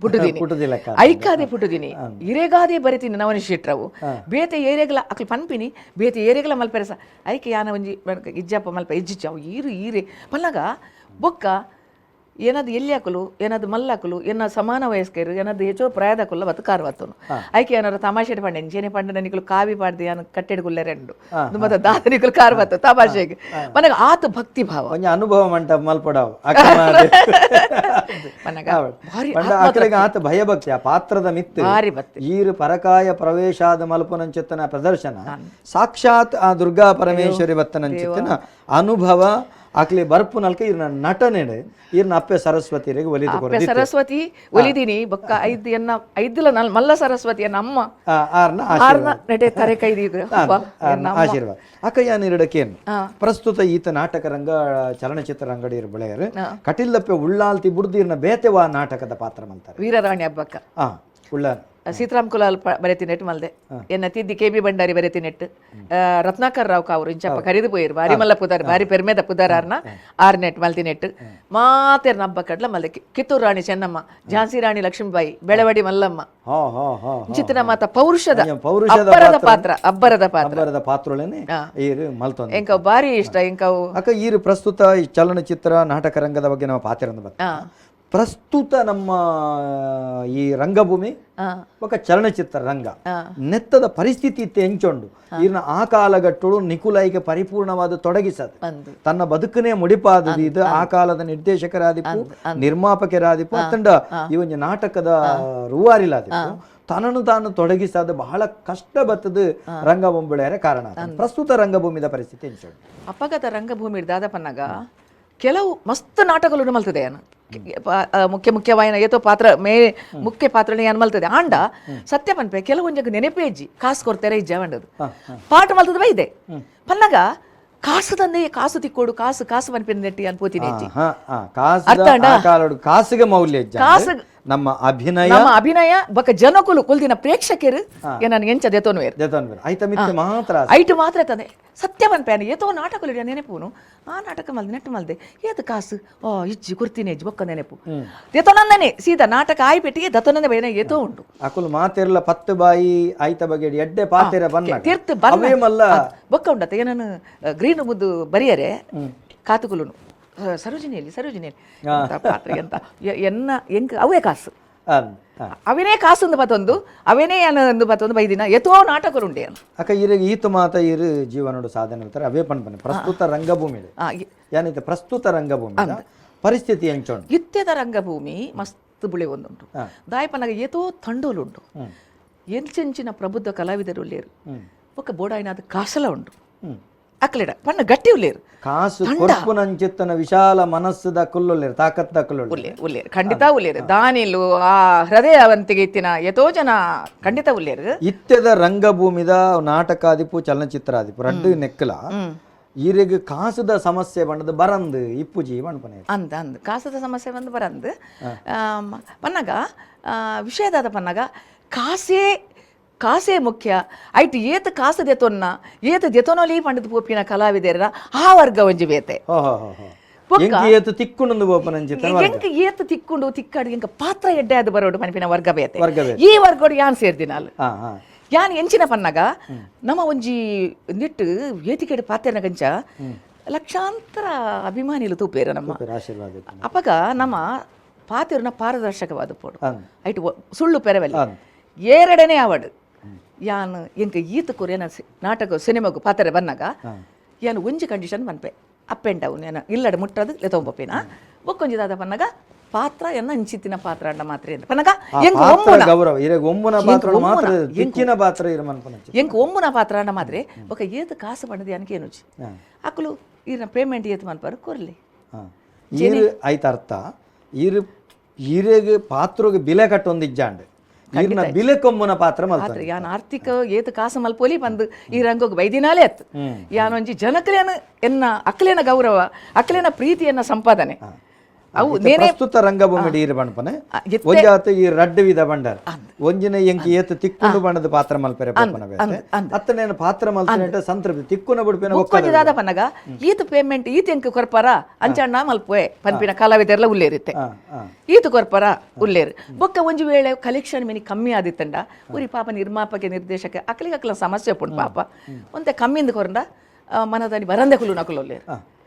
ಪುಟ್ಟುದೀನಿ ಪುಟ್ಟುದಿಲಕ್ಕ ಐಕಾದೆ ಪುಟ್ಟುದೀನಿ ಇರೆಗಾದೆ ಬರಿತೀನಿ ನವನಿ ಶೆಟ್ರವು ಬೇತೆ ಏರೆಗ್ಲ ಅಕ್ಲು ಪನ್ಪಿನಿ ಬೇತೆ ಏರೆಗ್ಲ ಮಲ್ಪೆರಸ ಐಕೆ ಯಾನ ಒಂಜಿ ಇಜ್ಜಪ್ಪ ಮಲ್ಪ ಇಜ್ಜಿಚ್ಚ ಅವು ಈರು ಈರೆ ಪನ್ನಾಗ ಬೊಕ್ಕ ಏನಾದ್ರು ಎಲ್ಲಿ ಹಾಕಲು ಏನಾದ್ರು ಮಲ್ಲಾಕಲು ಏನ ಸಮಾನ ವಯಸ್ಕರು ಏನಾದ್ರು ಹೆಚ್ಚೋ ಪ್ರಾಯದಕುಲ್ಲ ಬತ್ತು ಕಾರ್ ಬತ್ತನು ಐಕೆ ಏನಾರು ತಮಾಷೆ ಪಂಡೆ ಎಂಚೇನೆ ಪಂಡೆ ನಿಕಲು ಕಾವಿ ಪಾಡ್ದು ಯಾನು ಕಟ್ಟೆಡ್ ರೆಂಡು ಮತ್ತೆ ದಾದನಿಕಲು ಕಾರ್ ಬತ್ತು ತಮಾಷೆಗೆ ಮನಗ ಆತ ಭಕ್ತಿ ಭಾವ ಒಂಜಿ ಅನುಭವ ಮಂಟಪ ಮಲ್ಪಡಾವು ಮನಗ ಭಾರಿ ಪಂಡ ಅಕಲೆಗೆ ಆತ ಭಯಭಕ್ತಿ ಆ ಪಾತ್ರದ ಮಿತ್ತು ಭಾರಿ ಭಕ್ತಿ ಈರು ಪರಕಾಯ ಪ್ರವೇಶಾದ ಮಲ್ಪನಂಚಿತ್ತನ ಪ್ರದರ್ಶನ ಸಾಕ್ಷಾತ್ ಆ ದುರ್ಗಾ ಪರಮೇಶ್ವರಿ ಬತ್ತನಂಚಿತ್ತನ ಅನುಭವ ಅಕ್ಲಿ ಬರ್ಪು ನಲ್ಕ ಈರ್ನ ನಟನೆ ಈರ್ನ ಅಪ್ಪೆ ಸರಸ್ವತಿರಿಗೆ ಒಲಿದು ಅಪ್ಪೆ ಕೊರದಿ ಸರಸ್ವತಿ ಒಲಿದೀನಿ ಬೊಕ್ಕ ಐದು ಎನ್ನ ಐದುಲ ನಲ್ ಮಲ್ಲ ಸರಸ್ವತಿ ನಮ್ಮ ಆರ್ನ ಆರ್ನ ನಟೆ ತರೆ ಕೈದಿ ಆರ್ನ ಆಶೀರ್ವಾದ ಅಕ್ಕಯ್ಯ ನೀರಡಕೇನು ಪ್ರಸ್ತುತ ಈತ ನಾಟಕ ರಂಗ ಚಲನಚಿತ್ರ ರಂಗಡಿ ಬೆಳೆಯರು ಕಟಿಲ್ಲಪ್ಪೆ ಉಳ್ಳಾಲ್ತಿ ಬುಡ್ದಿರ್ನ ಬೇತೆವಾ ನಾಟಕದ ಪಾತ್ರ ಮಲ್ತಾರೆ ವೀರರಾಣಿ ಹಬ್ಬಕ್ಕ ಆ ಉಳ್ಳ ಸೀತಾರಾಮ್ ಕುಲಾಲ್ ಬರೆತಿನೆಟ್ಟು ಮಲ್ದೆ ಎನ್ನ ತಿದ್ದಿ ಕೆ ಬಿ ಭಂಡಾರಿ ಬರೆತಿನೆಟ್ಟು ರತ್ನಾಕರ್ ರಾವ್ ಕಾವರು ಇಂಚಪ್ಪ ಕರಿದು ಪೋಯಿರು ಬಾರಿ ಮಲ್ಲ ಪುದಾರ್ ಬಾರಿ ಪೆರ್ಮೆದ ಪುದಾರ್ ಆರ್ನ ಆರ್ನೆಟ್ ಮಲ್ತಿನೆಟ್ಟು ಮಾತೇರ್ನ ಹಬ್ಬ ಕಡ್ಲ ಮಲ್ದೆ ಕಿತ್ತೂರು ರಾಣಿ ಚೆನ್ನಮ್ಮ ಝಾನ್ಸಿ ರಾಣಿ ಲಕ್ಷ್ಮೀಬಾಯಿ ಬೆಳವಡಿ ಮಲ್ಲಮ್ಮ ಹಾ ಹಾ ಹಾ ಚಿತ್ರ ಮಾತ ಪೌರುಷದ ಪೌರುಷದ ಅಬ್ಬರದ ಪಾತ್ರ ಅಬ್ಬರದ ಪಾತ್ರ ಅಬ್ಬರದ ಪಾತ್ರಗಳೇನೆ ಈರು ಮಲ್ತೊಂದು ಎಂಕವು ಭಾರಿ ಇಷ್ಟ ಎಂಕವು ಅಕ್ಕ ಈರು ಪ್ರಸ್ತುತ ಈ ಚಲನಚಿತ್ರ ನಾಟಕ ರಂಗದ ಬಗ್ಗೆ ನಾವು ಪಾತ್ರ ಬರ್ತೀವಿ ಪ್ರಸ್ತುತ ನಮ್ಮ ಈ ರಂಗಭೂಮಿ ಬೊಕ ಚಲನಚಿತ್ರ ರಂಗ ನೆತ್ತದ ಪರಿಸ್ಥಿತಿ ಇತ್ತೆ ಎಂಚೊಂಡು ಈರ್ನ ಆ ಕಾಲಗಟ್ಟುಳು ನಿಕುಲೈಗೆ ಪರಿಪೂರ್ಣವಾದ ತೊಡಗಿಸದು ಅಂದು ತನ್ನ ಬದುಕನೇ ಮುಡಿಪಾದದು ಇದು ಆ ಕಾಲದ ನಿರ್ದೇಶಕರಾದಿಪ್ಪು ನಿರ್ಮಾಪಕರಾದಿಪ್ಪು ಅತ್ತಂಡ ಈ ಒಂದು ನಾಟಕದ ರೂವಾರಿಲಾದಿಪ್ಪು ತನ್ನನ್ನು ತಾನು ತೊಡಗಿಸದ ಬಹಳ ಕಷ್ಟ ಬತ್ತದ ರಂಗಭೂಮಿ ಕಾರಣ ಪ್ರಸ್ತುತ ರಂಗಭೂಮಿದ ಪರಿಸ್ಥಿತಿ ಎಂಚೊಂಡು ಅಪಗತ ರಂಗಭೂಮಿ ದಾದಪನ್ನಾಗ ಕೆಲವು ಮಸ್ತ್ ನಾಟಕಗಳು ಮಲ್ತದೆ ಏನು ಮುಖ್ಯ ಮುಖ್ಯವಾಯಿನ ಏತೋ ಪಾತ್ರ ಮೇ ಮುಖ್ಯ ಪಾತ್ರನೇ ಏನು ಮಲ್ತದೆ ಆಂಡ ಸತ್ಯ ಪನ್ಪೆ ಕೆಲವೊಂಜಗ್ ನೆನಪೇ ಇಜ್ಜಿ ಕಾಸು ಕೊಡ್ತಾರೆ ಇಜ್ಜ వంಡದು ಪಾಠ ಮಲ್ತದ ಬೈದೆ ಪನ್ನಾಗ ಕಾಸು ತಂದೆ ಕಾಸು ತಿಕ್ಕೋಡು ಕಾಸು ಕಾಸು ಪನ್ಪಿನ ನೆಟ್ಟಿ ಅನ್ಪೋತೀನಿ ಇಜ್ಜಿ ಕಾಸು ಕಾಸಿಗೆ ಮೌಲ್ಯ ಇಜ್ಜ ಕಾಸು ನಮ್ಮ ಅಭಿನಯ, ನಮ್ಮ ಅಭಿನಯ ಬೊಕ ಜನಕುಲು ಕುಲ್ದಿನ ಪ್ರೇಕ್ಷಕರು ಏನನ್ನು ಎಂಚ ದೆತೊನುವೆರ್. ದೆತೊನುವೆರ್. ಐತ ಮಿತ್ತೆ ಮಾತ್ರ ಆಸೆ. ಐಟ್ ಮಾತ್ರ ತಂದೆ ಸತ್ಯವನ್ ಪ್ಯಾನ್ ಏತೋ ನಾಟಕಲು ನೆನಪುನು ಆ ನಾಟಕ ಮಲ್ದೆ ನೆಟ್ಟು ಮಲ್ದೆ ಏತು ಕಾಸು ಓ ಇಜ್ಜಿ ಕೊರ್ತೀನಿ ಇಜ್ಜಿ ಬೊಕ್ಕ ನೆನಪು ದೆತೊನಂದನೆ ಸೀದಾ ನಾಟಕ ಆಯಿ ಪೆಟ್ಟಿಗೆ ದತ್ತೊನಂದೆ ಬೈನ ಏತೋ ಉಂಟು. ಅಕುಲು ಮಾತೆರ್ಲ ಪತ್ತು ಬಾಯಿ ಐತ ಬಗ್ಗೆ ಎಡ್ಡೆ ಪಾತೆರ ಬನ್ನ ತೀರ್ಥ ಬನ್ನ ಅವೇ ಮಲ್ಲ ಬೊಕ್ಕ ಉಂಡತ್ತ ಏನನ್ನು ಗ್ರೀನ್ ಮುದ್ದು ಬರಿಯರೆ ಕಾತುಕುಲುನು ಸರೋಜಿನಿಯಲ್ಲಿ ಸರೋಜಿನಿಯಲ್ಲಿ ಎಂತ ಪಾತ್ರ ಎಂತ ಎನ್ನ ಎಂಕ್ ಅವೇ ಕಾಸು ಅಂದ್. ಅವೇನೇ ಕಾಸು ಒಂದು ಪತ್ತೊಂದು ಅವೇನೇ ಏನು ಒಂದು ಪತ್ತೊಂದು ಬೈದಿನ ಎತೋ ನಾಟಕರು ಉಂಡೆ ಏನು. ಅಕ್ಕ ಇರು ಈತು ಮಾತ ಇರು ಜೀವನೋಡು ಸಾಧನೆ ಅಂತಾರೆ ಅವೇ ಪನ್ಪನೆ ಪ್ರಸ್ತುತ ರಂಗಭೂಮಿ ಏನೈತೆ ಪ್ರಸ್ತುತ ರಂಗಭೂಮಿ ಪರಿಸ್ಥಿತಿ ಎಂಚೋಂಡು ಇತ್ಯದ ರಂಗಭೂಮಿ ಮಸ್ತ್ ಬುಳೆ ಒಂದುಂಟು ದಾಯಪನಗ ಏತೋ ತಂಡೋಲುಂಟು ಎಂಚೆಂಚಿನ ಪ್ರಬುದ್ಧ ಕಲಾವಿದರು ಉಳ್ಳೇರು ಒಕ್ಕ ಬೋಡಾಯಿನಾದ ಕಾಸಲ ಉಂಟು ಅಕ್ಲೆಡ ಪಣ್ಣ ಗಟ್ಟಿ ಉಳ್ಳೇರು ಕಾಸು ಕೊರ್ಪುನಂಚಿತ್ತನ ವಿಶಾಲ ಮನಸ್ಸುದ ಕುಲ್ಲೊಲ್ಲೇರು ತಾಕತ್ತ ಕುಲ್ಲೊಲ್ಲೇರು ಉಳ್ಳೇರು ಉಳ್ಳೇರು ಖಂಡಿತ ಉಳ್ಳೇರು ದಾನಿಲು ಆ ಹೃದಯವಂತಿಗೆ ಇತ್ತಿನ ಏತೋ ಜನ ಖಂಡಿತ ಉಳ್ಳೇರು. ಇತ್ಯದ ರಂಗಭೂಮಿದ ನಾಟಕಾದಿಪು ಚಲನಚಿತ್ರಾದಿಪು ರಡ್ಡು ನೆಕ್ಕಲ ಈರೆಗ್ ಕಾಸುದ ಸಮಸ್ಯೆ ಬಣ್ಣದ ಬರಂದು ಇಪ್ಪುಜಿ ಪನ್ಪನೆ ಅಂದ ಅಂದ್ ಕಾಸದ ಸಮಸ್ಯೆ ಬಂದು ಬರಂದು ಪನ್ನಗ ವಿಷಯದಾದ ಪನ್ನಗ ಕಾಸೇ ಕಾಸೇ ಮುಖ್ಯ ಐಟ್ ಏತ್ ಕಾಸು ದೆತೊನ್ನ ಏತ್ ದೆತೊನೊಲಿ ಪಂಡದ ಪೋಪಿನ ಕಲಾವಿದರ ಆ ವರ್ಗ ಒಂಜಿ ಬೇತೆ. ಹೋ ಹೋ ಹೋ ಹೋ ಎಂಕ್ ಏತು ತಿಕ್ಕುಂಡು ಬೋಪನಂಚಿತ್ತನ ವರ್ಗ. ಎಂಕ್ ಏತ್ ತಿಕ್ಕೊಂಡು ತಿಕ್ಕಾಡು ಎಂಕ ಪಾತ್ರ ಎಡ್ಡೆ ಅದು ಬರೋಡು ಪನ್ಪಿನ ವರ್ಗ ಬೇತೆ. ವರ್ಗ ಬೇತೆ. ಈ ವರ್ಗೋಡು ಯಾನ್ ಸೇರ್ದಿನಾಲ್ ಹಾ ಹಾ ಯಾನ್ ಎಂಚಿನ ಪನ್ನಗ ನಮ್ಮ ಒಂಜಿ ನಿಟ್ಟು ವೇದಿಕೆಡ್ ಪಾತೆರ್ನ ಗಂಚ ಲಕ್ಷಾಂತರ ಅಭಿಮಾನಿಲು ತೂಪೇರ ನಮ್ಮ ಆಶೀರ್ವಾದ ಇಪ್ಪು. ಅಪಗ ನಮ್ಮ ಪಾತೆರ್ನ ಪಾರದರ್ಶಕವಾದ ಪೋಡು ಅಂದ್. ಐಟ್ ಸುಳ್ಳು ಪೆರವೆಲ್ಲ ಅಂದ್. ಏರಡನೇ ಆವಡು ಯಾನ್ ಎಂಕ ಈತ ಕೊರಿಯನ ನಾಟಕ ಸಿನಿಮಾಗು ಪಾತೆರೆ ಬನ್ನಗ ಯಾನ್ ಒಂಜಿ ಕಂಡೀಷನ್ ಪನ್ಪೆ up and down ಏನ ಇಲ್ಲಡ ಮುಟ್ಟದು ಲೆತೊಂಬೊಪಿನ ಬೊಕ್ಕೊಂಜಿ ದಾದ ಪನ್ನಗ ಪಾತ್ರ ಎನ್ನ ಅಂಚಿತ್ತಿನ ಪಾತ್ರ ಅಂಡ ಮಾತ್ರ ಎಂದ ಪನ್ನಗ ಆ ಎಂಕ್ ಪಾತ್ರ ಒಮ್ಮುನ ಗೌರವ ಇರೆಗ್ ಒಮ್ಮುನ ಪಾತ್ರ ಮಾತ್ರ ತಿಕ್ಕಿನ ಪಾತ್ರ ಇರ ಮನ್ಪನಂಚಿ ಎಂಕ್ ಒಮ್ಮುನ ಪಾತ್ರ ಅಂಡ ಮಾತ್ರ ಬೊಕ ಏತ್ ಕಾಸು ಪಂಡದು ಯಾನಕ್ಕೆ ಏನುಜಿ ಅಕುಲು ಈರ್ನ ಪೇಮೆಂಟ್ ಏತ್ ಮನ್ಪಾರು ಕೊರ್ಲಿ. ಹಾ. ಈರು ಐತ ಅರ್ಥ ಈರು ಈರೆಗ್ ಪಾತ್ರಗ್ ಬಿಲೆ ಕಟ್ಟೊಂದಿಜ್ಜಾಂಡ್ ಈರ್ನ ಬಿಲೆ ಕೊಮ್ಮುನ ಪಾತ್ರ ಮಲ್ತ ಪಾತ್ರ ಯಾನ್ ಆರ್ಥಿಕ ಏತ್ ಕಾಸು ಮಲ್ಪೊಲಿ ಬಂದು ಈ ರಂಗೋಗ್ ಬೈದಿನಾಲೆ ಅತ್ ಯಾನೊಂಜಿ ಜನಕ್ಲೇನ ಎನ್ನ ಅಕ್ಲೇನ ಗೌರವ ಅಕ್ಲೇನ ಪ್ರೀತಿಯನ್ನ ಸಂಪಾದನೆ ಅವು ನೇನೆ ಪ್ರಸ್ತುತ ರಂಗಭೂಮಿ ಈರು ಬಣ್ಪನೆ ಆ, ಎತ್ತೆ- ಒಂಜಾತ ಈ ರಡ್ಡು ವಿಧ ಬಂಡಾರ ಒಂಜಿನ ಎಂಕಿ ಏತ್ ತಿಕ್ಕುಂಡು ಬಣ್ಣದ ಪಾತ್ರ ಮಲ್ಪೆರೆ ಪೋಪನ ಬೇತೆ ಅತ್ತನೇನು ಪಾತ್ರ ಮಲ್ತನೇಟ ಸಂತೃಪ್ತಿ ತಿಕ್ಕುನ ಬುಡ್ಪಿನ ಬೊಕ್ಕೊಂಜಿ ದಾದ ಪನ್ನಗ ಈತ ಪೇಮೆಂಟ್ ಈತ ಎಂಕ್ ಕೊರ್ಪರ ಅಂಚಣ್ಣ ಮಲ್ಪುವೆ ಪನ್ಪಿನ ಕಲಾವಿದರೆಲ್ಲ ಉಲ್ಲೇರಿತ್ತೆ ಹಾ ಹಾ ಈತ ಕೊರ್ಪರ ಉಲ್ಲೇರು ಬೊಕ್ಕ ಒಂಜಿ ವೇಳೆ ಕಲೆಕ್ಷನ್ ಮಿನಿ ಕಮ್ಮಿ ಆದಿತ್ತಂಡ ಉರಿ ಪಾಪ ನಿರ್ಮಾಪಕ ನಿರ್ದೇಶಕ ಅಕ್ಲಿಗೆ ಅಕ್ಲ ಸಮಸ್ಯೆ ಪುಂಡು ಪಾಪ ಒಂತೆ ಕಮ್ಮಿಂದ ಕೊರಂಡ ಮನದಾನಿ ಬರಂದೆ ಕುಲು ನಕುಲು ಉಲ್ಲೇರು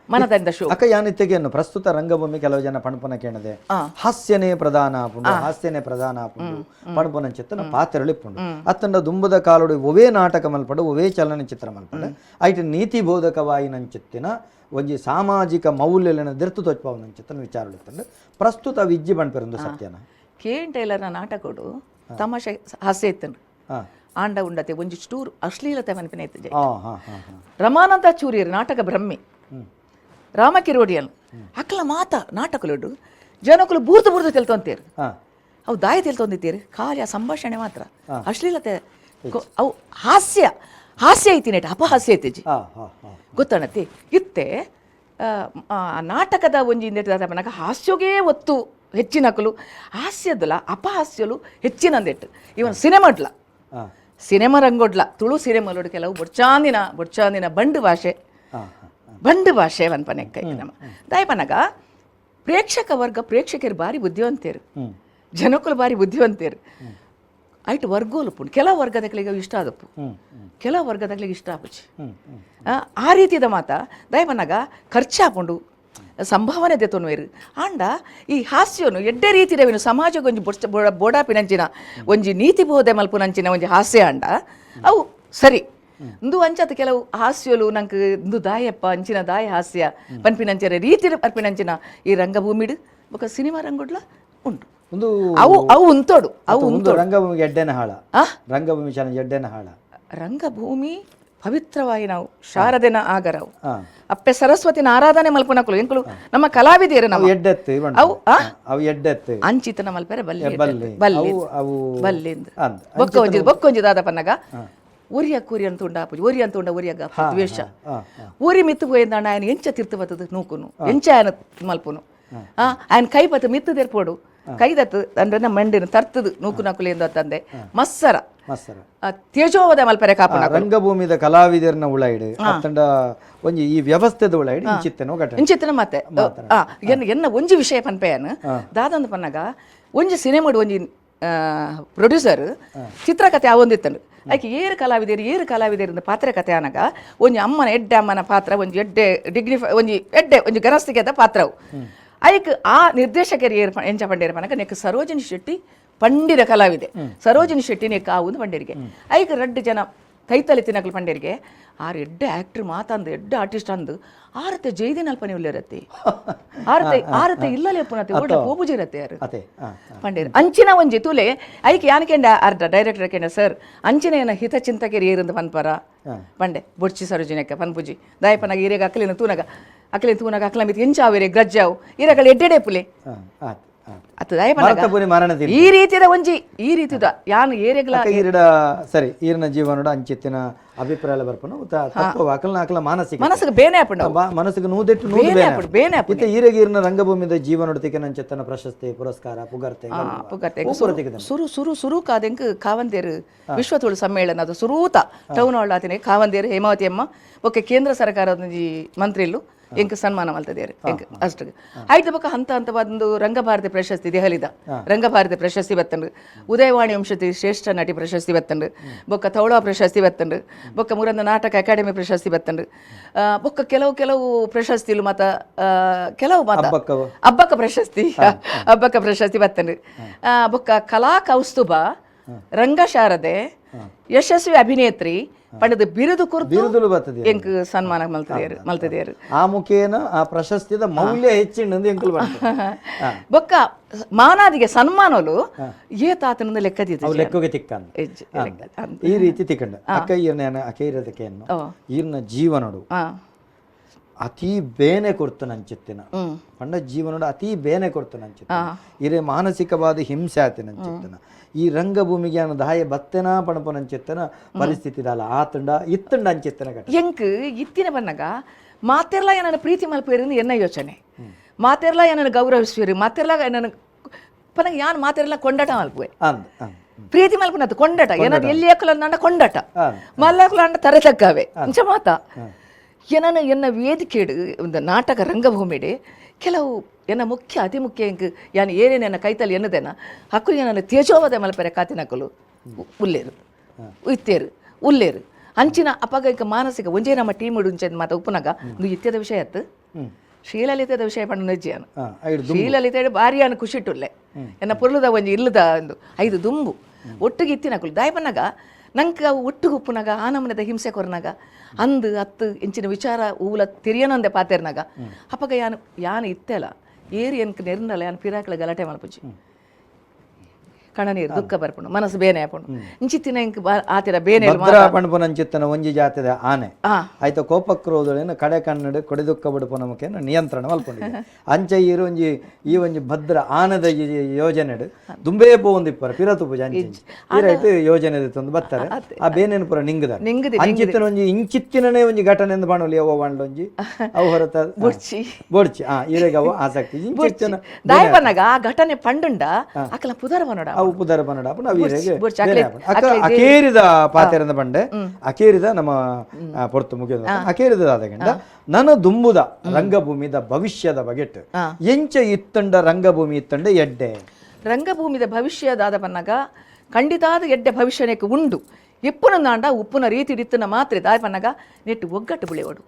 ಮನದಾನಿದ ಶೋ. ಅಕ್ಕ ಯಾನಿತ್ತೆಗೆಯನ್ನು ಪ್ರಸ್ತುತ ರಂಗಭೂಮಿ ಕೆಲವು ಜನ ಪಣಪನ ಕೇಣದೆ ಹಾಸ್ಯನೇ ಪ್ರಧಾನ ಆಪುಂಡು ಹಾಸ್ಯನೇ ಪ್ರಧಾನ ಆಪುಂಡು ಪಣಪನ ಚಿತ್ತನ ಪಾತ್ರಗಳು ಇಪ್ಪುಂಡು ಅತ್ತಂಡ ದುಂಬದ ಕಾಲುಡು ಒವೇ ನಾಟಕ ಮಲ್ಪಡು ಒವೇ ಚಲನಚಿತ್ರ ಮಲ್ಪಡು ಐಟ್ ನೀತಿ ಬೋಧಕವಾಯಿನಂಚಿತ್ತಿನ ಒಂಜಿ ಸಾಮಾಜಿಕ ಮೌಲ್ಯಲೆನ ದಿರ್ತು ತೋಚ್ಪಾವನಂಚಿತ್ತನ ವಿಚಾರ ಪ್ರಸ್ತುತ ವಿಜ್ಜಿ ಪಣ್ಪೆರೊಂದು ಸತ್ಯನ ಕೆ ಎನ್ ಟೈಲರ್ನ ನಾಟಕಡು ತಮಾಷೆ ಹಾಸ್ಯ ಇತ್ತನು ಹಾ ಆಂಡ ಉಂಡತೆ ಒಂಜಿ ಚೂರು ಅಶ್ಲೀಲತೆ ಮನ್ಪಿನ ಇತ್ತು. ಆ ಹಾ ಹಾ ಹಾ ರಮಾನಂದ ಚೂರಿಯರ್ ನಾಟಕ ಬ್ರಹ್ಮಿ ರಾಮಕಿರೋಡಿಯನ್ ಅಕ್ಲ ಮಾತ ನಾಟಕಲುಡು ಜನಕುಲು ಬೂರ್ದು ಬೂರ್ದು ತೆಲ್ತೊಂತೀರು ಹಾ ಅವು ದಾಯ ತೆಲ್ತೊಂದಿತ್ತೀರು ಖಾಲಿ ಆ ಸಂಭಾಷಣೆ ಮಾತ್ರ ಅಶ್ಲೀಲತೆ ಅವು ಹಾಸ್ಯ ಹಾಸ್ಯ ಐತಿ ನೆಟ್ ಅಪಹಾಸ್ಯ ಐತಿಜಿ ಹಾ ಹಾ ಹಾ ಗೊತ್ತಣತಿ ಇತ್ತೆ ಆ, ನಾಟಕದ ಒಂಜಿ ಇಂದೆಟ್ ಹಾಸ್ಯಗೆ ಒತ್ತು ಹೆಚ್ಚಿನಕಲು ಹಾಸ್ಯದಲ ಅಪಹಾಸ್ಯಲು ಹೆಚ್ಚಿನಂದೆಟ್ಟು ಇವನ್ ಸಿನಿಮಾಡ್ಲ ಹಾ ಸಿನಿಮಾ ರಂಗೋಡ್ಲ ತುಳು ಸಿನಿಮಾಲೋಡು ಕೆಲವು ಬೊಡ್ಚಾಂದಿನ ಬೊಡ್ಚಾಂದಿನ ಬಂಡು ಭಾಷೆ ಹಾ ಹಾ ಬಂಡು ಭಾಷೆ ವನ್ಪನೆಕ್ಕ ನಮ್ಮ ದಾಯಪನಗ ಪ್ರೇಕ್ಷಕ ವರ್ಗ ಪ್ರೇಕ್ಷಕರು ಭಾರಿ ಬುದ್ಧಿವಂತರು ಜನಕ್ಕಲು ಭಾರಿ ಬುದ್ಧಿವಂತರು ಐಟ್ ವರ್ಗೋಲು ಪುಂಡು ಕೆಲವು ವರ್ಗದಕ್ಲಿಗೆ ಇಷ್ಟ ಆದಪ್ಪು ಕೆಲವು ವರ್ಗದಕ್ಲಿಗೆ ಇಷ್ಟ ಆಪುಜಿ ಹ್ಮ್ ಹ್ಮ್ ಆ ರೀತಿದ ಮಾತ ದಯಪನಗ ಖರ್ಚಾಪುಂಡು ಸಂಭಾವನೆ ದೆತೊನುವೆರು ಆಂಡ ಈ ಹಾಸ್ಯನು ಎಡ್ಡೆ ರೀತಿದವೇನು ಸಮಾಜಕ್ಕೆ ಒಂಜಿ ಬೊಡ್ಚ ಬೋಡಾಪಿನಂಚಿನ ಒಂಜಿ ನೀತಿ ಬೋಧೆ ಮಲ್ಪುನಂಚಿನ ಒಂಜಿ ಹಾಸ್ಯ ಅಂಡ ಅವು ಸರಿ ಇಂದು ಅಂಚತ್ ಕೆಲವು ಹಾಸ್ಯಲು ನಂಗೆ ಇಂದು ದಾಯಪ್ಪ ಅಂಚಿನ ದಾಯ ಹಾಸ್ಯ ಪನ್ಪಿನಂಚಿನ ರೀತಿ ಪನ್ಪಿನಂಚಿನ ಈ ರಂಗಭೂಮಿಡು ಬೊಕ ಸಿನಿಮಾ ರಂಗುಡ್ಲ ಉಂಟು ಒಂದು ಅವು ಅವು ಉಂತೋಡು ಅವು ಒಂದು ರಂಗಭೂಮಿಗೆ ಎಡ್ಡೆನ ಹಾಳ ಆ? ರಂಗಭೂಮಿ ಚಾಲೆಂಜ್ ಎಡ್ಡೆನ ಹಾಳ ರಂಗಭೂಮಿ ಪವಿತ್ರವಾಗಿ ನಾವು ಶಾರದೆನ ಆಗರವು ಹಾ ಅಪ್ಪೆ ಸರಸ್ವತಿನ ಆರಾಧನೆ ಮಲ್ಪುನಕುಲು ಎಂಕುಲು ನಮ್ಮ ಕಲಾವಿದೆಯರು ಅವು ನಮ್ಮ ಎಡ್ಡೆತ್ತು ಬಣ್ಣ ಅವು ಆ? ಅವು ಎಡ್ಡೆತ್ತು ಅಂಚಿತನ ಮಲ್ಪೆರೆ ಬಲ್ಲಿ ಬಲ್ಲಿ ಬಲ್ಲಿ ಅವು ಅವು ಬಲ್ಲಿಂದ ಅಂದ್. ಬೊಕ್ಕ ಒಂಜಿ ಬೊಕ್ಕ ಒಂಜಿ ದಾದ ಪನ್ನಗ ಒರಿಯ ಕೂರಿ ಅಂತ ಉಂಡ ಆಪುಜಿ ಒರಿ ಅಂತ ಉಂಡ ಒರಿಯ ದ್ವೇಷ ಹಾ, ಒರಿ ಮಿತ್ತು ಪೋಯಿಂದಾಂಡ ఆయన ಎಂಚ ತಿರ್ತು ಬತ್ತದ ನೂಕುನು ಎಂಚ ఆయన ಮಲ್ಪುನು ಆ ఆయన ಕೈ ಪತ್ತು ಮಿತ್ತು ತೆರ್ಪೋಡು. ಕೈದತ್ತು ಅಂದ್ರೆ ಮಂಡಿನ ತರ್ತದು ನೂಕು ನಕುಲಿಂದ ತಂದೆ ಮತ್ಸರ ಮತ್ಸರ ತೇಜೋವದ ಮಲ್ಪರೆ ಕಾಪುನ ರಂಗಭೂಮಿದ ಕಲಾವಿದರ್ನ ಉಳೈಡು ಅತ್ತಂಡ ಒಂಜಿ ಈ ವ್ಯವಸ್ಥೆದ ಉಳೈಡು ಇಂಚಿತ್ತನೋ ಘಟನೆ ಇಂಚಿತ್ತನ ಮತ್ತೆ ಎನ್ನ ಒಂಜಿ ವಿಷಯ ಪನ್ಪೆಯನ್ ದಾದಂದು ಪನ್ನಗ ಒಂಜಿ ಸಿನಿಮಾಡ್ ಒಂಜಿ ಪ್ರೊಡ್ಯೂಸರ್ ಚಿತ್ರಕಥೆ ಆವೊಂದಿತ್ತಂಡು ಐಕೆ ಏರು ಕಲಾವಿದರು ಏರು ಕಲಾವಿದರಿಂದ ಪಾತ್ರ ಕಥೆ ಆನಗ ಒಂಜಿ ಅಮ್ಮನ ಎಡ್ಡೆ ಅಮ್ಮನ ಪಾತ್ರ ಒಂಜಿ ಎಡ್ಡೆ ಡಿಗ್ನಿಫೈ ಒಂಜಿ ಎಡ್ಡೆ ಒಂಜಿ ಗನಸ್ತಿಗೆದ ಪಾತ್ರವು ಐಕ್ ಆ ನಿರ್ದೇಶಕರು ಏರು ಎಂಚ ಪಂಡೇರು ಪನಕ ನೆಕ್ ಸರೋಜಿನಿ ಶೆಟ್ಟಿ ಪಂಡಿರ ಕಲಾವಿದೆ ಸರೋಜಿನಿ ಶೆಟ್ಟಿ ನೆಕ್ ಆವುದು ಪಂಡೇರಿಗೆ ಐಕ್ ರಡ್ಡು ಜನ ಕೈತಲೆ ತಿನ್ನಕಲು ಪಂಡೇರಿಗೆ ಆರು ಎಡ್ಡೆ ಆಕ್ಟರ್ ಮಾತಂದು ಎಡ್ಡೆ ಆರ್ಟಿಸ್ಟ್ ಅಂದು ಆರತೆ ಜೈದಿನ ಅಲ್ಪನೆ ಉಳ್ಳಿರತ್ತೆ ಆರತೆ ಆರತೆ ಇಲ್ಲಲೇ ಪುನತೆ ಓಡ ಪೋಪುಜಿ ಇರತ್ತೆ ಯಾರು ಅದೇ ಪಂಡೇರು ಅಂಚಿನ ಒಂಜಿ ತುಲೆ ಐಕ್ ಯಾನಕೆಂಡ ಅರ್ಧ ಡೈರೆಕ್ಟರ್ ಕೆಂಡ ಸರ್ ಅಂಚಿನ ಏನ ಹಿತಚಿಂತಕರು ಏರಂದು ಪನ್ಪರ ಪಂಡೆ ಬೊಡ್ಚಿ ಸರೋಜಿನಕ್ಕ ಪನ್ಪುಜಿ ದಾಯಪನಾಗ ಈರೆಗ ಅಕ್ಲಿನ ತೂನಗ ಅಕ್ಲಿನ ತೂನಗ ಅಕ್ಲ ಮಿತ್ ಎಂಚಾವೇರೆ ಗ್ರಜ್ಜಾವು ಈರಗಳ ಎಡ್ಡೆಡೆ ಪುಲೆ ಆತ್ ಆತ್ ಅತ್ತು ದಾಯಪನಾಗ ಮರತಪುರಿ ಮರಣದಿ ಈ ರೀತಿಯ ಒಂಜಿ ಈ ರೀತಿದ ಯಾನು ಏರೆಗ್ಲ ಈರಡ ಸರಿ ಈರನ ಜೀವನಡ ಅಂಚಿತ್ತಿನ ಅಭಿಪ್ರಾಯ ಬರ್ಪನು ತತ್ವ ಅಕಲ್ನ ಅಕಲ ಮಾನಸಿಕ ಮನಸ್ಸಿಗೆ ಬೇನೆ ಆಪುಂಡು ಮನಸ್ಸಿಗೆ ನೂದೆಟ್ಟು ನೂದು ಬೇನೆ ಬೇನೆ ಆಪುಂಡು, ಬೇನೆ ಆಪುಂಡು. ಇತ್ತೆ ಈರೆಗೆ ಈರನ ರಂಗಭೂಮಿದ ಜೀವನೊಡತಿಗೆ ನಂಚೆತ್ತನ ಪ್ರಶಸ್ತಿ ಪುರಸ್ಕಾರ ಪುಗರ್ತೆ ಪುಗರ್ತೆ. ಪುರತಿಗೆ ಸುರು ಸುರು ಸುರು ಕಾದೆಂಕ್ ಕಾವಂದೇರು ವಿಶ್ವ ತುಳು ಸಮ್ಮೇಳನ ಅದು ಸುರೂತ ಟೌನ್ ಹಾಲ್ ಆತಿನ ಕಾವಂದೇರು ಹೇಮಾವತಿ ಅಮ್ಮ ಓಕೆ ಕೇಂದ್ರ ಸರ್ಕಾರದ ಒಂಜಿ ಮಂತ್ರಿಲು ಎಂಕ್ ಸನ್ಮಾನ ಮಲ್ತದೇರು ಎಂಕ್ ಅಷ್ಟು ಆಯ್ತು ಬೊಕ್ಕ ಹಂತ ಹಂತವಾದ ರಂಗಭಾರತಿ ಪ್ರಶಸ್ತಿ ದೆಹಲಿದ ರಂಗಭಾರತಿ ಪ್ರಶಸ್ತಿ ಬತ್ತಂಡು ಉದಯವಾಣಿ ವಂಶತಿ ಶ್ರೇಷ್ಠ ನಟಿ ಪ್ರಶಸ್ತಿ ಬತ್ತಂಡು ಬೊಕ್ಕ ತೌಳ ಪ್ರಶಸ್ತಿ ಬತ್ತಂಡು ಬೊಕ್ಕ ಮುರಂದ ನಾಟಕ ಅಕಾಡೆಮಿ ಪ್ರಶಸ್ತಿ ಬತ್ತಂಡು ಬೊಕ್ಕ ಕೆಲವು ಕೆಲವು ಪ್ರಶಸ್ತಿಲು ಮಾತ ಕೆಲವು ಮಾತ ಹಬ್ಬಕ್ಕವು. ಹಬ್ಬಕ್ಕ ಪ್ರಶಸ್ತಿ ಹಬ್ಬಕ್ಕ ಪ್ರಶಸ್ತಿ ಬತ್ತಂಡು ಬೊಕ್ಕ ಕಲಾ ಕೌಸ್ತುಭ ರಂಗಶಾರದೆ ಯಶಸ್ವಿ ಅಭಿನೇತ್ರಿ ಪಂಡದ ಬಿರುದು ಕುರ್ತು ಬಿರುದುಲು ಬರ್ತದೆ ಎಂಕ್ ಸನ್ಮಾನ ಮಲ್ತದೇರು ಮಲ್ತದೇರು ಆ ಮುಖೇನ ಆ ಪ್ರಶಸ್ತಿದ ಮೌಲ್ಯ ಹೆಚ್ಚಿಂಡು ಎಂಕುಲು ಬರ್ತದೆ. ಬೊಕ್ಕ ಮಾನಾದಿಗೆ ಸನ್ಮಾನಲು ಏ ತಾತನಂದು ಲೆಕ್ಕದಿತ್ತು ಅವು ಲೆಕ್ಕಗೆ ತಿಕ್ಕಂದು ಹೆಜ್ಜೆ ಲೆಕ್ಕ ಅಂದ್. ಈ ರೀತಿ ತಿಕ್ಕಂಡು ಅಕ್ಕ ಈರ್ನ ಅಕ್ಕ ಇರೋದಕ್ಕೆ ಈರ್ನ ಜೀವನಡು ಆ, ಅತಿ ಬೇನೆ ಕೊಡ್ತು ನಂಚಿತ್ತಿನ ಪಂಡ ಜೀವನಡು ಅತಿ ಬೇನೆ ಕೊಡ್ತು ನಂಚಿತ್ತಿನ ಇರೆ ಮಾನಸಿಕವಾದ ಹಿಂಸೆ ಆತಿ ನಂಚಿತ್ತಿನ ಈ ರಂಗಭೂಮಿಗೆ ಅನ್ನ ದಾಯ ಬತ್ತೆನ ಪಣಪ ನಂಚಿತ್ತನ ಪರಿಸ್ಥಿತಿ ದಾಲ ಆತಂಡ ಇತ್ತಂಡ ಅಂಚಿತ್ತನ ಘಟನೆ ಎಂಕ್ ಇತ್ತಿನ ಬನ್ನಗ ಮಾತೆರ್ಲ ಏನನ್ನ ಪ್ರೀತಿ ಮಲ್ಪೇರಿಂದ ಎನ್ನ ಯೋಚನೆ ಮಾತೆರ್ಲ ಏನನ್ನ ಗೌರವಿಸುವಿರಿ ಮಾತೆರ್ಲ ಏನನ್ನ ಪನಗ ಯಾನ್ ಮಾತೆರ್ಲ ಕೊಂಡಾಟ ಮಲ್ಪುವೆ ಅಂದ್ ಅಂದ್ ಪ್ರೀತಿ ಮಲ್ಪುನತ್ತು ಕೊಂಡಾಟ ಏನಾದ್ರು ಎಲ್ಲಿ ಅಂಡ ಕೊಂಡಾಟ ಮಲ್ಲಕುಲ ಅಂಡ ತರೆ ತಗ್ಗಾವೆ ಇಂಚ ಮಾತ ಏನನ ಎನ್ನ ವೇದಿಕೆಡು ಒಂದು ನಾಟಕ ರಂಗಭೂಮಿಡೆ ಕೆಲವು ಎನ್ನ ಮುಖ್ಯ ಅತಿ ಮುಖ್ಯ ಎಂಕ್ ಯಾನ್ ಏನೇನು ಎನ್ನ ಕೈತಲ್ಲಿ ಎನ್ನದೇನ ಹಕ್ಕು ಏನನ್ನ ತೇಜೋವದೆ ಮಲ್ಪೆರೆ ಕಾತಿನಕಲು ಉಲ್ಲೇರು ಇತ್ತೇರು ಉಲ್ಲೇರು ಅಂಚಿನ ಅಪಗ ಇಂಕ ಮಾನಸಿಕ ಒಂಜೇ ನಮ್ಮ ಟೀಮ್ ಉಂಚೆ ಮಾತ ಉಪ್ಪುನಗ ಇಂದು ಇತ್ಯದ ವಿಷಯ ಅತ್ತು ಶ್ರೀಲಲಿತದ ವಿಷಯ ಪಂಡ ನೆಜ್ಜಿಯಾನು ಐಡು ಶ್ರೀಲಲಿತ ಭಾರಿ ಅನು ಖುಷಿಟ್ಟುಲ್ಲೆ ಎನ್ನ ಪೊರ್ಲುದ ಒಂಜಿ ಇಲ್ಲದ ಒಂದು ಐದು ದುಂಬು ಒಟ್ಟಿಗೆ ಇತ್ತಿನಕುಲು ದಾಯಪನ್ನಗ ನಂಗೆ ಅವು ಒಟ್ಟಿಗೆ ಉಪ್ಪುನಗ ಆ ನಮೂನೆದ ಹಿಂಸೆ ಕೊರ್ನಾಗ ಅಂದು ಅತ್ತು ಇಂಚಿನ ವಿಚಾರ ಊಲ ತೆರಿಯನಂದೆ ಪಾತೆರ್ನಾಗ ಅಪ್ಪಗ ಯಾನು ಯಾನು ಇತ್ತೆಲ ಏರಿ ಎನ್ಕ್ ನೆರ್ನಲ ಯಾನು ಪಿರಾಕ್ಲ ಗಲಾಟೆ ಮಲ್ಪುಜಿ ಕಣನೀರು ದುಃಖ ಬರ್ಪುಂಡು ಮನಸ್ಸು ಬೇನೆ ಆಪುಂಡು ಇಂಚಿತ್ತಿನ ಇಂಕ್ ಆತಿರ ಬೇನೆ ಭದ್ರಾ ಪಣಪು ನಂಚಿತ್ತನ ಒಂಜಿ ಜಾತಿದ ಆನೆ ಆ. ಆಯ್ತ ಕೋಪಕ್ರೋಧಗಳೇನು ಕಡೆ ಕನ್ನಡ ಕೊಡೆದುಕ್ಕ ಬಡುಪು ನಮಕೇನು ನಿಯಂತ್ರಣ ಮಲ್ಕೊಂಡಿದೆ ಅಂಚೆ ಈರು ಒಂಜಿ ಈ ಒಂಜಿ ಭದ್ರ ಆನದ ಈ ಯೋಜನೆಡು ದುಂಬೇ ಪೋವೊಂದಿಪ್ಪರ ಪಿರತು ಪೂಜೆ ಅಂಚೆ ಈ ರೈಟ್ ಯೋಜನೆ ತಂದು ಬರ್ತಾರೆ ಆ ಬೇನೇನು ಪೂರ ನಿಂಗದ ನಿಂಗದೆ, ಅಂಚಿತ್ತಿನ ಒಂಜಿ ಇಂಚಿತ್ತಿನನೇ ಒಂಜಿ ಘಟನೆ ಎಂದು ಬಾಣಲಿ ಅವ ಬಾಣಲೊಂಜಿ ಅವು ಹೊರತ ಬೊಡ್ಚಿ. ಬೊಡ್ಚಿ ಆ ಈರೆಗವ ಆಸಕ್ತಿ ಇಂಚಿತ್ತಿನ ದಾಯಪನ್ನಗ ಆ ಘಟನೆ ಪಂಡುಂಡ ಅಕಲ ಪುದರ್ ಬನ್ನೋಡ ಅವು ಪುದರ ಬನ್ನಡ ಅಪ್ಪು ನಾವು ಈರೆಗೆ ಬೊಡ್ಚಿ, ಬೇರೆ ಅಕ್ಲೆ- ಆಪುಂಡು. ಅಕ್ಕ ಅಕೇರಿದ ಪಾತೆರಂದ ಬಂಡೆ ಅಕೇರಿದ ನಮ್ಮ ಪೊರ್ತು ಮುಗಿದ ಅಕೇರಿದ ಆದಗಂಡ ನನ್ನ ದುಂಬುದ ರಂಗಭೂಮಿದ ಭವಿಷ್ಯದ ಬಗೆಟ್ ಎಂಚ ಇತ್ತಂಡ ರಂಗಭೂಮಿ ಇತ್ತಂಡ ಎಡ್ಡೆ ರಂಗಭೂಮಿದ ಭವಿಷ್ಯದಾದ ಪನ್ನಗ ಖಂಡಿತಾದ ಎಡ್ಡೆ ಭವಿಷ್ಯನೇಕ ಉಂಡು ಎಪ್ಪುನ ನಾಂಡ ಉಪ್ಪುನ ರೀತಿ ಇತ್ತನ ಮಾತ್ರೆ ದಾಯ ಪನ್ನಗ ನೆಟ್ಟು ಒಗ್ಗಟ್ಟು ಬುಳೆವಡು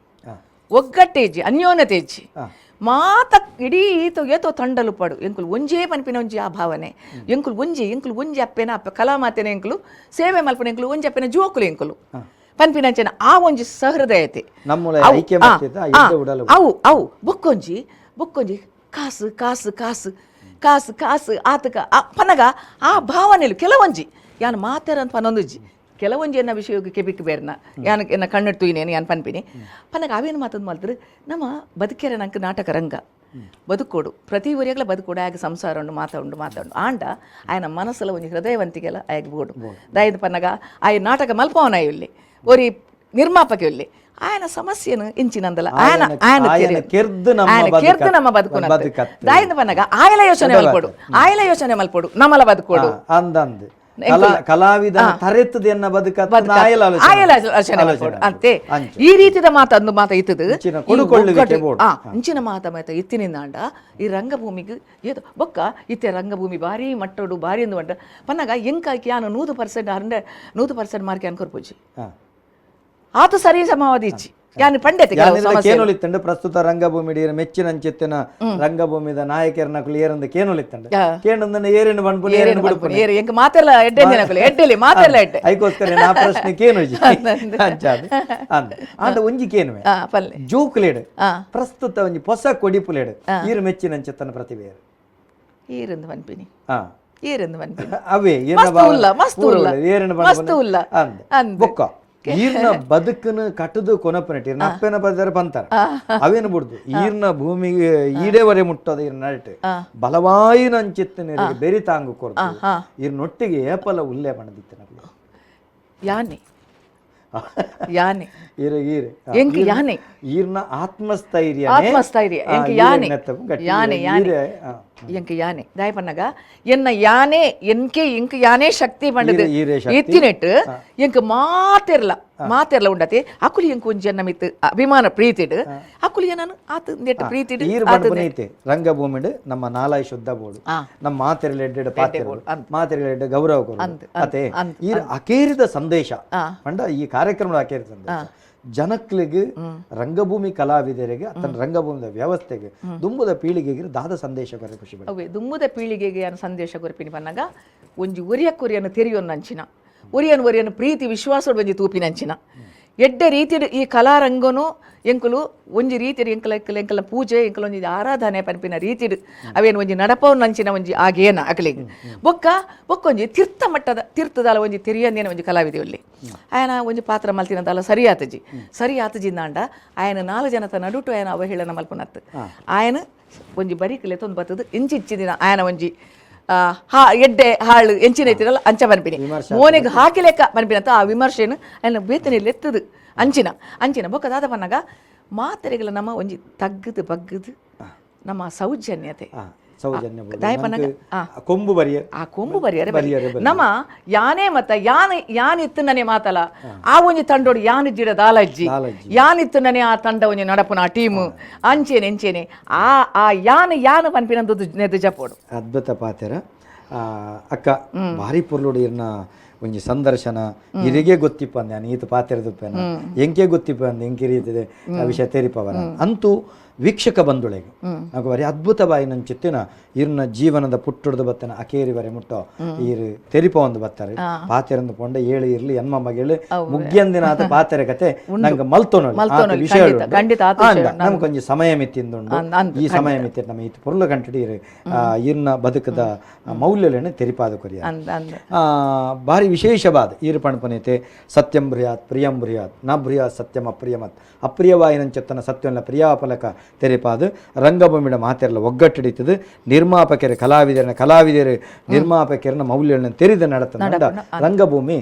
ಒಗ್ಗಟ್ಟೇಜಿ ಅನ್ಯೋನ್ಯತೇಜಿ ಮಾತ ಇಡೀ ಈತ ಏತೋ ತಂಡಲು ಪಡು ಎಂಕುಲು ಒಂಜೇ ಪನ್ಪಿನ ಒಂಜಿ ಆ ಭಾವನೆ ಎಂಕುಲು ಒಂಜಿ ಎಂಕುಲು ಒಂಜಿ ಅಪ್ಪೆನ ಅಪ್ಪ ಕಲಾ ಮಾತೆನ ಎಂಕುಲು ಸೇವೆ ಮಲ್ಪನ ಎಂಕುಲು ಒಂಜಿ ಅಪ್ಪೆನ ಜೋಕುಲು ಎಂಕುಲು ಪನ್ಪಿನಂಚನ ಆ ಒಂಜಿ ಸಹೃದಯತೆ ನಮ್ಮೂಲ ಅವು, ಐಕ್ಯಮತ್ಯದ ಆ, ಎಡ್ಡೆ ಉಡಲು ಅವು ಅವು ಬುಕ್ಕೊಂಜಿ ಬುಕ್ಕೊಂಜಿ ಕಾಸು ಕಾಸು ಕಾಸು ಕಾಸು ಕಾಸು ಆತಕ ಪನಗ ಆ ಭಾವನೆಲು ಕೆಲವೊಂಜಿ ಯಾನ್ ಮಾತಾರಂತ ಪನೊಂದುಜ್ಜಿ ಕೆಲವೊಂಜಿ ಎನ್ನ ವಿಷಯಕ್ಕೆ ಕೆಬಿಕ್ ಬೇರ್ನ ಯಾನ್ ಎನ್ನ ಕಣ್ಣಿಟ್ಟು ಇನ್ನೇನು ಯಾನ್ ಪನ್ಪಿನಿ ಪನಗ ಅವೇನು ಮಾತಂದು ಮಾತ್ರ ನಮ್ಮ ಬದುಕೆರ ನಂಗೆ ನಾಟಕ ರಂಗ ಬದುಕೋಡು ಪ್ರತಿ ಊರಿಗಲ ಬದುಕೋಡು ಆಗ ಸಂಸಾರ ಉಂಡು ಮಾತ ಉಂಡು ಮಾತ ಉಂಡು ಆಂಡ ಆಯನ ಮನಸ್ಸಲ ಒಂಜಿ ಹೃದಯವಂತಿಗೆಲ್ಲ ಆಯಗ್ ಬೋಡು ದಯದ ಪನ್ನಗ ಆಯ ನಾಟಕ ಮಲ್ಪವನ ಇಲ್ಲಿ ಒರಿ ನಿರ್ಮಾಪಕ ಇಲ್ಲಿ ಆಯನ ಸಮಸ್ಯೆನು ಇಂಚಿನಂದಲ್ಲ ಆಯನ ಆಯನ ಆಯನ ಕೆರ್ದು ನಮ್ಮ ಆಯನ ಕೆರ್ದು ನಮ್ಮ ಬದುಕು ಬದುಕತ್ತು. ದಾಯಿಂದ ಬನ್ನಗ ಆಯಲ ಯೋಚನೆ ಮಲ್ಪೊಡು, ಆಯಲ ಯೋಚನೆ ಮಲ್ಪೊಡು, ನಮ್ಮಲ ಬದುಕೋಡು ಅಂದಂದು ಕಲಾವಿದ ತರೆತ್ತದ ಎನ್ನ ಬದುಕತ್ತು ಆಯಲ ಆಯಲ ಯೋಚನೆ ಮಲ್ಪೊಡು ಅಂತೆ. ಈ ರೀತಿದ ಮಾತ ಅಂದು ಮಾತ ಇತ್ತದು ಇಂಚಿನ ಕೊಡುಕೊಳ್ಳುವಿಕೆ ಬೋಡು. ಇಂಚಿನ ಮಾತ ಮಾತ ಇತ್ತಿನಿಂದಾಂಡ ಈ ರಂಗಭೂಮಿಗೆ ಏದು ಬೊಕ್ಕ ಇತ್ತೆ ರಂಗಭೂಮಿ ಭಾರಿ ಮಟ್ಟೋಡು ಭಾರಿ ಎಂದು ಬಂಟ ಪನ್ನಗ ಎಂಕಾಕಿ ಯಾನು 100% 100% ಮಾರ್ಕ್ ಯಾನ್ ಕೊರ್ಪುಜಿ ಆತ ಸರಿ ಸಮವಾದಿ ಇಚ್ಚಿ ಯಾನು ಪಂಡೆತೆ ಕೆಲವು ಸಮಸ್ಯೆ. ಕೇನುಲಿತ್ತಂಡು ಪ್ರಸ್ತುತ ರಂಗಭೂಮಿ ಮೆಚ್ಚಿನಂಚಿತ್ತಿನ ರಂಗಭೂಮಿದ ನಾಯಕರನ್ನ ಏರಂದು ಕೇನುಲಿತ್ತಂಡು ಕೇಂದ್ರ ಏರಿನ ಬಣ್ಪುನಿ ಏರಿನ ಬುಡುಪುನಿ ಏರು ಎಂಕ್ ಮಾತೆಲ್ಲ ಎಡ್ಡೆ ದಿನಕುಲು ಎಡ್ಡೆಲಿ ಮಾತೆಲ್ಲ ಎಡ್ಡೆ ಐಕೋಸ್ಕರ ನಾ ಪ್ರಶ್ನೆ ಕೇನುಜಿ ಅಂಚಾದ ಅಂದ ಆಂಡ ಒಂಜಿ ಕೇನುವೆ ಪಲ್ಲೆ ಜೋಕುಲೇಡು ಪ್ರಸ್ತುತ ಒಂಜಿ ಹೊಸ ಕೊಡಿಪುಲೇಡು ಈರು ಮೆಚ್ಚಿನಂಚಿತ್ತನ ಪ್ರತಿಭೆ ಏರಂದು ಪನ್ಪಿನಿ ಏರಂದು ಪನ್ಪಿನಿ ಅವೇ ಮಸ್ತ್ ಉಲ್ಲ, ಮಸ್ತ್ ಉಲ್ಲ. ಏರಿನ ಮಸ್ತ್ ಉಲ್ಲ. ಅಂದ ಬೊಕ್ಕ ಈರ್ನ ಬದುಕನ್ನು ಕಟ್ಟದು ಕೊನಪನೆಟ್ ಈರ್ನ ಅಪ್ಪೆನ ಬದರ ಬಂತಾರ ಅವೇನು ಬಿಡ್ದು ಈರ್ನ ಭೂಮಿಗೆ ಈಡೇವರೆ ಮುಟ್ಟದ ಈರ್ನ ನರಟು ಬಲವಾಯಿನ ಅಂಚಿತ್ತನ ಬೆರಿ ತಾಂಗು ಕೊರ್ದು ಈರ್ನೊಟ್ಟಿಗೆ ಏಪಲ ಉಲ್ಲೆ ಬಣದಿತ್ತು ನಮಗೆ ಯಾನೆ ಯಾನೆ ಈರೆ ಈರೆ ಎಂಕ್ ಯಾನೆ ಈರ್ನ ಆತ್ಮಸ್ಥೈರ್ಯ ಆತ್ಮಸ್ಥೈರ್ಯ ಎಂಕ್ ಯಾನೆ ಯಾನೆ ಯಾನೆ ಎಂಕ್ ಯಾನೆ ದಾಯಪನ್ನಗ ಎನ್ನ ಯಾನೆ ಎನ್ಕೆ ಎಂಕ್ ಯಾನೆ ಶಕ್ತಿ ಪಂಡದು ಎತ್ತಿನೆಟ್ಟು ಎಂಕ್ ಮಾತೆರ್ಲ ಮಾತೆರ್ಲ ಉಂಡತಿ ಅಕುಲಿ ಎಂಕ್ ಒಂಜಿ ಎನ್ನ ಮಿತ್ತು ಅಭಿಮಾನ ಪ್ರೀತಿಡು ಅಕುಲಿ ನಾನು ಆತ ನೆಟ್ಟು ಪ್ರೀತಿಡು ಈರ್ ಬಣ್ಪುನೈತೆ ರಂಗಭೂಮಿಡು ನಮ್ಮ ನಾಲಾಯಿ ಶುದ್ಧ ಬೋಡು ನಮ್ಮ ಮಾತೆರಲೆ ಎಡ್ಡೆಡ್ ಪಾತೆರಲು ಮಾತೆರಲೆ ಎಡ್ಡೆ ಗೌರವ ಕೊರು ಅತೆ ಈರ್ ಅಕೇರಿದ ಸಂದೇಶ ಪಂಡ ಈ ಕಾರ್ಯಕ್ರಮದ ಅಕೇರಿದ ಸಂದೇಶ ಜನಕ್ಲಿಗೆ ರಂಗಭೂಮಿ ಕಲಾವಿದರಿಗೆ ತನ್ನ ರಂಗಭೂಮಿದ ವ್ಯವಸ್ಥೆಗೆ ದುಂಬುದ ಪೀಳಿಗೆಗೆ ದಾದ ಸಂದೇಶ ಕೊರೆ ಖುಷಿ ಪಡ ಅವೇ ದುಂಬುದ ಪೀಳಿಗೆಗೆ ಅನ್ನ ಸಂದೇಶ ಕೊರ್ಪಿನಿ ಪನ್ನಗ ಒಂಜಿ ಒರಿಯ ಕೊರಿಯನ್ನು ತೆರಿಯೊನ್ನಂಚಿನ ಒರಿಯನ್ ಒರಿಯನ್ ಪ್ರೀತಿ ವಿಶ್ವಾಸ ಒಂಜಿ ತೂಪಿನಂಚಿನ ಎಡ್ಡೆ ರೀತಿಯ ಈ ಕಲಾರಂಗನು ಎಂಕುಲು ಒಂಜಿ ರೀತಿಯ ಎಂಕಲ ಎಂಕಲ ಎಂಕಲ ಪೂಜೆ ಎಂಕಲ ಒಂಜಿ ಆರಾಧನೆ ಪನ್ಪಿನ ರೀತಿಡ್ ಅವೇನು ಒಂಜಿ ನಡಪವನ್ನಂಚಿನ ಒಂಜಿ ಆಗೇನ ಅಕಲಿಗೆ ಬೊಕ್ಕ ಬೊಕ್ಕೊಂಜಿ ತೀರ್ಥ ಮಟ್ಟದ ತೀರ್ಥದಾಲ ಒಂಜಿ ತೆರಿಯಂದೇನ ಒಂಜಿ ಕಲಾವಿದೆ ಒಲ್ಲಿ ಆಯನ ಒಂಜಿ ಪಾತ್ರ ಮಲ್ತಿನಂತಾಲ ಸರಿ ಆತಜಿ ಸರಿ ಆತಜಿಂದಾಂಡ ಆಯನ ನಾಲ್ ಜನತ ನಡುಟು ಆಯನ ಅವಹೇಳನ ಮಲ್ಪುನತ್ತು ಆಯನ ಒಂಜಿ ಬರಿಕಲೆ ತೊಂದು ಬತ್ತದು ಇಂಚಿಚ್ಚಿ ದಿನ ಆಯನ ಒಂಜಿ ಹಾ ಎಡ್ಡೆ ಹಾಳು ಎಂಚಿನ ಐತಿರಲ್ಲ ಅಂಚ ಪನ್ಪಿನಿ ಮೋನೆಗ್ ಹಾಕಿಲೆಕ್ಕ ಪನ್ಪಿನಂತ ಆ ವಿಮರ್ಶೆನು ಆಯನ ಬೇತನೆಯಲ್ಲಿ ಎತ್ತದು ಅಂಚಿನ ಅಂಚಿನ ಬೊಕ್ಕ ದಾದ ಪನ್ನಗ ಮಾತೆರೆಗಳ ನಮ್ಮ ಒಂಜಿ ತಗ್ಗದು ಬಗ್ಗದು ನಮ್ಮ ಸೌಜನ್ಯತೆ ಸೌಜನ್ಯ ದಾಯಪನ್ನಗ ಕೊಂಬು ಬರಿಯ ಆ ಕೊಂಬು ಬರಿಯರೆ ನಮ್ಮ ಯಾನೇ ಮತ್ತ ಯಾನ್ ಯಾನ್ ಇತ್ತು ಮಾತಲ ಆ ಒಂಜಿ ತಂಡೋಡು ಯಾನ್ ಜಿಡ ದಾಲಜ್ಜಿ ಯಾನ್ ಇತ್ತು ನನೆ ಆ ತಂಡ ಒಂಜಿ ನಡಪುನ ಆ ಟೀಮು ಅಂಚೇನೆ ಅಂಚೇನೆ ಆ ಆ ಯಾನ್ ಯಾನ್ ಪನ್ಪಿನಂದು ನೆದು ಜಪೋಡು. ಅದ್ಭುತ ಪಾತೆರ ಅಕ್ಕ ಭಾರಿ ಪೊರ್ಲುಡು ಇರ್ನ ಒಂಜಿ ಸಂದರ್ಶನ ಇರಿಗೆ ಗೊತ್ತಿಪ್ಪ ಅಂದೆ ನಾನು ಈತ ಪಾತೆರದುಪ್ಪೇನ ಎಂಕೆ ಗೊತ್ತಿಪ್ಪ ಅಂದೆ ಎಂಕೆ ರೀತಿದೆ ಆ ವಿಷಯ ತೆರಿಪವರ ಅಂತೂ ವೀಕ್ಷಕ ಬಂಧುಳೆಗೆ నాకు ಭಾರಿ ಅದ್ಭುತವಾಯಿ ನನ್ನ ಚಿತ್ತಿನ ಇರ್ನ ಜೀವನದ ಪುಟ್ಟುಡ್ದು ಬತ್ತನ ಅಕೇರಿ ವರೆ ಮುಟ್ಟೋ ಈರು ತೆರಿಪ ಒಂದು ಬತ್ತಾರೆ ಪಾತೆರಂದು ಪೊಂಡ ಏಳು ಇರ್ಲಿ ಎನ್ಮ ಮಗೇಳು ಮುಗ್ಯಂದಿನ ಆತ ಪಾತೆರ ಕತೆ ನಂಗೆ ಮಲ್ತೋನು ವಿಷಯ ನಮ್ಗೆ ಸಮಯ ಮಿತ್ತಿಂದುಂಡು ಈ ಸಮಯ ಮಿತ್ತಿ ನಮ್ಮ ಈತ ಪೊರ್ಲು ಕಂಟಿಡಿ ಇರು ಇರ್ನ ಬದುಕದ ಮೌಲ್ಯಲೇನೆ ತೆರಿಪಾದ ಕೊರಿಯ ಭಾರಿ ವಿಶೇಷವಾದ ಈರು ಪಣಪನೈತೆ ಸತ್ಯಂ ಬೃಹತ್ ಪ್ರಿಯಂ ಬೃಹತ್ ನ ಬೃಹತ್ ಸತ್ಯಂ ಅಪ್ರಿಯಮತ್ ಅಪ್ರಿಯವಾಯಿನಂಚತ್ತನ ಸತ್ಯನ ಪ್ರಿಯಾಫಲಕ ತೆರೆಪಾದು ರಂಗಭೂಮಿಡ ಮಾತೆರಲ ಒಗ್ಗಟ್ಟಿಡಿತದು ನಿರ್ಮಾಪಕರ ಕಲಾವಿದರನ ಕಲಾವಿದರು ನಿರ್ಮಾಪಕರನ ಮೌಲ್ಯಗಳನ್ನು ತೆರೆದ ನಡತನ ರಂಗಭೂಮಿ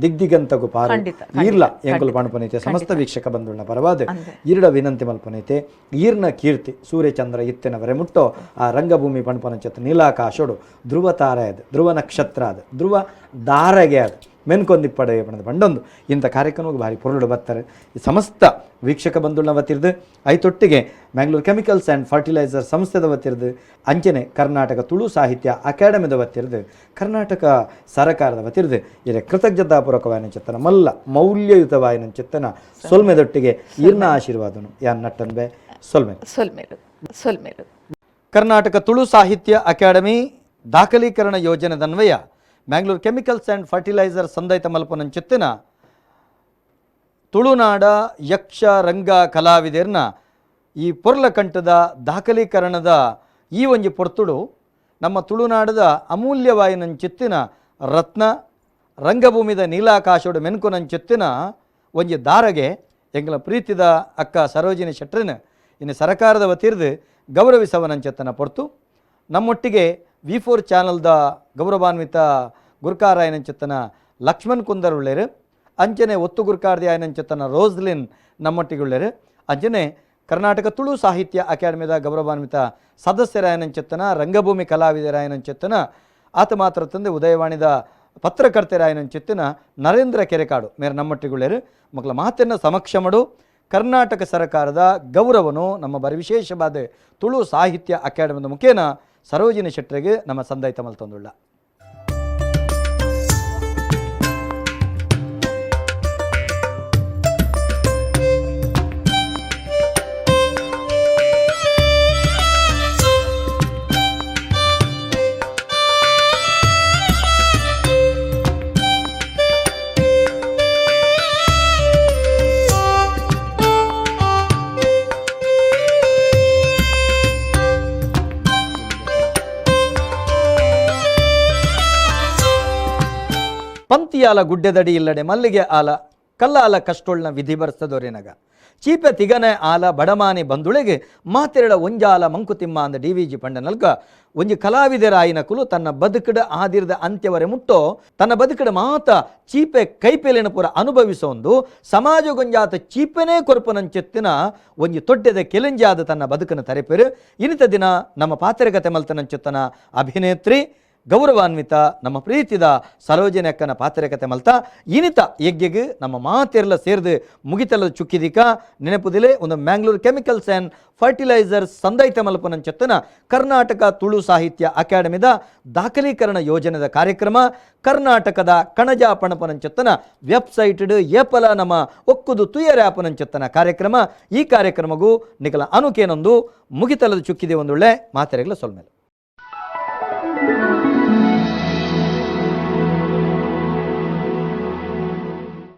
ದಿಗ್ದಿಗಂತಗು ಪಾರು ಈರ್ಲ ಎಂಕುಲು ಪಣಪನೈತೆ ಸಮಸ್ತ ವೀಕ್ಷಕ ಬಂಧುಗಳ ಪರವಾದ ಈರ್ಡ ವಿನಂತಿ ಮಲ್ಪನೈತೆ ಈರ್ನ ಕೀರ್ತಿ ಸೂರ್ಯಚಂದ್ರ ಇತ್ತಿನವರೆ ಮುಟ್ಟೋ ಆ ರಂಗಭೂಮಿ ಪಣಪನಂಚತ್ತ ನೀಲಾಕಾಶೋಡು ಧ್ರುವ ತಾರೆ ಅದು ಧ್ರುವ ನಕ್ಷತ್ರ ಅದು ಧ್ರುವ ದಾರಗೆ ಅದು ಮೆನ್ಕೊಂದಿಪ್ಪಡೆ ಪಣದ ಪಂಡೊಂದು ಇಂಥ ಕಾರ್ಯಕ್ರಮಕ್ಕೆ ಭಾರಿ ಪೊರುಳು ಬರ್ತಾರೆ ಸಮಸ್ತ ವೀಕ್ಷಕ ಬಂಧುಗಳನ್ನ ವತಿರ್ದು ಐತೊಟ್ಟಿಗೆ ಮ್ಯಾಂಗ್ಳೂರ್ chemicals and fertiliser ಸಂಸ್ಥೆದ ವತಿರ್ದು ಅಂಚನೆ ಕರ್ನಾಟಕ ತುಳು ಸಾಹಿತ್ಯ ಅಕಾಡೆಮಿದ ವತಿರ್ದು ಕರ್ನಾಟಕ ಸರಕಾರದ ವತಿರ್ದು ಇರೆ ಕೃತಜ್ಞತಾಪೂರ್ವಕವಾಯಿನ ಚಿತ್ತನ ಮಲ್ಲ ಮೌಲ್ಯಯುತವಾಯಿನ ಚಿತ್ತನ ಸೊಲ್ಮೆದೊಟ್ಟಿಗೆ ಈರ್ನ ಆಶೀರ್ವಾದನು ಯಾನ್ ನಟ್ಟನ್ಬೆ ಸೊಲ್ಮೆ ಸೊಲ್ಮೇಲು ಸೊಲ್ಮೇಲು. ಕರ್ನಾಟಕ ತುಳು ಸಾಹಿತ್ಯ ಅಕಾಡೆಮಿ ದಾಖಲೀಕರಣ ಯೋಜನೆದನ್ವಯ ಮ್ಯಾಂಗ್ಳೂರ್ chemicals and fertiliser ಸಂದೈತ ಮಲ್ಪನಂಚಿತ್ತಿನ ತುಳುನಾಡ ಯಕ್ಷ ರಂಗ ಕಲಾವಿದರ್ನ ಈ ಪೊರ್ಲಕಂಠದ ದಾಖಲೀಕರಣದ ಈ ಒಂಜಿ ಪೊರ್ತುಡು ನಮ್ಮ ತುಳುನಾಡದ ಅಮೂಲ್ಯವಾಯಿನಂಚಿತ್ತಿನ ರತ್ನ ರಂಗಭೂಮಿದ ನೀಲಾಕಾಶೋಡು ಮೆನ್ಕುನಂಚಿತ್ತಿನ ಒಂಜಿ ದಾರಗೆ ಎಂಗಳ ಪ್ರೀತಿದ ಅಕ್ಕ ಸರೋಜಿನಿ ಶೆಟ್ರನ್ ಇನ್ನು ಸರಕಾರದ ವತಿರ್ದು ಗೌರವಿಸವನಂಚೆತ್ತನ ಪೊರ್ತು ನಮ್ಮೊಟ್ಟಿಗೆ V4 ಚಾನಲ್ದ ಗೌರವಾನ್ವಿತ ಗುರ್ಕಾರಾಯನಂಚೆತ್ತನ ಲಕ್ಷ್ಮಣ್ ಕುಂದರ್ ಉಳ್ಳೇರು ಅಂಚನೆ ಒತ್ತುಗುರ್ಕಾರ್ದಿ ಆಯನಂಚೆತ್ತನ ರೋಸ್ಲಿನ್ ನಮ್ಮೊಟ್ಟಿಗುಳ್ಳೇರು. ಅಂಚನೆ ಕರ್ನಾಟಕ ತುಳು ಸಾಹಿತ್ಯ ಅಕಾಡೆಮಿದ ಗೌರವಾನ್ವಿತ ಸದಸ್ಯರಾಯನಂಚೆತ್ತನ ರಂಗಭೂಮಿ ಕಲಾವಿದರಾಯನಂಚೆತ್ತನ ಆತ ಮಾತ್ರ ತಂದೆ ಉದಯವಾಣಿದ ಪತ್ರಕರ್ತರಾಯನಂಚೆತ್ತನ ನರೇಂದ್ರ ಕೆರೆಕಾಡು ಮೇರೆ ನಮ್ಮೊಟ್ಟಿಗುಳ್ಳೇರು. ಮಕ್ಕಳ ಮಾತನ್ನು ಸಮಕ್ಷಮಡು ಕರ್ನಾಟಕ ಸರ್ಕಾರದ ಗೌರವನು ನಮ್ಮ ಬರಿ ವಿಶೇಷವಾದ ತುಳು ಸಾಹಿತ್ಯ ಅಕಾಡೆಮಿದ ಮುಖೇನ ಸರೋಜಿನಿ ಶೆಟ್ಟರಿಗೆ ನಮ್ಮ ಸಂದಾಯಿತ ಮಲ್ತೊಂದುಳ್ಳ. ಪಂತಿಯಾಲ ಗುಡ್ಡೆದಡಿ ಇಲ್ಲಡೆ ಮಲ್ಲಿಗೆ ಆಲ ಕಲ್ಲಾಲ ಕಷ್ಟೊಳ್ನ ವಿಧಿ ಬರ್ಸದೊರೆನಗ ಚೀಪೆ ತಿಗನೆ ಆಲ ಬಡಮಾನಿ ಬಂದುಳೆಗೆ ಮಾತೆರಡ ಒಂಜಾಲ ಮಂಕುತಿಮ್ಮ ಅಂದ D V G ಪಂಡನಲ್ಕ ಒಂಜಿ ಕಲಾವಿದರಾಯಿನ ಕುಲು ತನ್ನ ಬದುಕಡ ಆದಿರದ ಅಂತ್ಯವರೆ ಮುಟ್ಟೋ ತನ್ನ ಬದುಕಡ ಮಾತ ಚೀಪೆ ಕೈಪೆಲಿನ ಪೂರ ಅನುಭವಿಸೊಂದು ಸಮಾಜಗೊಂಜಾತ ಚೀಪೆನೇ ಕೊರ್ಪನಂಚೆತ್ತಿನ ಒಂಜಿ ತೊಡ್ಡೆದ ಕೆಲೆಂಜಾದ ತನ್ನ ಬದುಕನ ತರೆಪೆರು. ಇನಿತ ದಿನ ನಮ್ಮ ಪಾತ್ರೆಗತೆ ಮಲ್ತನಂಚೆತ್ತನ ಅಭಿನೇತ್ರಿ ಗೌರವಾನ್ವಿತ ನಮ್ಮ ಪ್ರೀತಿದ ಸರೋಜಿನಿ ಅಕ್ಕನ ಪಾತ್ರೆಕತೆ ಮಲ್ತ ಇನಿತ ಯಜ್ಞಗೆ ನಮ್ಮ ಮಾತೆರ್ಲ ಸೇರ್ದು ಮುಗಿತಲ ಚುಕ್ಕಿದಿಕ ನೆನಪುದಿಲೆ ಒಂದು Mangalore chemicals and fertilisers ಸಂದೈತ ಮಲ್ಪನಂಚೆತ್ತನ Karnataka Tulu ಸಾಹಿತ್ಯ ಅಕಾಡೆಮಿದ ದಾಖಲೀಕರಣ ಯೋಜನೆದ ಕಾರ್ಯಕ್ರಮ ಕರ್ನಾಟಕದ ಕಣಜ ಪಣಪನಂಚೆತ್ತನ ವೆಬ್ಸೈಟ್ ಏಪಲ ನಮ್ಮ ಒಕ್ಕುದು ತುಯರೆ ಆಪನಂಚೆತ್ತನ ಕಾರ್ಯಕ್ರಮ. ಈ ಕಾರ್ಯಕ್ರಮಗೂ ನಿಕಲ ಅನುಕೇನೊಂದು ಮುಗಿತಲದ ಚುಕ್ಕಿದೆ ಒಂದೊಳ್ಳೆ ಮಾತೆರೆಗಳ ಸೊಲ್ಮೇಲೆ.